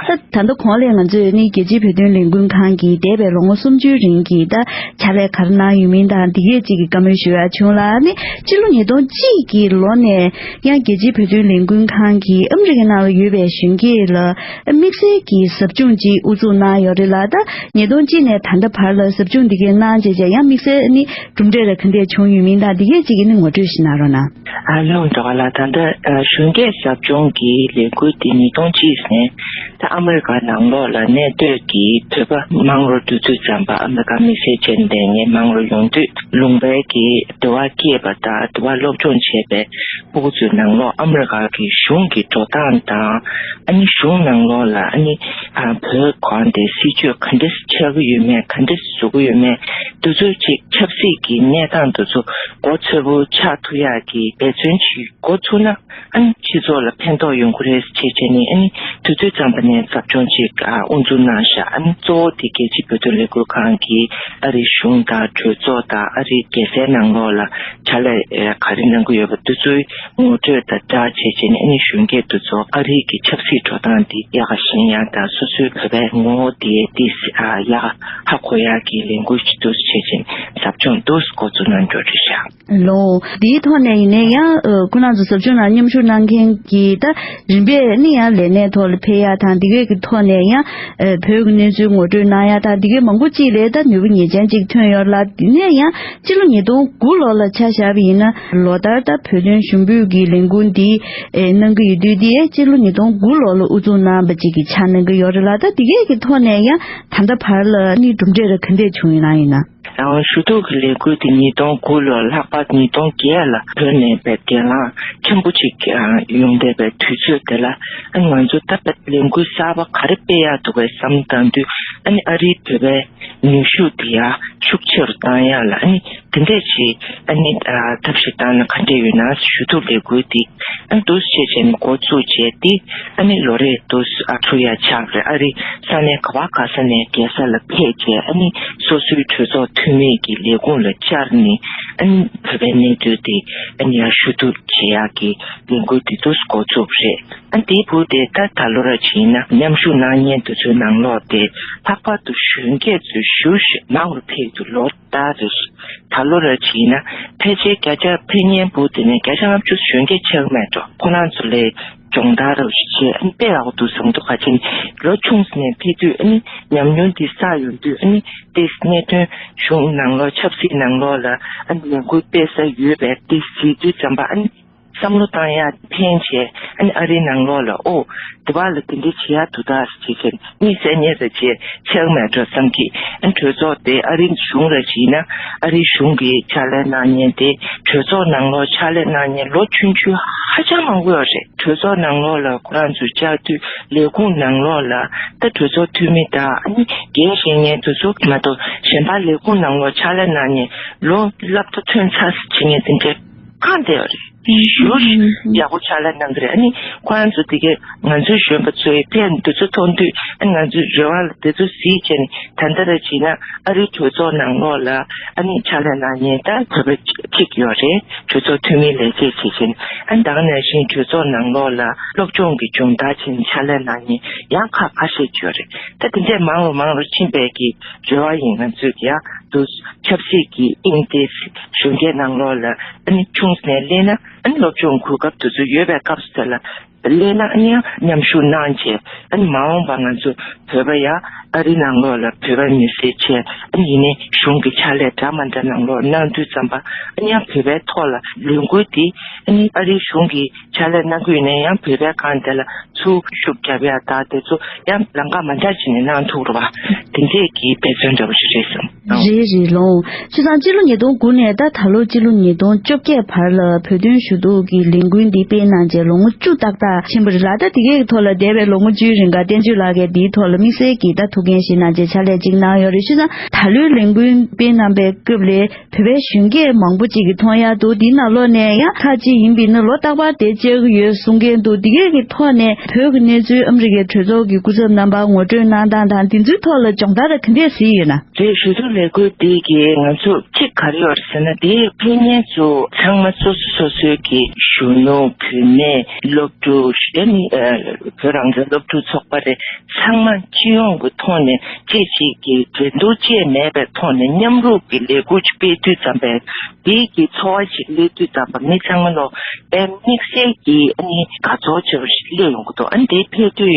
ད་ད་ལྟ་གོང་ལས་ང་ཚོས་ནི་རྒྱལ་སྤྱིའི་བོད་དོན་ལས་འགུལ་ཁང་གིས་འདས་པའི་ལོ་ངོ་སུམ་ཅུའི་རིང་གི་ད་ཕྱག་ལས་ག་རེ་གནང་ཡོད་མིན་དང་། འདི་གས་ཅིག་གི་བཀའ་མོལ་ཞུ་ཡ་བྱུང་ལ། ནི་སྤྱི་ལོ་ཉིས་སྟོང་གཅིག་གི་ལོ་ནས་ཡང་རྒྱལ་སྤྱིའི་བོད་དོན་ལས་འགུལ་ཁང་གིས་ཨ་མི་རི་ཀའི་ནང་ལ་ཡོད་པའི་གཞོན་སྐྱེས་ལ་དམིགས་བསལ་གྱི་ཟབ་སྦྱོང་ཅིག་དབུ་འཛུགས་གནང་ཡོད་རེད་ལ། ད་ཉིས་སྟོང་གཅིག་ནས་ད་ལྟ་བར་ལ་ཟབ་སྦྱོང་འདི་གས་གནང་བྱས་བྱས་ཡང་དམིགས་བསལ་ནི་གྲུབ་འབྲས་ར་ག་འདྲས་བྱུང་ཡོད་མིན་དང་། འདི་གས་ཅིག་གི་ནི་ངོ་སྤྲོད་ཞིག་གནང་རོགས་གནང་། ཨ་ལོ། འགྲོ་བ་ལ་ད་ལྟ་ཨ་གཞོན་སྐྱེས་ཟབ་སྦྱོང་གི་ལས་འགུལ་འདི་ཉིས་སྟོང་གཅིག་ནས་ད་ཨ་མི་རི་ཀ་ནང་ལོགས་ལ་གནས་སྡོད་ཀྱི་བོད་པ་མང་རུ་འགྲོ་དུས་ཙམ་པ། ཨ་མི་རི་ཀ་དམིགས་བསལ་བྱས་ནས་ངས་མང་རུ་ཡོང་དུས། ལུང་པའི་གི་འདུ་བ་སྐྱེས་པ་དང་འདུ་བ་སློབ་སྦྱོང་བྱས་པའི་ཕྲུ་གུ་ཚོའི་ནང་ལོགས་ཨ་མི་རི་ཀ་གི་གཞུང་གི་འགྲོ་སྟངས་དང་། ཨ་ནི་གཞུང་ནང་ལོགས་ལ་ཨ་ནི་ཨ་བོད་གོང་དེ་སྲིད་ཇུས་ག་འདྲས་ཆགས་ཀྱི་ཡོད་མེད། ག་འདྲས་བཟོ་གི་ཡོད་མེད། འདི་ཚོ་ཅིག་ཆབ་སྲིད་ཀྱི་གནས་སྟངས་འདི་ཚོ་མགོ་ཚོས་པོ་ཆགས་ཐུབ་ཡག་གི་འབད་བརྩོན་ཅིག་འགོ་ཚུགས་ན། ཨ་ནི་སྤྱི་ཚོགས་ལ་ཕན་ཐོགས་ཡོང་གི་རེད་ཅེས་བྱས་ནས། ཨ་ནི་དུས་ཚོད་ཙམ་པ་ནས་ཟབ་སྦྱོང་ཅིག་ཨ་དབུ་འཛུགས་གནང་ཤག་ཨ་ནི་གཙོ་བོ་དེ་རྒྱལ་སྤྱིའི་བོད་དོན་ལས་འགུལ་ཁང་གིས་ཨ་རིའི་གཞུང་དང་གྲོས་ཚོགས་དང་ཨ་རིའི་རྒྱལ་སའི་ནང་ལོགས་ལ་ཕྱག་ལས་ཨེ་ག་རེ་གནང་གི་ཡོད་པ་འདི་ཚོའི་ངོ་སྤྲོད་དང་སྦྲགས་བྱས་བྱས་ནས། ཨ་ནི་གཞོན་སྐྱེས་འདི་ཚོ་ཨ་རིའི་གི་ཆབ་སྲིད་འགྲོ་སྟངས་འདི་ཡག་ག་ཤེས་ཡ་དང་། སོ་སོའི་བོད་པའི་ངོ་བོ་དེ་དེ་ཨ་ཡག་ཧ་གོ་ཡ་གི་ལས་འགུལ་ཅིག་འདུག་བྱས་བྱས་ནས་ཟབ་སྦྱོང་འདུག་འགོ་འཛུགས་གནང་འགྲོ་རེད་ཤག་ལོ། འདིའི་ཐོག་ནས་ཡིན་ནའི་ཡང་ཨ་ཁོ་རང་ཚོ་ཟབ་སྦྱོང་ནང་མཉམ་ཞུགས་གནང་མཁན་གྱི་ད་རིམ་པས་ནི་ཡང་ལས་གནས་ཐོག་ལ་ཕེབས་ཡ་དང་། འདི་གས་ཀྱི་ཐོག་ནས་ཡང་ཨ་བོད་ཀྱི་གནས་ཚུལ་ངོ་སྤྲོད་གནང་ཡ་དང་། འདི་གས་མང་པོ་ཅིག་ལ་ད་ནུས་པ་ངེས་ཅན་ཅིག་ཐོན་ཡོད་ལ། དེ་ནས་ཡང་སྤྱི་ལོ་ཉིས་སྟོང་དགུ་ལོ་ལ་ཆ་བཞག་པ་ཡིན་ན། ལོ་ལྟར་ད་བོད་དོན་ཞུ་འབོད་ཀྱི་ལས་འགུལ་འདི་ཨེ་གནང་གི་ཡོད་དུས། འདི་ཨེ་སྤྱི་ལོ་ཉིས་སྟོང་དགུ་ལོ་ལ་དབུ་འཛུགས་གནང་བ་ཅིག་གི་ཆ་གནང་གི་ཡོད་རེད་ལ། ད་འདི་གས་ཀྱི་ཐོག་ནས་ཡང་ད་ལྟ་བར་ལ་ནི་གྲུབ་འབྲས་ར་ག་འདྲས་བྱུང་ཡོད་ན་ཡིན་ན། ཡང་ཞུ་གཏུག་གི་ལས་འགུལ་དེ་ཉིས་སྟོང་དགུ་ལོ་ལྷག་པ་ཉིས་སྟོང་བརྒྱད་ལ་བོད་ནས་བའི་གདན་ལངས་ཆེན་པོ་ཅིག་ཡོང་བསྡད་པའི་དུས་ཚོད་དེ་ལ། ཨ་ང་ཚོ་ད་ལྟ་ལས་འགུལ་གསར་པ་ག་རེ་སྤེལ་ཡག་འདུག་གས་བསམ་བཏང་དུས། ཨ་ནི་ཨ་རིའི་བོད་པའི་ནུས་ཤུགས་དེ་ཡང་ཤུགས་ཆེ་རུ་བཏང་ཡག་ལ། ཨ་ནི་དེ་འདྲས་ཅིག་ཨ་ནི་ཐབས་ཤེས་བཏང་ན་ག་འདྲས་ཡོད་ན་ཞུ་གཏུག་ལས་འགུལ་དེ་ཨ་འདུག་སེ་བྱས་ནས་འགོ་བཙུགས་བྱས་ཏེ། ཨ་ནི་ལོ་རེ་འདུག་སེ་ཨ་ཚུགས་ཡག་ཆགས་རེད། ཨ་རི་ས་གནས་ག་བ་ག་ས་ནས་རྒྱལ་ས་ལ་ཕེབས་བྱས། ཨ་ནི་སོ་སོའི་གྲོས་ཚོགས་འཐུས་མི་གི་ལས་ཁུངས་ལ་བཅར་ནས། ཨ་ནི་བོད་པའི་གནས་ཚུལ་དེ་ཨ་ནི་ཡར་ཞུ་གཏུག་བྱེད་ཡག་གི་ལས་འགུལ་དེ་འདུག་སེ་འགོ་བཙུགས་རེད། ཨ་དེའི་བར་དེ་ད་ད་ལོ་ར་བྱས་ན་མཉམ་ཞུགས་གནང་མཁན་དེ་ཚོའི་ནང་ལོགས་དེ་ལྷག་པར་དུ་གཞོན་སྐྱེས་ཚོ་ཞེ་པོ་ཞིག་མང་རུ་ཕེབས་འདུག་ལོ་ལྟར་རེ་ད་ལོ་ར་བྱས་ན་ཕལ་ཆེར་བརྒྱ་ཆ་ཕེབས་མཁན་བར་དེ་ནས་བརྒྱ་ཆ་ལྔ་བཅུ་གཞོན་སྐྱེས་ཆགས་མེད་འགྲོ། ཁོ་རང་ཚོ་ལས་སྦྱོང་བརྡར་རེ་བྱས། ཨ་ནི་དཔེ་ཡག་པོ་འདུག་བསམ་འདུག་ག་ཅིག་ལོ་ཆུང་ཙམ་ནས་ཕེབས་དུས། ཨ་ནི་ཉམས་མྱོང་འདི་བསགས་ཡོང་དུས། ཨ་ནི་དེ་གནད་དོན་གཞུང་ནང་ལོགས་ཆབ་སྲིད་ནང་ལོགས་ལ་ཨ་ནི་ལས་འགུལ་སྤེལ་ས་ཡོད་པའི་དེ་གཟིགས་དུས་ཙམ་པ། ཨ་ནི་ བསམ་བློ་བཏང་ཡ་ཕན་ཆེ། ཨ་ནི་ཨ་རིའི་ནང་ལོགས་ལ་ཨོ་དེ་བ་ལ་དེ་འདྲ་བྱེད་ཡ་འདུག་ད་ཟེར་བྱས་ནས་མི་བསད་ཉེས་ཟེར་བྱས་ཆགས་མེད་འགྲོ་བསམ་གི། ཨ་ནི་གྲོས་ཚོགས་དེ་ཨ་རིའི་གཞུང་ར་བྱས་ན་ཨ་རིའི་གཞུང་གི་ཕྱག་ལས་གནང་མཁན་དེ་གྲོས་ཚོགས་ནང་ལོགས་ཕྱག་ལས་གནང་མཁན་ལོ་ཆུང་ཆུང་ཧ་ཅང་མང་པོ་ཡོད་རེད། གྲོས་ཚོགས་ནང་ལོགས་ལ་ཁོ་རང་ཚོའི་བཅའ་སྡོད་ལས་ཁུངས་ནང་ལོགས་ལ་ད་གྲོས་ཚོགས་འཐུས་མི་དང་ཨ་ནི་འགན་བཞེས་མཁན་དེ་ཚོ་མ་གཏོགས་གཞན་པ་ལས་ཁུངས་ནང་ལོགས་ཕྱག་ལས་གནང་མཁན་ལོ་སློབ་གྲྭ་ཐོན་ཚར་ཟེར་བྱེད་མཁན་དེ་འདྲས་གང་བསྡད་ཡོད་རེད། ཞུ་ཡག་པོ་ཕྱག་ལས་གནང་གི་རེད། ཨ་ནི་ཁོ་རང་ཚོ་དེ་གས་ང་ཚོའི་གཞོན་པ་ཚོའི་ཕན་འདི་ཚོ་མཐོང་དུས་ཨ་ང་ཚོའི་རེ་བ་ལ་དེ་ཚོ་གཟིགས་བྱས་ནས་ད་ལྟ་ར་བྱས་ན་ཨ་རིའི་གྲོས་ཚོགས་ནང་ལོགས་ལ་ཨ་ནི་ཕྱག་ལས་གནང་མཁན་ད་བོད་པ་གཅིག་ཡོད་རེད། གྲོས་ཚོགས་འཐུས་མི་ལས་བྱེད་བྱེད་བཞིན་ཨ་ནི་ད་ག་ནང་བཞིན་གྲོས་ཚོགས་ནང་ལོགས་ལ་སློབ་སྦྱོང་གི་སྦྱོང་བརྡར་བྱས་ནས་ཕྱག་ལས་གནང་མཁན་ཡང་ཁག་ཁ་ཤས་ཅིག་ཡོད་རེད། ད་དེ་འདྲས་མང་རུ་མང་རུ་ཕྱིན་པའི་གི་རེ་བ་ཡིན། ང་ཚོས་ཀྱང་དུ་ཆབ་སྲིད་ཀྱི་དབྱིངས་དེ་གཞོན་སྐྱེས་ནང་ལོགས་ལ་ཨ་ནི་ཆུང་ནས་སླེབས་ན་ཨ་ནི་སློབ་སྦྱོང་གོ་སྐབས་དེ་ཚོ་ཡོད་པའི་སྐབས་སུ་དེ་ལ་སླེབས་ན་ཨ་ནི་ཡང་མཉམ་ཞུགས་གནང་བྱས་ཨ་ནི་མ་འོངས་པ་ང་ཚོ་བོད་པ་ཡ་ཨ་རི་ནང་ལོགས་ལ་བོད་པ་མི་སེར་བྱས་ཨ་ནི་ཡིན་ནའི་གཞུང་གི་ཕྱག་ལས་འདྲ་མ་འདྲ་ནང་ལོགས་གནང་དུས་ཙམ་པ་ཨ་ནི་ཡང་བོད་པའི་ཐོག་ལ་ལས་འགུལ་འདི་ཨ་ནི་ཨ་རིའི་གཞུང་གི་ཕྱག་ལས་གནང་གི་ཡོད་ན་ཡང་བོད་པའི་སྒང་དེ་ལ་ཚུར་ཤུགས་རྒྱབ་ཡ་དང་དེ་ཚོ་ཡང་ལམ་ཁ་མ་འདྲ་བྱས་ནས་གནང་ཐུབ་རེད་བ། དེ་འདྲས་ཀྱི་འབད་བརྩོན་འདྲ་བོ་ཞིག་རེད་བསམ། རེད་རེད་ལོང་། བྱས་ཙང་སྤྱི་ལོ་ཉིས་སྟོང་དགུ་ནས་ད་ད་ལོ་སྤྱི་ལོ་ཉིས་སྟོང་བཅོ་བརྒྱད་བར་ལ་བོད་དོན་ཞུ་གཏུག་གི་ལས་འགུལ་འདི་སྤེལ་གནང་རྗེས་ལོ་ངོ་བཅུ་ཏག་ཏག་ཕྱིན་པ་རེད་ལ། ད་དེ་གའི་ཐོག་ལ་འདས་པའི་ལོ་ངོ་བཅུའི་རིང་ག་བསྟན་ཆོས་ལགས་ཀྱིས་འདིའི་ཐོག་ལ་དམིགས་བསལ་གྱི་ད་ཐུགས་འགན་ཞིག་གནང་རྗེས་ཕྱག་ལས་ཅིག་གནང་ཡོད་རེད། བྱས་ཙང་ད་ལོའི་ལས་འགུལ་སྤེལ་གནང་པའི་སྐབས་ལས་བོད་པའི་གཞོན་སྐྱེས་མང་པོ་ཅིག་གིས་མཐོང་ཡག་འདུག་འདིའི་ནང་ལོགས་ནས་ཡང་ཁ་ཅིག་ཡིན་པས་ན་ལོ་རྟག་པར་དེ་བཅར་གྱི་ཡོད་གསུང་མཁན་འདུག་འདི་གའི་གི་ཐོག་ནས་བོད་ཀྱི་གནས་ཚུལ་ཨ་མི་རི་ཀའི་གྲོས་ཚོགས་ཀྱི་སྐུ་ཚབ་རྣམ་པ་ངོ་སྤྲོད་གནང་སྟངས་དང་འདི་ཚོའི་ཐོག་ལ་སྦྱོང་བརྡར་ག་འདྲས་གཟིགས་ཡོད་ན། རེད། ཞུ་གཏུག་ལས་འགུལ་འདི་གིས་ང་ཚོ་གཅིག་ག་རེ་ཡོད་རེད་ཟེར་ན་དེའི་ཕན་ཡོན་ཚོ་ཚང་མ་སོ་སོ་སོ་སོའི་གི་གཞོན་ནུ་བུད་མེད་སློབ་ཕྲུག་ཨ་ནི་བོད་རང་བཙན་སློབ་ཕྲུག་ཚོགས་པ་རེད། ཚང་མ་སྤྱི་ཡོངས་ཀྱི་ཐོག་ནས་གཅིག་གཅིག་གི་འགྲན་བསྡུར་བཅས་མེད་པའི་ཐོག་ནས་མཉམ་རུབ་ཀྱི་ལས་འགུལ་ཅིག་སྤེལ་དུས་ཙམ་པས་དེའི་གི་ཚོར་བ་ཞིག་སླེབས་དུས་ཙམ་པ་མི་ཚང་མ་ལོ་དཔེ་དམིགས་བསལ་གྱི་ཨ་ནི་དགའ་ཚོར་ཆེ་བ་ཞིག་སླེབས་ཡོང་གི་འདུག་ཨ་ནི་དེའི་ཕེབས་དུས་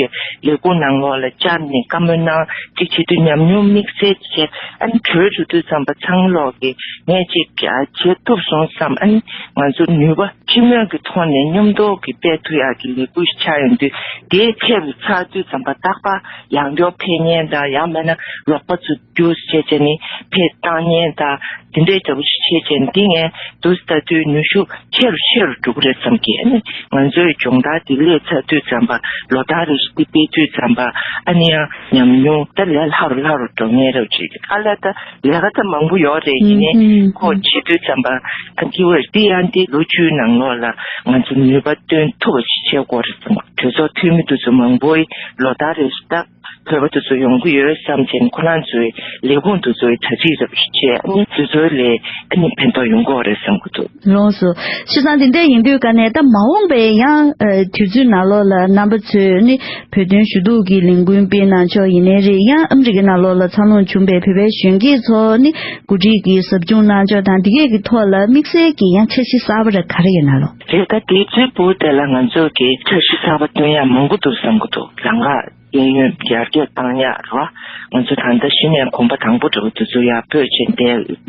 ལས་འགུལ་ནང་ལོགས་ལ་བཅར་ནས་བཀའ་མོལ་གནང་གཅིག་བྱེད་དུས་ཉམས་མྱོང་དམིགས་བསལ་བྱས་ཨ་ནི་གྲོས་འགྲོ་དུས་ཙམ་པ་ཚང་མ་ལོག་གི་ངས་ཅིག་བྱེད་ཐུབ་སོང་བསམ། ཨ་ནི་ང་ཚོ་ནུས་པ་སྤྱི་མོས་ཀྱི་ཐོག་ནས་མཉམ་དུ་གི་སྤེལ་ཐུབ་ཡག་གི་ལས་འགུལ་ཞིག་ཆགས་ཡོང་དུས་དེའི་ཕེབས་ཚར་དུས་ཙམ་པ་རྟག་པར་ཡང་བསྐྱར་ཕེབས་མཁན་དང་ཡང་མིན་ན་རོགས་པ་ཚོ་རྒྱུགས་བྱས་བྱས་ནས་ཕེབས་བཏང་མཁན་དང་དེ་འདྲའི་འདྲ་བོ་ཞིག་བྱས་བྱས་ནས་འདི་ངས་འདུག་ལྟ་དུས་ནུས་ཤུགས་ཆེ་རུ་ཆེ་རུ་འགྲོ་གི་རེད་བསམ་གི། ཨ་ནི་ང་ཚོའི་སྦྱོང་བརྡར་འདི་སླེབས་ཚར་དུས་ཙམ་པ་ལོ་ལྟར་རེ་བཞིན་འདི་སྤེལ་དུས་ཙམ་པ་ཨ་ནི་ཡང་ཉམས་མྱོང་ད་ལས་སླ་རུ་སླ་རུ་འགྲོ་མཁན་རེད་བྱས་ཀྱི། ཨ་ལས་ད་ལས་ཀ་ད་མང་པོ་ཡོད་རེད། ཡིན་ནའི་ཁོ་བྱེད་དུས་ཙམ་པ་ཨ་ནི་འདི་ཡང་འདི་ལོ་བཅུའི་ནང་ལོགས་ལ་ང་ཚོ་ནུས་པ་བཏོན་ཐུབ་པ་ཞིག་བྱེད་དགོས་རེད་བསམ་གི། གྲོས་ཚོགས་འཐུས་མི་དེ་ཚོ་མང་པོས་ལོ་ལྟར་རེ་བཞིན་ད་བོད་པ་དེ་ཚོ་ཡོང་གི་ཡོད་བསམ་བྱས་ནས་ཁོ་རང་ཚོའི་ལས་ཁུངས་དེ་ཚོའི་གྲ་སྒྲིག་རེ་བྱས་ཨ་ནི་དེ་ཚོའི་ལས་ཨ་ནི་ཕན་ཐོགས་ཡོང་གི་ཡོད་རེད་བསམ་གི་འདུག་ལགས་སོ། བྱས་ཙང་དེ་འདྲ་ཡིན་དུས་ཀ་ནས་ད་མ་འོངས་པའི་ཡང་ཨ་དུས་ཚོད་ནང་ལོགས་ལ་རྣམ་པ་ཚོས་ནི་བོད་དོན་ཞུ་གཏུག་གི་ལས་འགུལ་སྤེལ་གནང་ཕྱོགས་ཡིན་ནའི་རེད། ཡང་ཨ་མི་རི་ཀའི་ནང་ལོགས་ལ་འཚར་ལོངས་བྱུང་པའི་བོད་པའི་གཞོན་སྐྱེས་ཚོ་ནི་འགོ་ཁྲིད་ཀྱི་ཟབ་སྦྱོང་གནང་ཕྱོགས་དང་དེ་གས་ཀྱི་ཐོག་ལ་དམིགས་བསལ་གྱི་ཡང་འཆར་གཞི་གསར་པ་རེ་ག་རེ་ཡོད་ན་ལོ། རེད། ད་དེ་ཚོའི་བར་དེ་ལ་ང་ཚོ་གི་འཆར་གཞི་གསར་པ་བཏོན་ཡ་མང་པོ་འདུག་བསམ་གི་འདུག་ལམ་ཁ་གཡས་གཡོན་ཡར་རྒྱས་བཏང་ཡག་རེད་བ། ང་ཚོ་ད་ལྟ་གཞི་ནས་གོམ་པ་དང་པོ་འདྲ་བོ་དེ་ཚོ་ཡར་སྤོས་བྱས་བསྡད་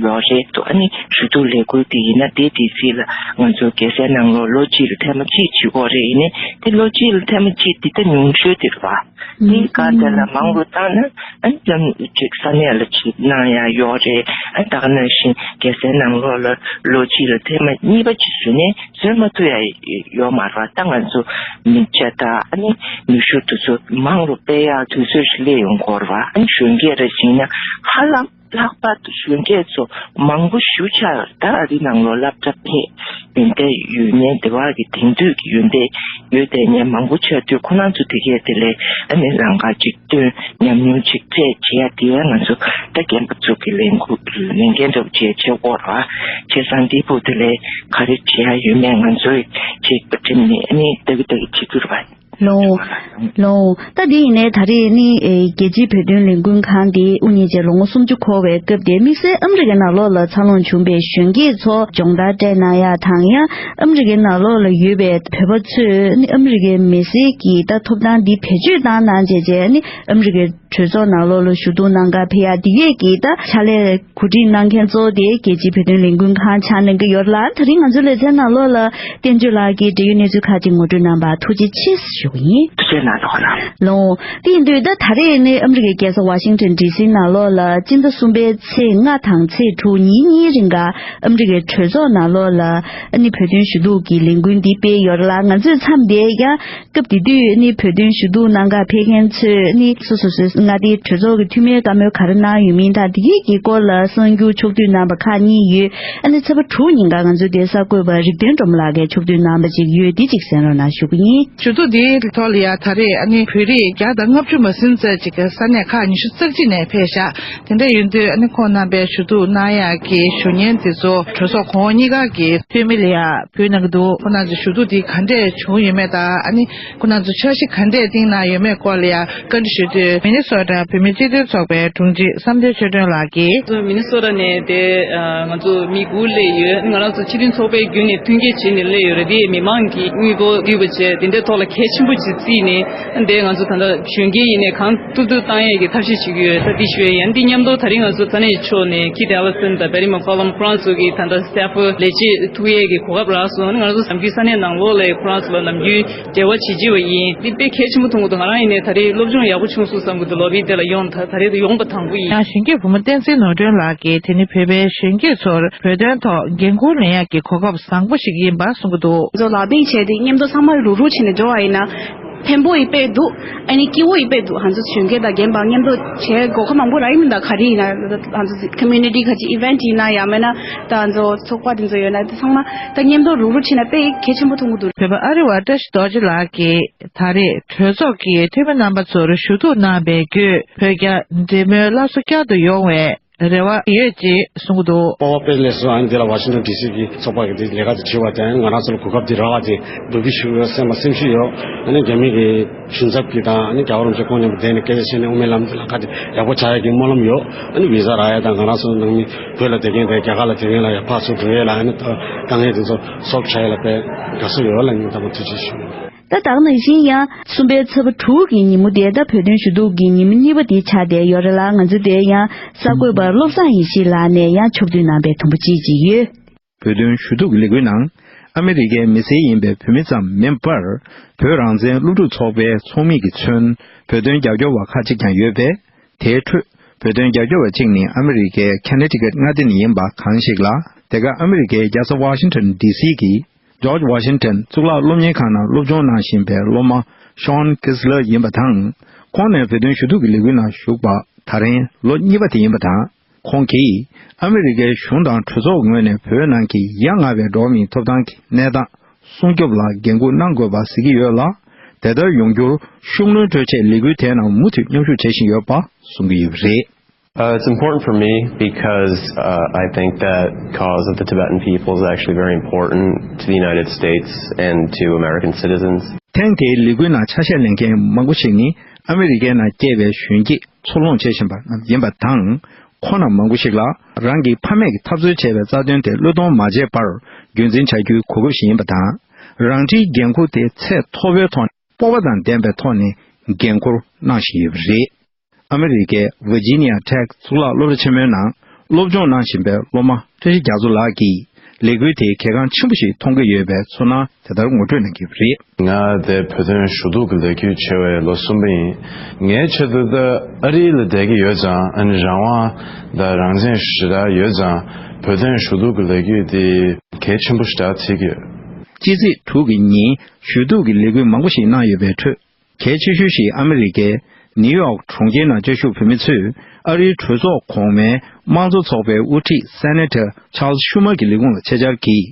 ཡོད་རེད་འདུག་ཨ་ནི་ཞུ་གཏུག་ལས་འགུལ་དེ་ཡིན་ན་དེ་དེ་སྲིད་ལ་ང་ཚོ་རྒྱལ་སའི་ནང་ལོགས་ལོ་གཅིག་ལ་ཐེངས་མ་གཅིག་བྱེད་ཀྱི་ཡོད་རེད། ཡིན་ནའི་དེ་ལོ་གཅིག་ལ་ཐེངས་མ་གཅིག་འདི་ལྟ་ཉུང་ཤོས་དེ་རེད་བ། དེའི་སྒང་དེ་ལ་མང་རུ་བཏང་ན་ཨ་ནི་ཅིག་ས་གནས་ལ་ཅིག་གནང་ཡག་ཡོད་རེད། ཨ་ནི་ད་ག་ནང་བཞིན་རྒྱལ་སའི་ནང་ལོགས་ལ་ལོ་གཅིག་ལ་ཐེངས་མ་གཉིས་པ་ཅིག་བཟོས་ནས་བཟོས་མ་ཐུབ་ཡ་ཡོད་མ་རེད་བ། ད་ང་ཚོ་མི་ཆ་དང་ཨ་ནི་ནུས་ཤུགས་དེ་ཚོ་མང་རུ་སྤེལ་ཡག་དུས་ཚོད་ཞིག་སླེབས་ཡོང་གི་ཡོད་རེད་བ། ཨ་ནི་གཞོན་སྐྱེས་རེ་བྱས་ན་ཧ་ལམ་ལྷག་པར་དུ་གཞོན་སྐྱེས་ཚོ་མང་པོ་ཞེ་པོ་ཆགས་ཡོད་རེད། ད་ཨ་རིའི་ནང་ལོགས་སློབ་གྲྭ་ཕེབས་ཡོན་ཏན་ཡོད་མཁན་དེ་བ་གི་དེང་དུས་ཀྱི་ཡོན་ཏན་ཡོད་བསྡད་མཁན་མང་པོ་ཆགས་དུས་ཁོ་རང་ཚོ་དེ་གས་དེ་ལས་ཨ་ནི་རང་དགར་ཅིག་བཏོན་ཉམས་མྱོང་ཅིག་བཙལ་བྱེད་ཡ་དེ་ཡང་ང་ཚོ་ད་རྒན་པ་ཚོ་གི་ལས་འགུལ་ལས་འགན་འདྲ་བོ་བྱས་བྱེད་དགོས་རེད་བ། བྱས་ཙང་འདིའི་བར་དེ་ལས་ག་རེ་བྱེད་ཡ་ཡོད་མེད་ང་ཚོས་ཅིག་བསྒྲིམས་ནས་ཨ་ནི་ལྟ་གི་ལྟ་གི་བྱེད་རྒྱུ་རེད་བ། ལོ། ལོ། ད་དེ་ཡིན་ནའི་ད་རེས་ནི་ཨེ་རྒྱལ་སྤྱིའི་བོད་དོན་ལས་འགུལ་ཁང་དེ་དབུ་བརྙེས་རྗེས་ལོ་ངོ་སུམ་ཅུ་འཁོར་བའི་སྐབས་དེ་དམིགས་བསལ་ཨ་མི་རི་ཀའི་ནང་ལོགས་ལ་འཚར་ལོངས་བྱུང་པའི་གཞོན་སྐྱེས་ཚོ་སྦྱོང་བརྡར་སྤྲད་གནང་ཡ་དང་ཡང་ཨ་མི་རི་ཀའི་ནང་ལོགས་ལ་ཡོད་པའི་བོད་པ་ཚོས་ནི་ཨ་མི་རི་ཀའི་མི་སེར་གྱི་ད་ཐོབ་ཐང་འདི་བེད་སྤྱོད་བཏང་གནང་བྱས་རྗེས་ནི་ཨ་མི་རི་ཀའི་ གྲོས་ཚོགས་ནང་ལོགས་ལ་ཞུ་གཏུག་གནང་ག་ཕེབས་ཡ་འདི་གས་ཀྱི་ད་ཕྱག་ལས་གོ་སྒྲིག་གནང་མཁན་གཙོ་བོ་དེ་རྒྱལ་སྤྱིའི་བོད་དོན་ལས་འགུལ་ཁང་ཆགས་གནང་གི་ཡོད་རེད་ལ། དེ་རིང་ང་ཚོའི་ལེ་ཚན་ནང་ལོགས་ལ་བསྟན་ཆོས་ལགས་ཀྱིས་འབྲེལ་ཡོད་གནས་ཚུལ་ཁག་ཅིག་ངོ་སྤྲོད་གནང་བར་ཐུགས་རྗེ་ཆེ་ཞུ་གི་ཡིན། ཐུགས་རྗེ་གནང་། ལགས། དེ་ཡིན་དུས་ད་ད་རེས་ནི་ཨ་མི་རི་ཀའི་རྒྱལ་ས་ཝ་ཤིང་ཊོན་ཌི་སི་ནང་ལོགས་ལ་སྤྱི་ཟླ་གསུམ་པའི་ཚེས་ལྔ་དང་ཚེས་དྲུག་ཉིན་གཉིས་རིང་ག་ཨ་མི་རི་ཀའི་གྲོས་ཚོགས་ནང་ལོགས་ལ་ཨ་ནི་བོད་དོན་ཞུ་གཏུག་གི་ལས་འགུལ་འདི་སྤེལ་ཡོད་རེད་ལ། ང་ཚོས་མཚམས་དེ་ཡང་སྐབས་དེ་དུས་ནི་བོད་དོན་ཞུ་གཏུག་གནང་ག་ཕེབས་མཁན་ཚོས་ནི་སོ་སོ་སོའི་མངའ་སྡེའི་གྲོས་ཚོགས་ཀྱི་འཐུས་མིའི་བཀའ་མོལ་ག་རེ་གནང་ཡོད་མིན་དང་དེ་གའི་གི་སྐོར་ལ་གསར་འགྱུར་ཕྱོགས་བསྡུས་གནང་པ་ཁག་གཉིས་ཡོད། ཨ་ནི་ཚེས་པ་དྲུག་ཉིན་ཀ་ང་ཚོའི་དེ་གསར་འགོད་པ་རིག་ལྡན་སྒྲོལ་མ་ལགས་ཀྱིས་ཕྱོགས་བསྡུས་གནང་པ་ཅིག་ཡོད། དེ་ཅིག་གསན་རོགས་གནང་ཞུ་གི་ཡིན། ཞུ་གཏུག་འདིའི་ཐོག་ལ་ཡང་ད་རེས་ཨ་ནི་བོད་རིགས་བརྒྱ་དང་ལྔ་བཅུ་མ་ཟིན་ཙམ་ཅིག་གི་ས་གནས་ཁག་ཉི་ཤུ་རྩ་གཅིག་ནས་ཕེབས་ཤག་དེ་འདྲ་ཡིན་དུས་ཨ་ནི་ཁོང་རྣམ་པས་ཞུ་གཏུག་གནང་ཡག་གི་ཞུ་སྙན་དེ་ཚོ་གྲོས་ཚོགས་གོང་འོག་གཉིས་ཀ་གི་འཐུས་མི་ལ་ཡང་ཕུལ་གནང་གི་འདུག་ཁོང་རྣམ་ཚོས་ཞུ་གཏུག་འདི་ག་འདྲས་བྱུང་ཡོད་མེད་དང་ཨ་ནི་ཁོང་རྣམ་ཚོས་འཆར་གཞི་ག་འདྲས་བཏིང་གནང་ཡོད་མེད་སྐོར་ལ་ཡང་བཀའ་འདྲི་ཞུ་དུས་མི་ནི་སོ་ཊ་བོད་མིའི་སྤྱི་མཐུན་ཚོགས་པའི་དྲུང་ཆེ་བསམ་གཏན་ཆོས་སྒྲོན་ལགས་ཀྱིས། ང་ཚོ་མི་ནི་སོ་ཊ་ནས་དེ་ང་ཚོ་མི་དགུ་སླེབས་ཡོད། ང་རང་ཚོ་སྤྱི་མཐུན་ཚོགས་པའི་བརྒྱུད་ནས་མཐུན་རྐྱེན་བྱས་ནས་སླེབས་ཡོད་རེད། དེ་མི་མང་གི་དངུལ་སྒོར་བསྡུས་པ་བྱས་དེ་འདྲའི་ཐོག་ལ་གལ་ཆེན་པོ་ཅིག་བརྩིས་ནས་དེ་ང་ཚོ་ད་ལྟ་གཞོན་སྐྱེས་ཡིན་ནའི་གང་ཐུབ་ཐུབ་བཏང་ཡས་ཀྱི་ཐབས་ཤེས་བྱེད་ཀྱི་ཡོད། ད་འདི་ཞུ་ཡས་ཡིན། འདི་མཉམ་དུ་ད་རིང་ང་ཚོ་ས་གནས་ཕྱོགས་ནས་Keith Ellison དང་Betty McCollum ཁོ་རང་ཚོ་གི་ད་ལྟ་སེ་ཕོ་ལས་བྱེད་ཐུག་ཡས་ཀྱི་གོ་སྐབས་རག་སོང་། ང་རང་ཚོ་ནམ་རྒྱུན་ས་གནས་ནང་ལོགས་ལ་ཁོ་རང་ཚོ་ལ་ནམ་རྒྱུན་འབྲེལ་བ་བྱེད་ཀྱི་ཡོད་པ་ཡིན། འདི་དཔེ་གལ་ཆེན་པོ་མཐོང་གི་འདུག་ང་རང་ཡིན་ནའི་ད་རེས་སློབ་སྦྱོང་ཡག་པོ་བྱུང་སོང་བསམ་གྱི་འདུག་ལོ་བི་དེ་ལ་ཡོང་ད་ད་རེས་དུ་ཡོང་པ་དང་པོ་ཡིན། ཡང་གཞོན་སྐྱེས་བུ་མོ་བསྟན་འཛིན་ནོར་སྒྲོན་ལགས་ཀྱིས་དེ་ནི་བོད་པའི་གཞོན་སྐྱེས་ཚོར་བོད་དོན་ཐོག་འགན་འཁུར་ལེན་ཡག་གི་གོ་སྐབས་བཟང་པོ་ཞིག་ཡིན་པ་གསུང་གི་འདུག་ང་ཚོ་ལག་བསྟར་བྱས་ཏེ་མཉམ་དུ་ཚང་མ་རུག་རུག་བྱས་ནས་འགྲོ་བ་ཡིན་ན་ཕན་པོ་ཡི་དཔེ་འདུག་ཨ་ནི་སྐྱིད་པོ་ཡི་དཔེ་འདུག་ང་ཚོ་གཞོན་སྐྱེས་དང་རྒན་པ་མཉམ་དུ་བྱས་གོ་སྐབས་མང་པོ་རག་ཡིན་མིན་ད་ག་རེ་ཡིན་ན་ང་ཚོ་community་ཁ་ཅིག་event་ཡིན་ན་ཡང་མིན་ན་ད་ང་ཚོ་ཚོགས་པ་དེ་ཚོ་ཡོད་ན་ཚང་མ་ད་མཉམ་དུ་རུག་རུག་བྱས་ན་དཔེ་གལ་ཆེན་པོ་མཐོང་གི་འདུག་བོད་པ་ཨ་རི་བ་བཀྲ་ཤིས་རྡོ་རྗེ་ལགས་ཀྱིས། ད་རེས་གྲོས་ཚོགས་ཀྱི་འཐུས་མི་རྣམ་པ་ཚོར་ཞུ་གཏུག་གནང་བའི་བརྒྱུད་བོད་རྒྱ་འབྲེལ་མོལ་སླར་གསོ་བསྐྱར་དུ་ཡོང་བའི་རེ་བ་ཡོད་ཅེས་གསུངས་འདུག་སྤོབས་པ་དཔེ་ལེགས་སོ། ཨ་ནི་དེ་ལ་ཝ་ཤིང་ཊོན་ཌི་སི་གི་ཚོགས་པ་གི་དེ་ལས་ཀ་དེ་བྱེད་པ་དེ་ང་རང་ཚོ་ལ་གོ་སྐབས་དེ་རག་པ་དེ་འབུལ་གི་ཞུ་བའི་སེམས་ལ་སེམས་ཤུགས་ཡོད། ཨ་ནི་རྒྱ་མི་གི་གཞུང་ཚབ་ཀྱི་དང་ཨ་ནི་རྒྱལ་བ་རིན་པོ་ཆེ་ཁོང་མཉམ་དུ་བསྡད་ནས་སྐད་ཆ་བཤད་ནས་དབུ་མའི་ལམ་དེ་ལ་ཁ་དེ་ཡག་པོ་ཆགས་ཡག་གི་སྨོན་ལམ་ཡོད། ཨ་ནི་བི་ཟ་རག་ཡག་དང་ང་རང་ཚོ་ནང་མི་བོད་ལ་བསྡད་མཁན་དང་རྒྱ་གར་ལ་བསྡད་མཁན་ལ་ཡང་ཕར་ཚུར་འགྲོ་ཡས་ལ་ཨ་ནི་དཀའ་ངལ་དེ་ཚོ་སོལབ་བྱ་ཡས་ལ་དཔེ་དགའ་བསུ་ཡོད་ལ་སྙིང་ཐག་པ་ཐུགས་རྗེ་ཆེ་ཞུ། ད་ད་ག་ནང་བཞིན་ཡང་གསུམ་པའི་ཚེས་པ་དྲུག་གི་ཉིན་མོ་དེ་ད་བོད་དོན་ཞུ་གཏུག་གི་ཉིན་མོ་གཉིས་པ་དེ་ཆགས་བསྡད་ཡོད་རེད་ལ། ང་ཚོ་དེ་ཡང་གསར་འགོད་པ་བློ་བཟང་ཡེ་ཤེས་ལགས་ནས་ཡང་ཕྱོགས་བསྡུས་གནང་པའི་དུམ་བུ་གཅིག་ཅིག་ཡོད། བོད་དོན་ཞུ་གཏུག་གི་ལས་འགུལ་ནང་ཨ་མི་རི་ཀའི་མི་སེར་ཡིན་པའི་བོད་མི་ཙམ་མིན་པར་བོད་རང་བཙན་སློབ་ཕྲུག་ཚོགས་པའི་ཚོགས་མི་གིས་མཚོན་བོད་དོན་རྒྱབ་སྐྱོར་བ་ཁག་ཅིག་ཀྱང་ཡོད་པས། དེའི་ཁྲོད་བོད་དོན་རྒྱབ་སྐྱོར་བ་གཅིག་ནི་ཨ་མི་རི་ཀའི་ཁ་ནེ་ཊི་ཀེཊ་མངའ་སྡེ་ནས་ཡིན་པ་གང་ཞིག་ལ། དེ་ག་ཨ་མི་རི་ཀའི་རྒྱལ་ས་ཝ་ཤིང་ཊོན་ཌི་སི་གི་ཇོརྗ་ཝ་ཤིང་ཊོན་གཙུག་ལག་སློབ་གཉེར་ཁང་ནང་སློབ་སྦྱོང་གནང་བཞིན་པའི་སློབ་མ་ཤོན་ཀིས་ལར་ཡིན་པ་དང་། ཁོང་ནས་བོད་དོན་ཞུ་གཏུག་གི་ལས་འགུལ་ནང་ཞུགས་པ་ད་རིང་ལོ་གཉིས་པ་དེ་ཡིན་པ་དང་། ཁོང་གིས་ཨ་མི་རི་ཀའི་གཞུང་དང་གྲོས་ཚོགས་ངོས་ནས་བོད་ནང་གི་ཡ་ང་བའི་འགྲོ་བ་མིའི་ཐོབ་ཐང་གི་གནས་སྟངས་སྲུང་སྐྱོབ་ལ་འགན་འཁུར་གནང་དགོས་པ་གཟིགས་ཀྱི་ཡོད་ལ། དེ་ལྟར་ཡོང་རྒྱུར་ཤུགས་སྣོན་སྤྲོད་ཆེད་ལས་འགུལ་དེའི་ནང་མུ་མཐུད་མཉམ་ཞུགས་བྱེད་བཞིན་ཡོད་པ་གསུང་གི་ཡོད་པ་རེད། Uh, it's important for me because uh, I think that cause of the Tibetan people is actually very important to the United States and to American citizens. ཐེངས་དེའི་ལས་འགུལ་ནང་ཆ་ཤས་ལེན་མཁན་མང་པོ་ཞིག་ནི་ཨ་མི་རི་ཀའི་ནང་སྐྱེས་པའི་གཞོན་སྐྱེས་འཚར་ལོངས་བྱེད་བཞིན་པ་རྣམས་ཡིན་པ་དང་། ཁོང་རྣམས་མང་པོ་ཞིག་ལ་རང་གི་ཕ་མེས་ཀྱིས་འཐབ་རྩོད་བྱས་པའི་རྩ་དོན་དེ་བློས་གཏོང་མ་བྱས་པར་རྒྱུན་འཛིན་བྱ་རྒྱུའི་གོ་སྐབས་ཤིག་ཡིན་པ་དང་། རང་འཁྲིའི་འགན་ཁུར་དེ་ཚད་མཐོ་པོའི་ཐོག་ནས་སྤོབས་པ་དང་ལྡན་པའི་ཐོག་ནས་འགན་འཁུར་གནང་བཞིན་ཡོད་པ་རེད། ཨ་མི་རི་ཀའི་ཝི་ཇི་ནི་ཡ་ཊེག་གཙུག་ལག་སློབ་གྲྭ་ཆེན་མོའི་ནང་སློབ་སྦྱོང་གནང་བཞིན་པའི་སློབ་མ་བཀྲ་ཤིས་རྒྱ་མཚོ་ལགས་ཀྱིས་ལས་འགུལ་དེས་གལ་འགངས་ཆེན་པོ་ཞིག་མཐོང་གི་ཡོད་པའི་ཚོར་སྣང་དེ་ལྟར་ངོ་སྤྲོད་གནང་གི་ཡོད་པ་རེད། ང་དེ་བོད་དོན་ཞུ་གཏུག་གི་ལས་འགུལ་བྱས་པའི་ལོ་གསུམ་པ་ཡིན། ངའི་ཆེད་དུ་ད་ཨ་རི་ལ་བསྡད་ཀྱི་ཡོད་ཙང་ཨ་ནི་རང་དབང་དང་རང་བཙན་ཞེ་དྲག་ཡོད་ཙང་བོད་དོན་ཞུ་གཏུག་གི་ལས་འགུལ་དེ་གལ་ཆེན་པོ་ཞེ་དྲག་བརྩི་གི་ཡོད། སྤྱི་ཚེས་དྲུག་གི་ཉིན་ཞུ་གཏུག་གི་ལས་འགུལ་མང་པོ་ཞིག་གནང་ཡོད་པའི་ཁྲོད། གལ་ཆེ་ཤོས་ཤིག་ཨ་མི་རི་ཀའི་ནིའུ་ཡོག་གྲོང་ཁྱེར་ནང་བཅའ་བཞུགས་བོད་མི་ཚོས་ཨ་རིའི་གྲོས་ཚོགས་གོང་མའི་དམངས་གཙོ་ཚོགས་པའི་དབུ་ཁྲིད་སེ་ནེ་ཊར་ཆཱལ་ཤུ་མར་གྱི་ལས་ཁུངས་ལ་ཆེད་བཅར་གྱིས།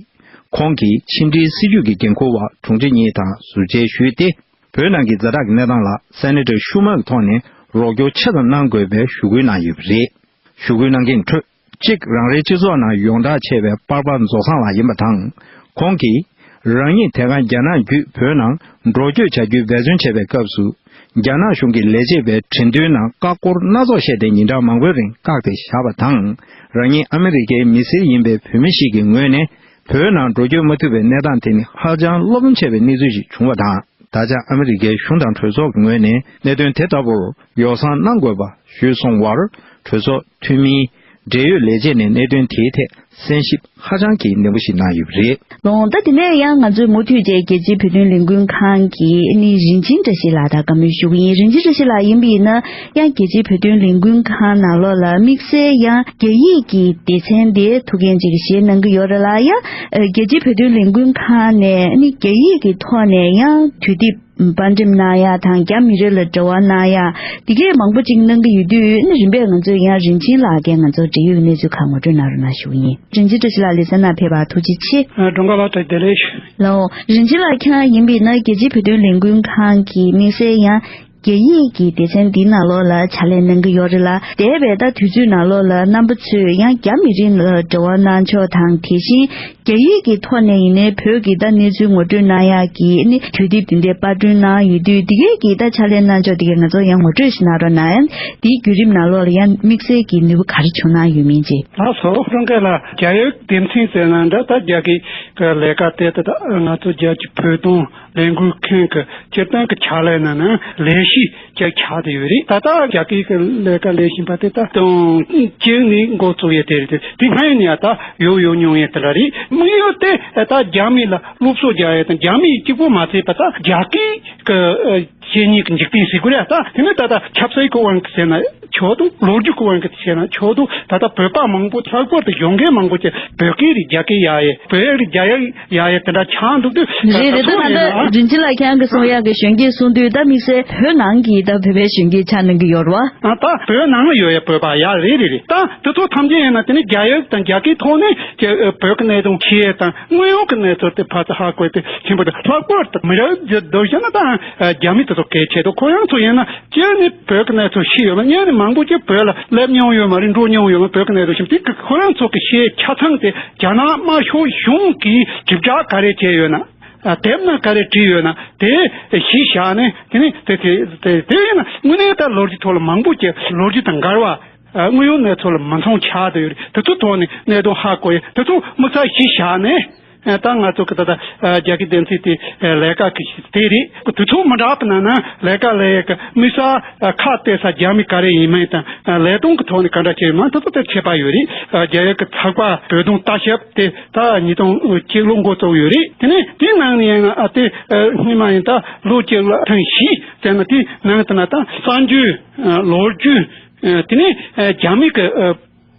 ཁོང་གིས་ཕྱི་འབྲེལ་སྲིད་ཇུས་ཀྱི་འགན་འཁུར་བ་དྲུང་ཆེ་གཉིས་དང་ཟུར་མཇལ་ཞུས་ཏེ། བོད་ནང་གི་ཛ་དྲག་གི་གནས་སྟངས་ལ་སེ་ནེ་ཊར་ཤུ་མར་གྱི་ཐོག་ནས་རོགས་སྐྱོར་ཆེ་ཙམ་གནང་དགོས་པའི་ཞུ་སྐུལ་གནང་ཡོད་པ་རེད། ཞུ་སྐུལ་གནང་མཁན་ཁྲོད། གཅིག་རང་རེའི་སྤྱི་ཚོགས་ནང་ཡོངས་གྲགས་ཆེ་བའི་པར་པ་རྫོགས་བཟང་ལགས་ཡིན་པ་དང་། ཁོང་གིས་རང་ཉིད་དེ་སྔ་རྒྱ་ནག་བརྒྱུད་བོད་ནང་འགྲོ་སྐྱོད་བྱ་རྒྱུའི་འབད་བརྩོན་བྱས་པའི་སྐབས་སུ། རྒྱ་ནག་གཞུང་གིས་ལས་བྱེད་པའི་དྲན་རྟེན་ནང་ཀ་ཀོར་སྣ་ཚོགས་བཤད་དེ་ཉིན་གྲངས་མང་པོའི་རིང་བཀག་སྟེ་བཞག་པ་དང་། རང་ཉིད་ཨ་མི་རི་ཀའི་མི་སེར་ཡིན་པའི་བོད་མི་ཞིག་གི་ངོས་ནས་བོད་ནང་འགྲོ་སྐྱོད་མ་ཐུབ་པའི་གནས་སྟངས་དེ་ནི་ཧ་ཅང་བློ་ཕམ་ཆེ་བའི་གནས་ཚུལ་ཞིག་བྱུང་བ་དང་། ད་ཆ་ཨ་མི་རི་ཀའི་གཞུང་དང་གྲོས་ཚོགས་ཀྱི་ངོས་ནས་གནད་དོན་དེ་ལྟ་བུར་ཡོ་བསྲང་གནང་དགོས་པ་ཞུས་སོང་བར། གྲོས་ཚོགས་འཐུས་མིའི་འབྲེལ་ཡོད་ལས་བྱེད་ནས་གནད་དོན་དེའི་ཐད་གསན་ཞིབ་ཧ་ཅང་གི་ནན་པོ་ཞིག་གནང་ཡོད་པ་རེད། ལོང་། ད་དེ་ནས་ཡང་ང་ཚོས་མུ་མཐུད་བྱས་རྒྱལ་སྤྱིའི་བོད་དོན་ལས་འགུལ་ཁང་གི་ཨ་ནི་རིན་ཆེན་བཀྲ་ཤིས་ལགས་དང་བཀའ་མོལ་ཞུ་གི་ཡིན། རིན་ཆེན་བཀྲ་ཤིས་ལགས་ཡིན་པ་ཡིན་ན། ཡང་རྒྱལ་སྤྱིའི་བོད་དོན་ལས་འགུལ་ཁང་ནང་ལོགས་ལ་དམིགས་བསལ་ཡང་རྒྱ་ཡིག་གི་སྡེ་ཚན་དེ་ཐུགས་འགན་ཅིག་བཞེས་གནང་གི་ཡོད་རེད་ལ། ཡང་ཨ་རྒྱལ་སྤྱིའི་བོད་དོན་ལས་འགུལ་ཁང་ནས་ཨ་ནི་རྒྱ་ཡིག་གི་ཐོག་ནས་ཡང་དུས་དེབ་པར་འགྲེམས་གནང་ཡ་དང་། རྒྱ་མི་རིགས་ལ་འབྲེལ་བ་གནང་ཡ་དེ་གས་མང་པོ་ཅིག་གནང་གི་ཡོད་དུས། ཨ་ནི་རིམ་པས་ང་ཚོས་ཡང་རིན་ཆེན་ལགས་ཀྱིས་ང་ཚོར་འབྲེལ་ཡོད་གནས་ཚུལ་ཁག་ངོ་སྤྲོད་གནང་རོགས་གནང་ཞུ་གི་ཡིན། རིན་ཆེན་བཀྲ་ཤིས་ལགས་ལེ་ཚན་ནང་ཕེབས་པར་ཐུགས་རྗེ་ཆེ། ཨ། སྒྲོལ་དཀར་ལགས་བཀྲ་ཤིས་བདེ་ལེགས། ལགས་འོ། རིན་ཆེན་ལགས་ཁྱེད་རང་ཡིན་པ་ཡིན་ན་རྒྱལ་སྤྱིའི་བོད་དོན་ལས་འགུལ་ཁང་གི་དམིགས་བསལ་ཡང་རྒྱ་ཡིག་གི་སྡེ་ཚན་འདིའི་ནང་ལོགས་ལ་ཕྱག་ལས་གནང་གི་ཡོད་རེད་ལ། འདས་པའི་ད་དུས་ཚོད་ནང་ལོགས་ལ་རྣམ་པ་ཚོས་ཡང་རྒྱ་མི་རིགས་ལ་འབྲེལ་བ་གནང་ཕྱོགས་དང་། དེ་བཞིན་རྒྱ་ཡིག་གི་ཐོག་ནས་ཡིན་ནའི་བོད་ཀྱི་ད་གནས་ཚུལ་ངོ་སྤྲོད་གནང་ཡག་གི་ཨ་ནི་དུས་དེབ་དེ་འདྲའི་པར་སྐྲུན་གནང་ཡོད་དུས། དེ་གས་ཀྱི་ད་ཕྱག་ལས་གནང་ཕྱོགས་དེ་གས་ང་ཚོ་ཡང་ངོ་སྤྲོད་ཞིག་གནང་རོགས་གནང་། ཡང་དེའི་བརྒྱུད་རིམ་ནང་ལོགས་ལ་ཡང་དམིགས་བསལ་གྱི་ནུས་པ་ག་རེ་བྱུང་གནང་ཡོད་མིན་ཅེས། ལགས་སོ། སྒྲོལ་དཀར་ལགས། རྒྱ་ཡིག་སྡེ་ཚན་ཟེར་ན་འདྲ། ད་རྒྱ་སྐད་ཀྱི་ལས་ཀ་དེ་ད་ང་ཚོ་རྒྱལ་སྤྱིའི་བོད་དོན་ལས་འགུལ་ཁང་གི་སྤྱིར་བཏང་གི་ཕྱག་ལས་ནང་ན་ལས་གཞི་ཅིག་ཆགས་བསྡད་ཡོད་རེད། ད་ལྟ་རྒྱ་སྐད་ཀྱི་ལས་ཀ་ལས་བཞིན་པ་དེ་ད་སྟོང་གཅིག་ནས་འགོ་བཙུགས་ཡས་དེ་རེད། དེ་སྔ་ཡོད་ནས་ད་ཡོད་ཡོད་མྱོང་ཡས་དེ་འདྲ་རེད། དམིགས་ཡུལ་དེ་ད་རྒྱ་མི་ལ་སློབ་གསོ་རྒྱག་ཡས་དང་། རྒྱ་མི་གཅིག་པོ་མ་ཚད་པ་ད་རྒྱ་སྐད་ཀྱི་ཨ་བཤེས་གཉེན་གྱི་འཇིག་རྟེན་ཟེར་དགོས་རེད། ད་དེ་ནས་ད་ལྟ་ཆབ་སྲིད་ཀྱི་དབང་གིས་བྱས་ན་ཆོག་འདུག། ལོ་རྒྱུས་ཀྱི་དབང་གིས་བྱས་ན་ཆོག་འདུག། ད་ལྟ་བོད་པ་མང་པོ་ལྷག་པར་དུ་གཞོན་སྐྱེས་མང་པོ་ཅིག་བོད་སྐད་རེད། རྒྱ་སྐད་ཡག་ཡས། བོད་ཡིག་རེད། རྒྱ་ཡིག་ཡག་ཡས། དེ་འདྲ་ཆགས་འདུག་དུས། རེད་རེད། ད་ད་ཚོ་ད་ཡིན་ན། རིན་ཆེན་ལགས་ཁྱེད་རང་གིས་གསུང་ཡག་གི་གཞོན་སྐྱེས་གསུང་དུས། ད་དམིགས་བསལ་བོད་ནང་གི་ད་བོད་པའི་གཞོན་སྐྱེས་ཆགས་གནང་གི་ཡོད་རེད་བ། ཨ། ད་བོད་ནང་ལ་ཡོད་ཡ་བོད་པ་ཡག་རེད་རེད་རེད། ད་དེ་ཚོ་ཐམས་ཅད་ཡིན་ན་དེ་ནི་རྒྱ་ཡིག་དང་རྒྱ་སྐད་ཐོག་ནས་ཀྱི་ཨ་བོད་ཀྱི་གནད་དོན་ཤེས་ཡས་དང་། དངོས་ཡོད་ཀྱི་གནས་ཚུལ་དེ་ཕར་ཚུར་ཧ་གོ་ཡས་དེ་ཆེན་པོ་རེད། ལྷག་པར་དུ་མི་རབས་འདི་འདུག་བྱས་ན་ད་ཨ་རྒྱ་མི་དེ་ཚོ་གལ་ཆེ་འདུག། ཁོ་རང་ཚོ་ཡིན་ན་སྤྱིར་ནི་བོད་ཀྱི་གནས་ཚུལ་ཤེས་ཡོད་མ། སྔོན་ནས་མང་པོ་ཅིག་བོད་ལ་སླེབས་མྱོང་ཡོད་མ་རེད། འགྲོ་མྱོང་ཡོད་མ། བོད་ཀྱི་གནད་དོན་ཤེས་མི་དེ་ཁོ་རང་ཚོ་གི་ཤེས་ཆ་ཚང་དེ་རྒྱ་ནག་དམར་ཤོག་གཞུང་གིས་དྲིལ་བསྒྲགས་ག་རེ་བྱས་ཡོད་ན། ཨ། དེབ་ནང་ག་རེ་བྲིས་ཡོད་ན་དེ་གཞི་བཞག་ནས། དེ་ནི་དེ་དེ་དེ་དེ་ཡིན་ན་དངོས་གནས་ད་ལོ་རྒྱུས་ཐོག་ལ་མང་པོ་ཅིག་ལོ་རྒྱུས་དང་འགལ་བ། ཨ། དངོས་ཡོད་གནས་ཚུལ་ལ་མི་མཚུངས་ཆགས་བསྡད་ཡོད་རེད། དེ་ཚོ་ཐོག་ནས་གནད་དོན་ཧ་གོ་ཡས། དེ་ཚོ་དམིགས་བསལ་གཞི་བཞག་ནས། ཨ། ད་ང་ཚོ་གི་ད་ལྟ་ཨ་རྒྱ་སྐད་སྡེ་ཚན་དེ་ཨ་ལས་ཀ་གི་དེ་རེད། དེ་ཚོ་མི་འདྲ་བ་ན་ན་ལས་ཀ་ལས་ཡས་གི་དམིགས་བསལ་ཨ་ཁ་གཏད་ས་རྒྱ་མི་ག་རེ་ཡིན་མིན་དང་། ཨ། ལས་དོན་གི་ཐོག་ནས་ག་འདྲ་བྱས་ཡོད་མིན་དེ་ཚོ་དེ་ཁྱད་པར་ཡོད་རེད། ཨ། རྒྱ་ཡིག་གི་ཚགས་པར་བོད་དོན་ལྟ་ཞིབ་དེ་ད་ཉིས་སྟོང་གཅིག་ལོ་འགོ་བཙུགས་ཡོད་རེད། དེ་ནས་དེའི་ནང་ནས་ཡང་ཨ་དེ་ཨ་སྔོན་མ་ཡིན་ད་ལོ་གཅིག་ལ་ཐེངས་བཞི་བྱས་ན། དེའི་ནང་དུ་ན་ད་གསར་འགྱུར། ཨ། ལོ་རྒྱུས། ཨ། དེ་ནས་ཨ་རྒྱ་མི་གི་ཨ་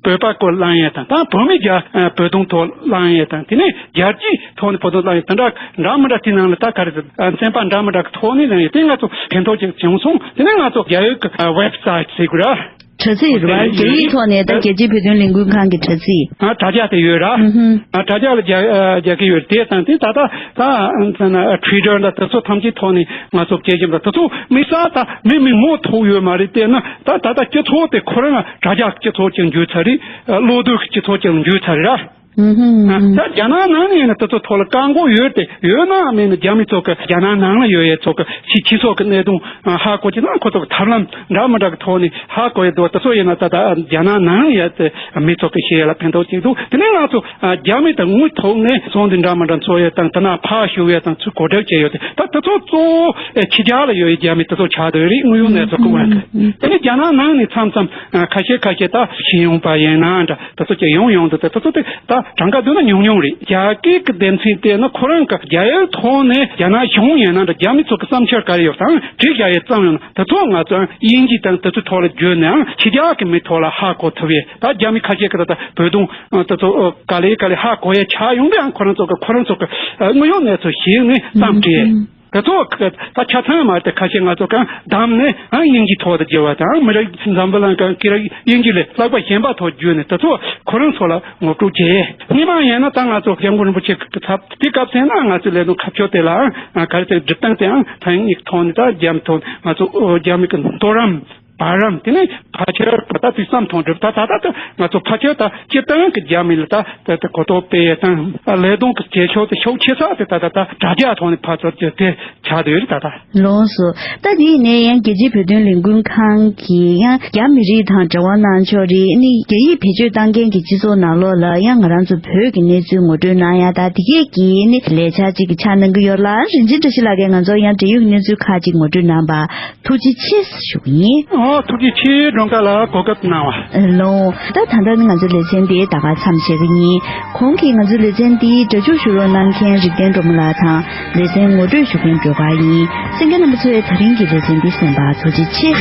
བོད་པ་སྐོར་གླེང་ཡས་དང་། ད་བོད་མི་རྒྱ་ཨ་བོད་དོན་ཐོག་གླེང་ཡས་དང་། དེ་ནས་རྒྱལ་སྤྱིའི་ཐོག་ནས་བོད་དོན་གླེང་ཡས་དེ་འདྲ་འདྲ་མི་འདྲ། དེའི་ནང་ལ་ད་ག་རེ་ཟེར། ཨ། ཚན་པ་འདྲ་མི་འདྲ་གི་ཐོག་ནས་གླེང་ཡས་དེ་ང་ཚོ་ཕན་ཐོགས་ཅིག་བྱུང་སོང་། དེ་ནས་ང་ཚོ་རྒྱ་ཡིག་གི་ཨ་ཝེབ་སའིཊ་ཟེར་དགོས་ར། དྲ་ཚིགས་རེད་བ། རྒྱ་ཡིག་ཐོག་ནས་ད་རྒྱལ་སྤྱིའི་བོད་དོན་ལས་འགུལ་ཁང་གི་དྲ་ཚིགས། ཨ། དྲ་རྒྱ་དེ་ཡོད་ར། ཨུ་ཧུམ། ཨ། དྲ་རྒྱ་ལ་རྒྱ་ཨ་རྒྱ་སྐད་ཡོད་རེད། དེ་དང་དེ་ད་ལྟ་ད་ཨ་ཚ་ན་ཨ་ཊུའི་ཊར་འདྲ་དེ་ཚོ་ཐམས་ཅད་ཐོག་ནས་ང་ཚོ་དཔྱད་ཞིབ་འདྲ་དེ་ཚོ་དམིགས་བསལ་ད་མི་མི་ངོ་ཐུག་ཡོད་མ་རེད། དེ་ན་ད་ད་ལྟ་སྤྱི་ཚོགས་དེ་ཁོ་རང་དྲ་རྒྱ་སྤྱི་ཚོགས་ཅིག་འགྱུར་ཚར་རེད། ཨ། གློག་རྡུལ་གྱི་སྤྱི་ཚོགས་ཅིག་འགྱུར་ཚར་རེད་ར། ཨུ་ཧུམ། ད་རྒྱ་ནག་ནང་ནས་ཡིན་ན་དེ་ཚོ་ཐོག་ལ་བཀག་འགོག་ཡོད་དེ། ཡོད་ན་མེད་ན་རྒྱ་མི་ཚོ་གི་རྒྱ་ནག་ནང་ལ་ཡོད་ཡས་ཚོ་གི་ཕྱི་ཕྱི་སོགས་ཀྱི་གནད་དོན་ཧ་གོ་རྒྱུ་ན་ཁོ་ཚོ་གི་ཐབས་ལམ་འདྲ་མི་འདྲ་གི་ཐོག་ནས་ཧ་གོ་ཡས་འདུག། དེ་ཚོ་ཡིན་ན་ད་ལྟ་རྒྱ་ནག་ནང་ཡོད་དེ་མི་ཚོ་གི་ཤེས་ཡས་ལ་ཕན་ཐོགས་ཅིག་འདུག། དེ་ནས་ང་ཚོ་རྒྱ་མི་དང་དངུལ་ཐོག་ནས་ཚོགས་འདུ་འདྲ་མི་འདྲ་འཚོགས་ཡས་དང་། དེ་ན་ཕར་ཞུགས་ཡས་དང་ཚུར་གོ་སྒྲིག་བྱས་ཡོད་དེ། ད་དེ་ཚོ་གཙོ་བོ་ཕྱི་རྒྱལ་ལ་ཡོད་ཡས་རྒྱ་མི་དེ་ཚོ་ཆགས་བསྡད་ཡོད་རེད། དངོས་ཡོད་གནས་ཚུལ་གི་དབང་གིས། དེ་ནས་རྒྱ་ནག་ནང་ནས་མཚམས་མཚམས་ཨ་ཁ་ཤས་ཁ་ཤས་ད་ཤེས་ཡོན་པ་ཡིན་ན་འདྲ་དེ་ཚོ་ཅིག་ཡོང་ཡོང་འདུག། དེ་དེ་ཚོ་དེ་ད་གྲངས་ཀ་བསྡུར་ན་ཉུང་ཉུང་རེད། རྒྱ་སྐད་ཀྱི་སྡེ་ཚན་དེ་ནི་ཁོ་རང་གི་རྒྱ་ཡིག་ཐོག་ནས་རྒྱ་ནག་གཞུང་ཡིན་ན་འདྲ་རྒྱ་མི་ཚོ་གི་བསམ་འཆར་ག་རེ་ཡོད་དང་བྲིས་བཞག་ཡས་ཙམ་ཡོད་ན་དེ་ཚོ་ང་ཚོ་དབྱིན་ཇི་དང་དེ་ཚོའི་ཐོག་ལ་བརྒྱུད་ནའང་ཕྱི་རྒྱལ་གྱི་མི་ཐོག་ལ་ཧ་གོ་ཐུབ་ཡས། ད་རྒྱ་མི་ཁ་ཤས་ཀྱི་ད་ལྟ་བོད་དོན་དེ་ཚོ་ག་ལེ་ག་ལེ་ཧ་གོ་ཡས་ཆགས་ཡོང་དུས། ཡང་ཁོ་རང་ཚོ་གི་ཁོ་རང་ཚོ་གི་དངོས་ཡོད་གནས་ཚུལ་ཤེས་ནས་བསམ་བྲིས་ཡས། དེ་ཚོ་ད་ཆ་ཚང་མ་དེ་ཁ་ཤས་ང་ཚོ་གང་བདམས་ནས་ཨང་དབྱིན་ཇི་ཐོག་ཏུ་བསྒྱུར་བ་དང་། མི་རིགས་འཛམ་བུ་གླིང་གང་གི་རིགས་དབྱིན་ཇི་ལས་ལྷག་པ་གཞན་པ་ཐོག་བསྒྱུར་ནས་དེ་ཚོ་ཁོ་རང་ཚོ་ལ་ངོ་སྤྲོད་བྱས། སྔོན་མ་ཡིན་ན་ད་ང་ཚོ་སྐྱབས་མགོན་རིན་པོ་ཆེ་གི་ཚབ་དེ་སྐབས་ཚེ་ན་ང་ཚོའི་ལས་དོན་ཁ་ཕྱོགས་དེ་ལའང་ག་རེ་ཟེར་སྒྲུབ་སྟངས་དེའང་ཐེག་ནིག་ཐོག་ནས་ད་རྒྱ་མི་ཐོག་ང་ཚོ་རྒྱ་མི་གི་མདོ་རམས། བར་རམ། དེ་ནས་ཕལ་ཆེར་ད་ལྟ་དུས་བསམ་ཐོག་འགྲུབ། ད་ད་ད་ད་ང་ཚོ་ཕལ་ཆེར་ད་སྤྱིར་བཏང་གི་རྒྱ་མི་ལ་ད་ད་ད་གོ་རྟོགས་སྤེལ་ཡས་དང་ལས་དོན་གྱི་བྱེད་ཕྱོགས་དེ་ཤུགས་ཆེ་ས་དེ་ད་ད་ད་དྲ་རྒྱ་ཐོག་ནས་ཕར་ཚུར་དེ་དེ་ཆགས་བསྡད་ཡོད་རེད་ད་ད། ལགས་སོ། ད་དེ་ཡིན་ནའི་ཡང་རྒྱལ་སྤྱིའི་བོད་དོན་ལས་འགུལ་ཁང་གིས་ཡང་རྒྱ་མི་རིགས་དང་འབྲེལ་བ་གནང་ཕྱོགས་རེད། ཨ་ནི་རྒྱ་ཡིག་བེད་སྤྱོད་བཏང་མཁན་གྱི་སྤྱི་ཚོགས་ནང་ལོགས་ལ་ཡང་ང་རང་ཚོ་བོད་ཀྱི་གནས་ཚུལ་ངོ་སྤྲོད་གནང་ཡ་ད་དེ་གས་ཀྱི་ཨ་ནི་ལས་འཆར་ཅིག་གི་ཆ་གནང་གི་ཡོད་ལ། རིན་ཆེན་བཀྲ་ཤིས་ལགས་ཀྱིས་ང་ཚོར་ཡང་འབྲེལ་ཡོད་གནས་ཚུལ་ཁག་ཅིག་ངོ་སྤྲོད་གནང་བ། ཐུགས་རྗེ་ཆེ་ཞུ་གི་ཡིན། ཨོ་ཐུགས་རྗེ་ཆེ། སྒྲོལ་དཀར་ལགས་གོ་སྐབས་གནང་བ། ལགས། ད་ད་ལྟ་ནི་ང་ཚོའི་ལེ་ཚན་འདི་ད་ག་མཚམས་བཞག་གི་ཡིན། གོང་གི་ང་ཚོའི་ལེ་ཚན་འདི་སྒྲ་འཇུག་ཞུ་རོགས་གནང་མཁན་རིག་ལྡན་སྒྲོལ་མ་ལགས་དང་ལེ་ཚན་ངོ་སྤྲོད་ཞུ་མཁན་སྒྲོལ་དཀར་ཡིན། གསན་མཁན་རྣམ་པ་ཚོས་ད་རིང་གི་ལེ་ཚན་འདི་གསན་པར་ཐུགས་རྗེ་ཆེ།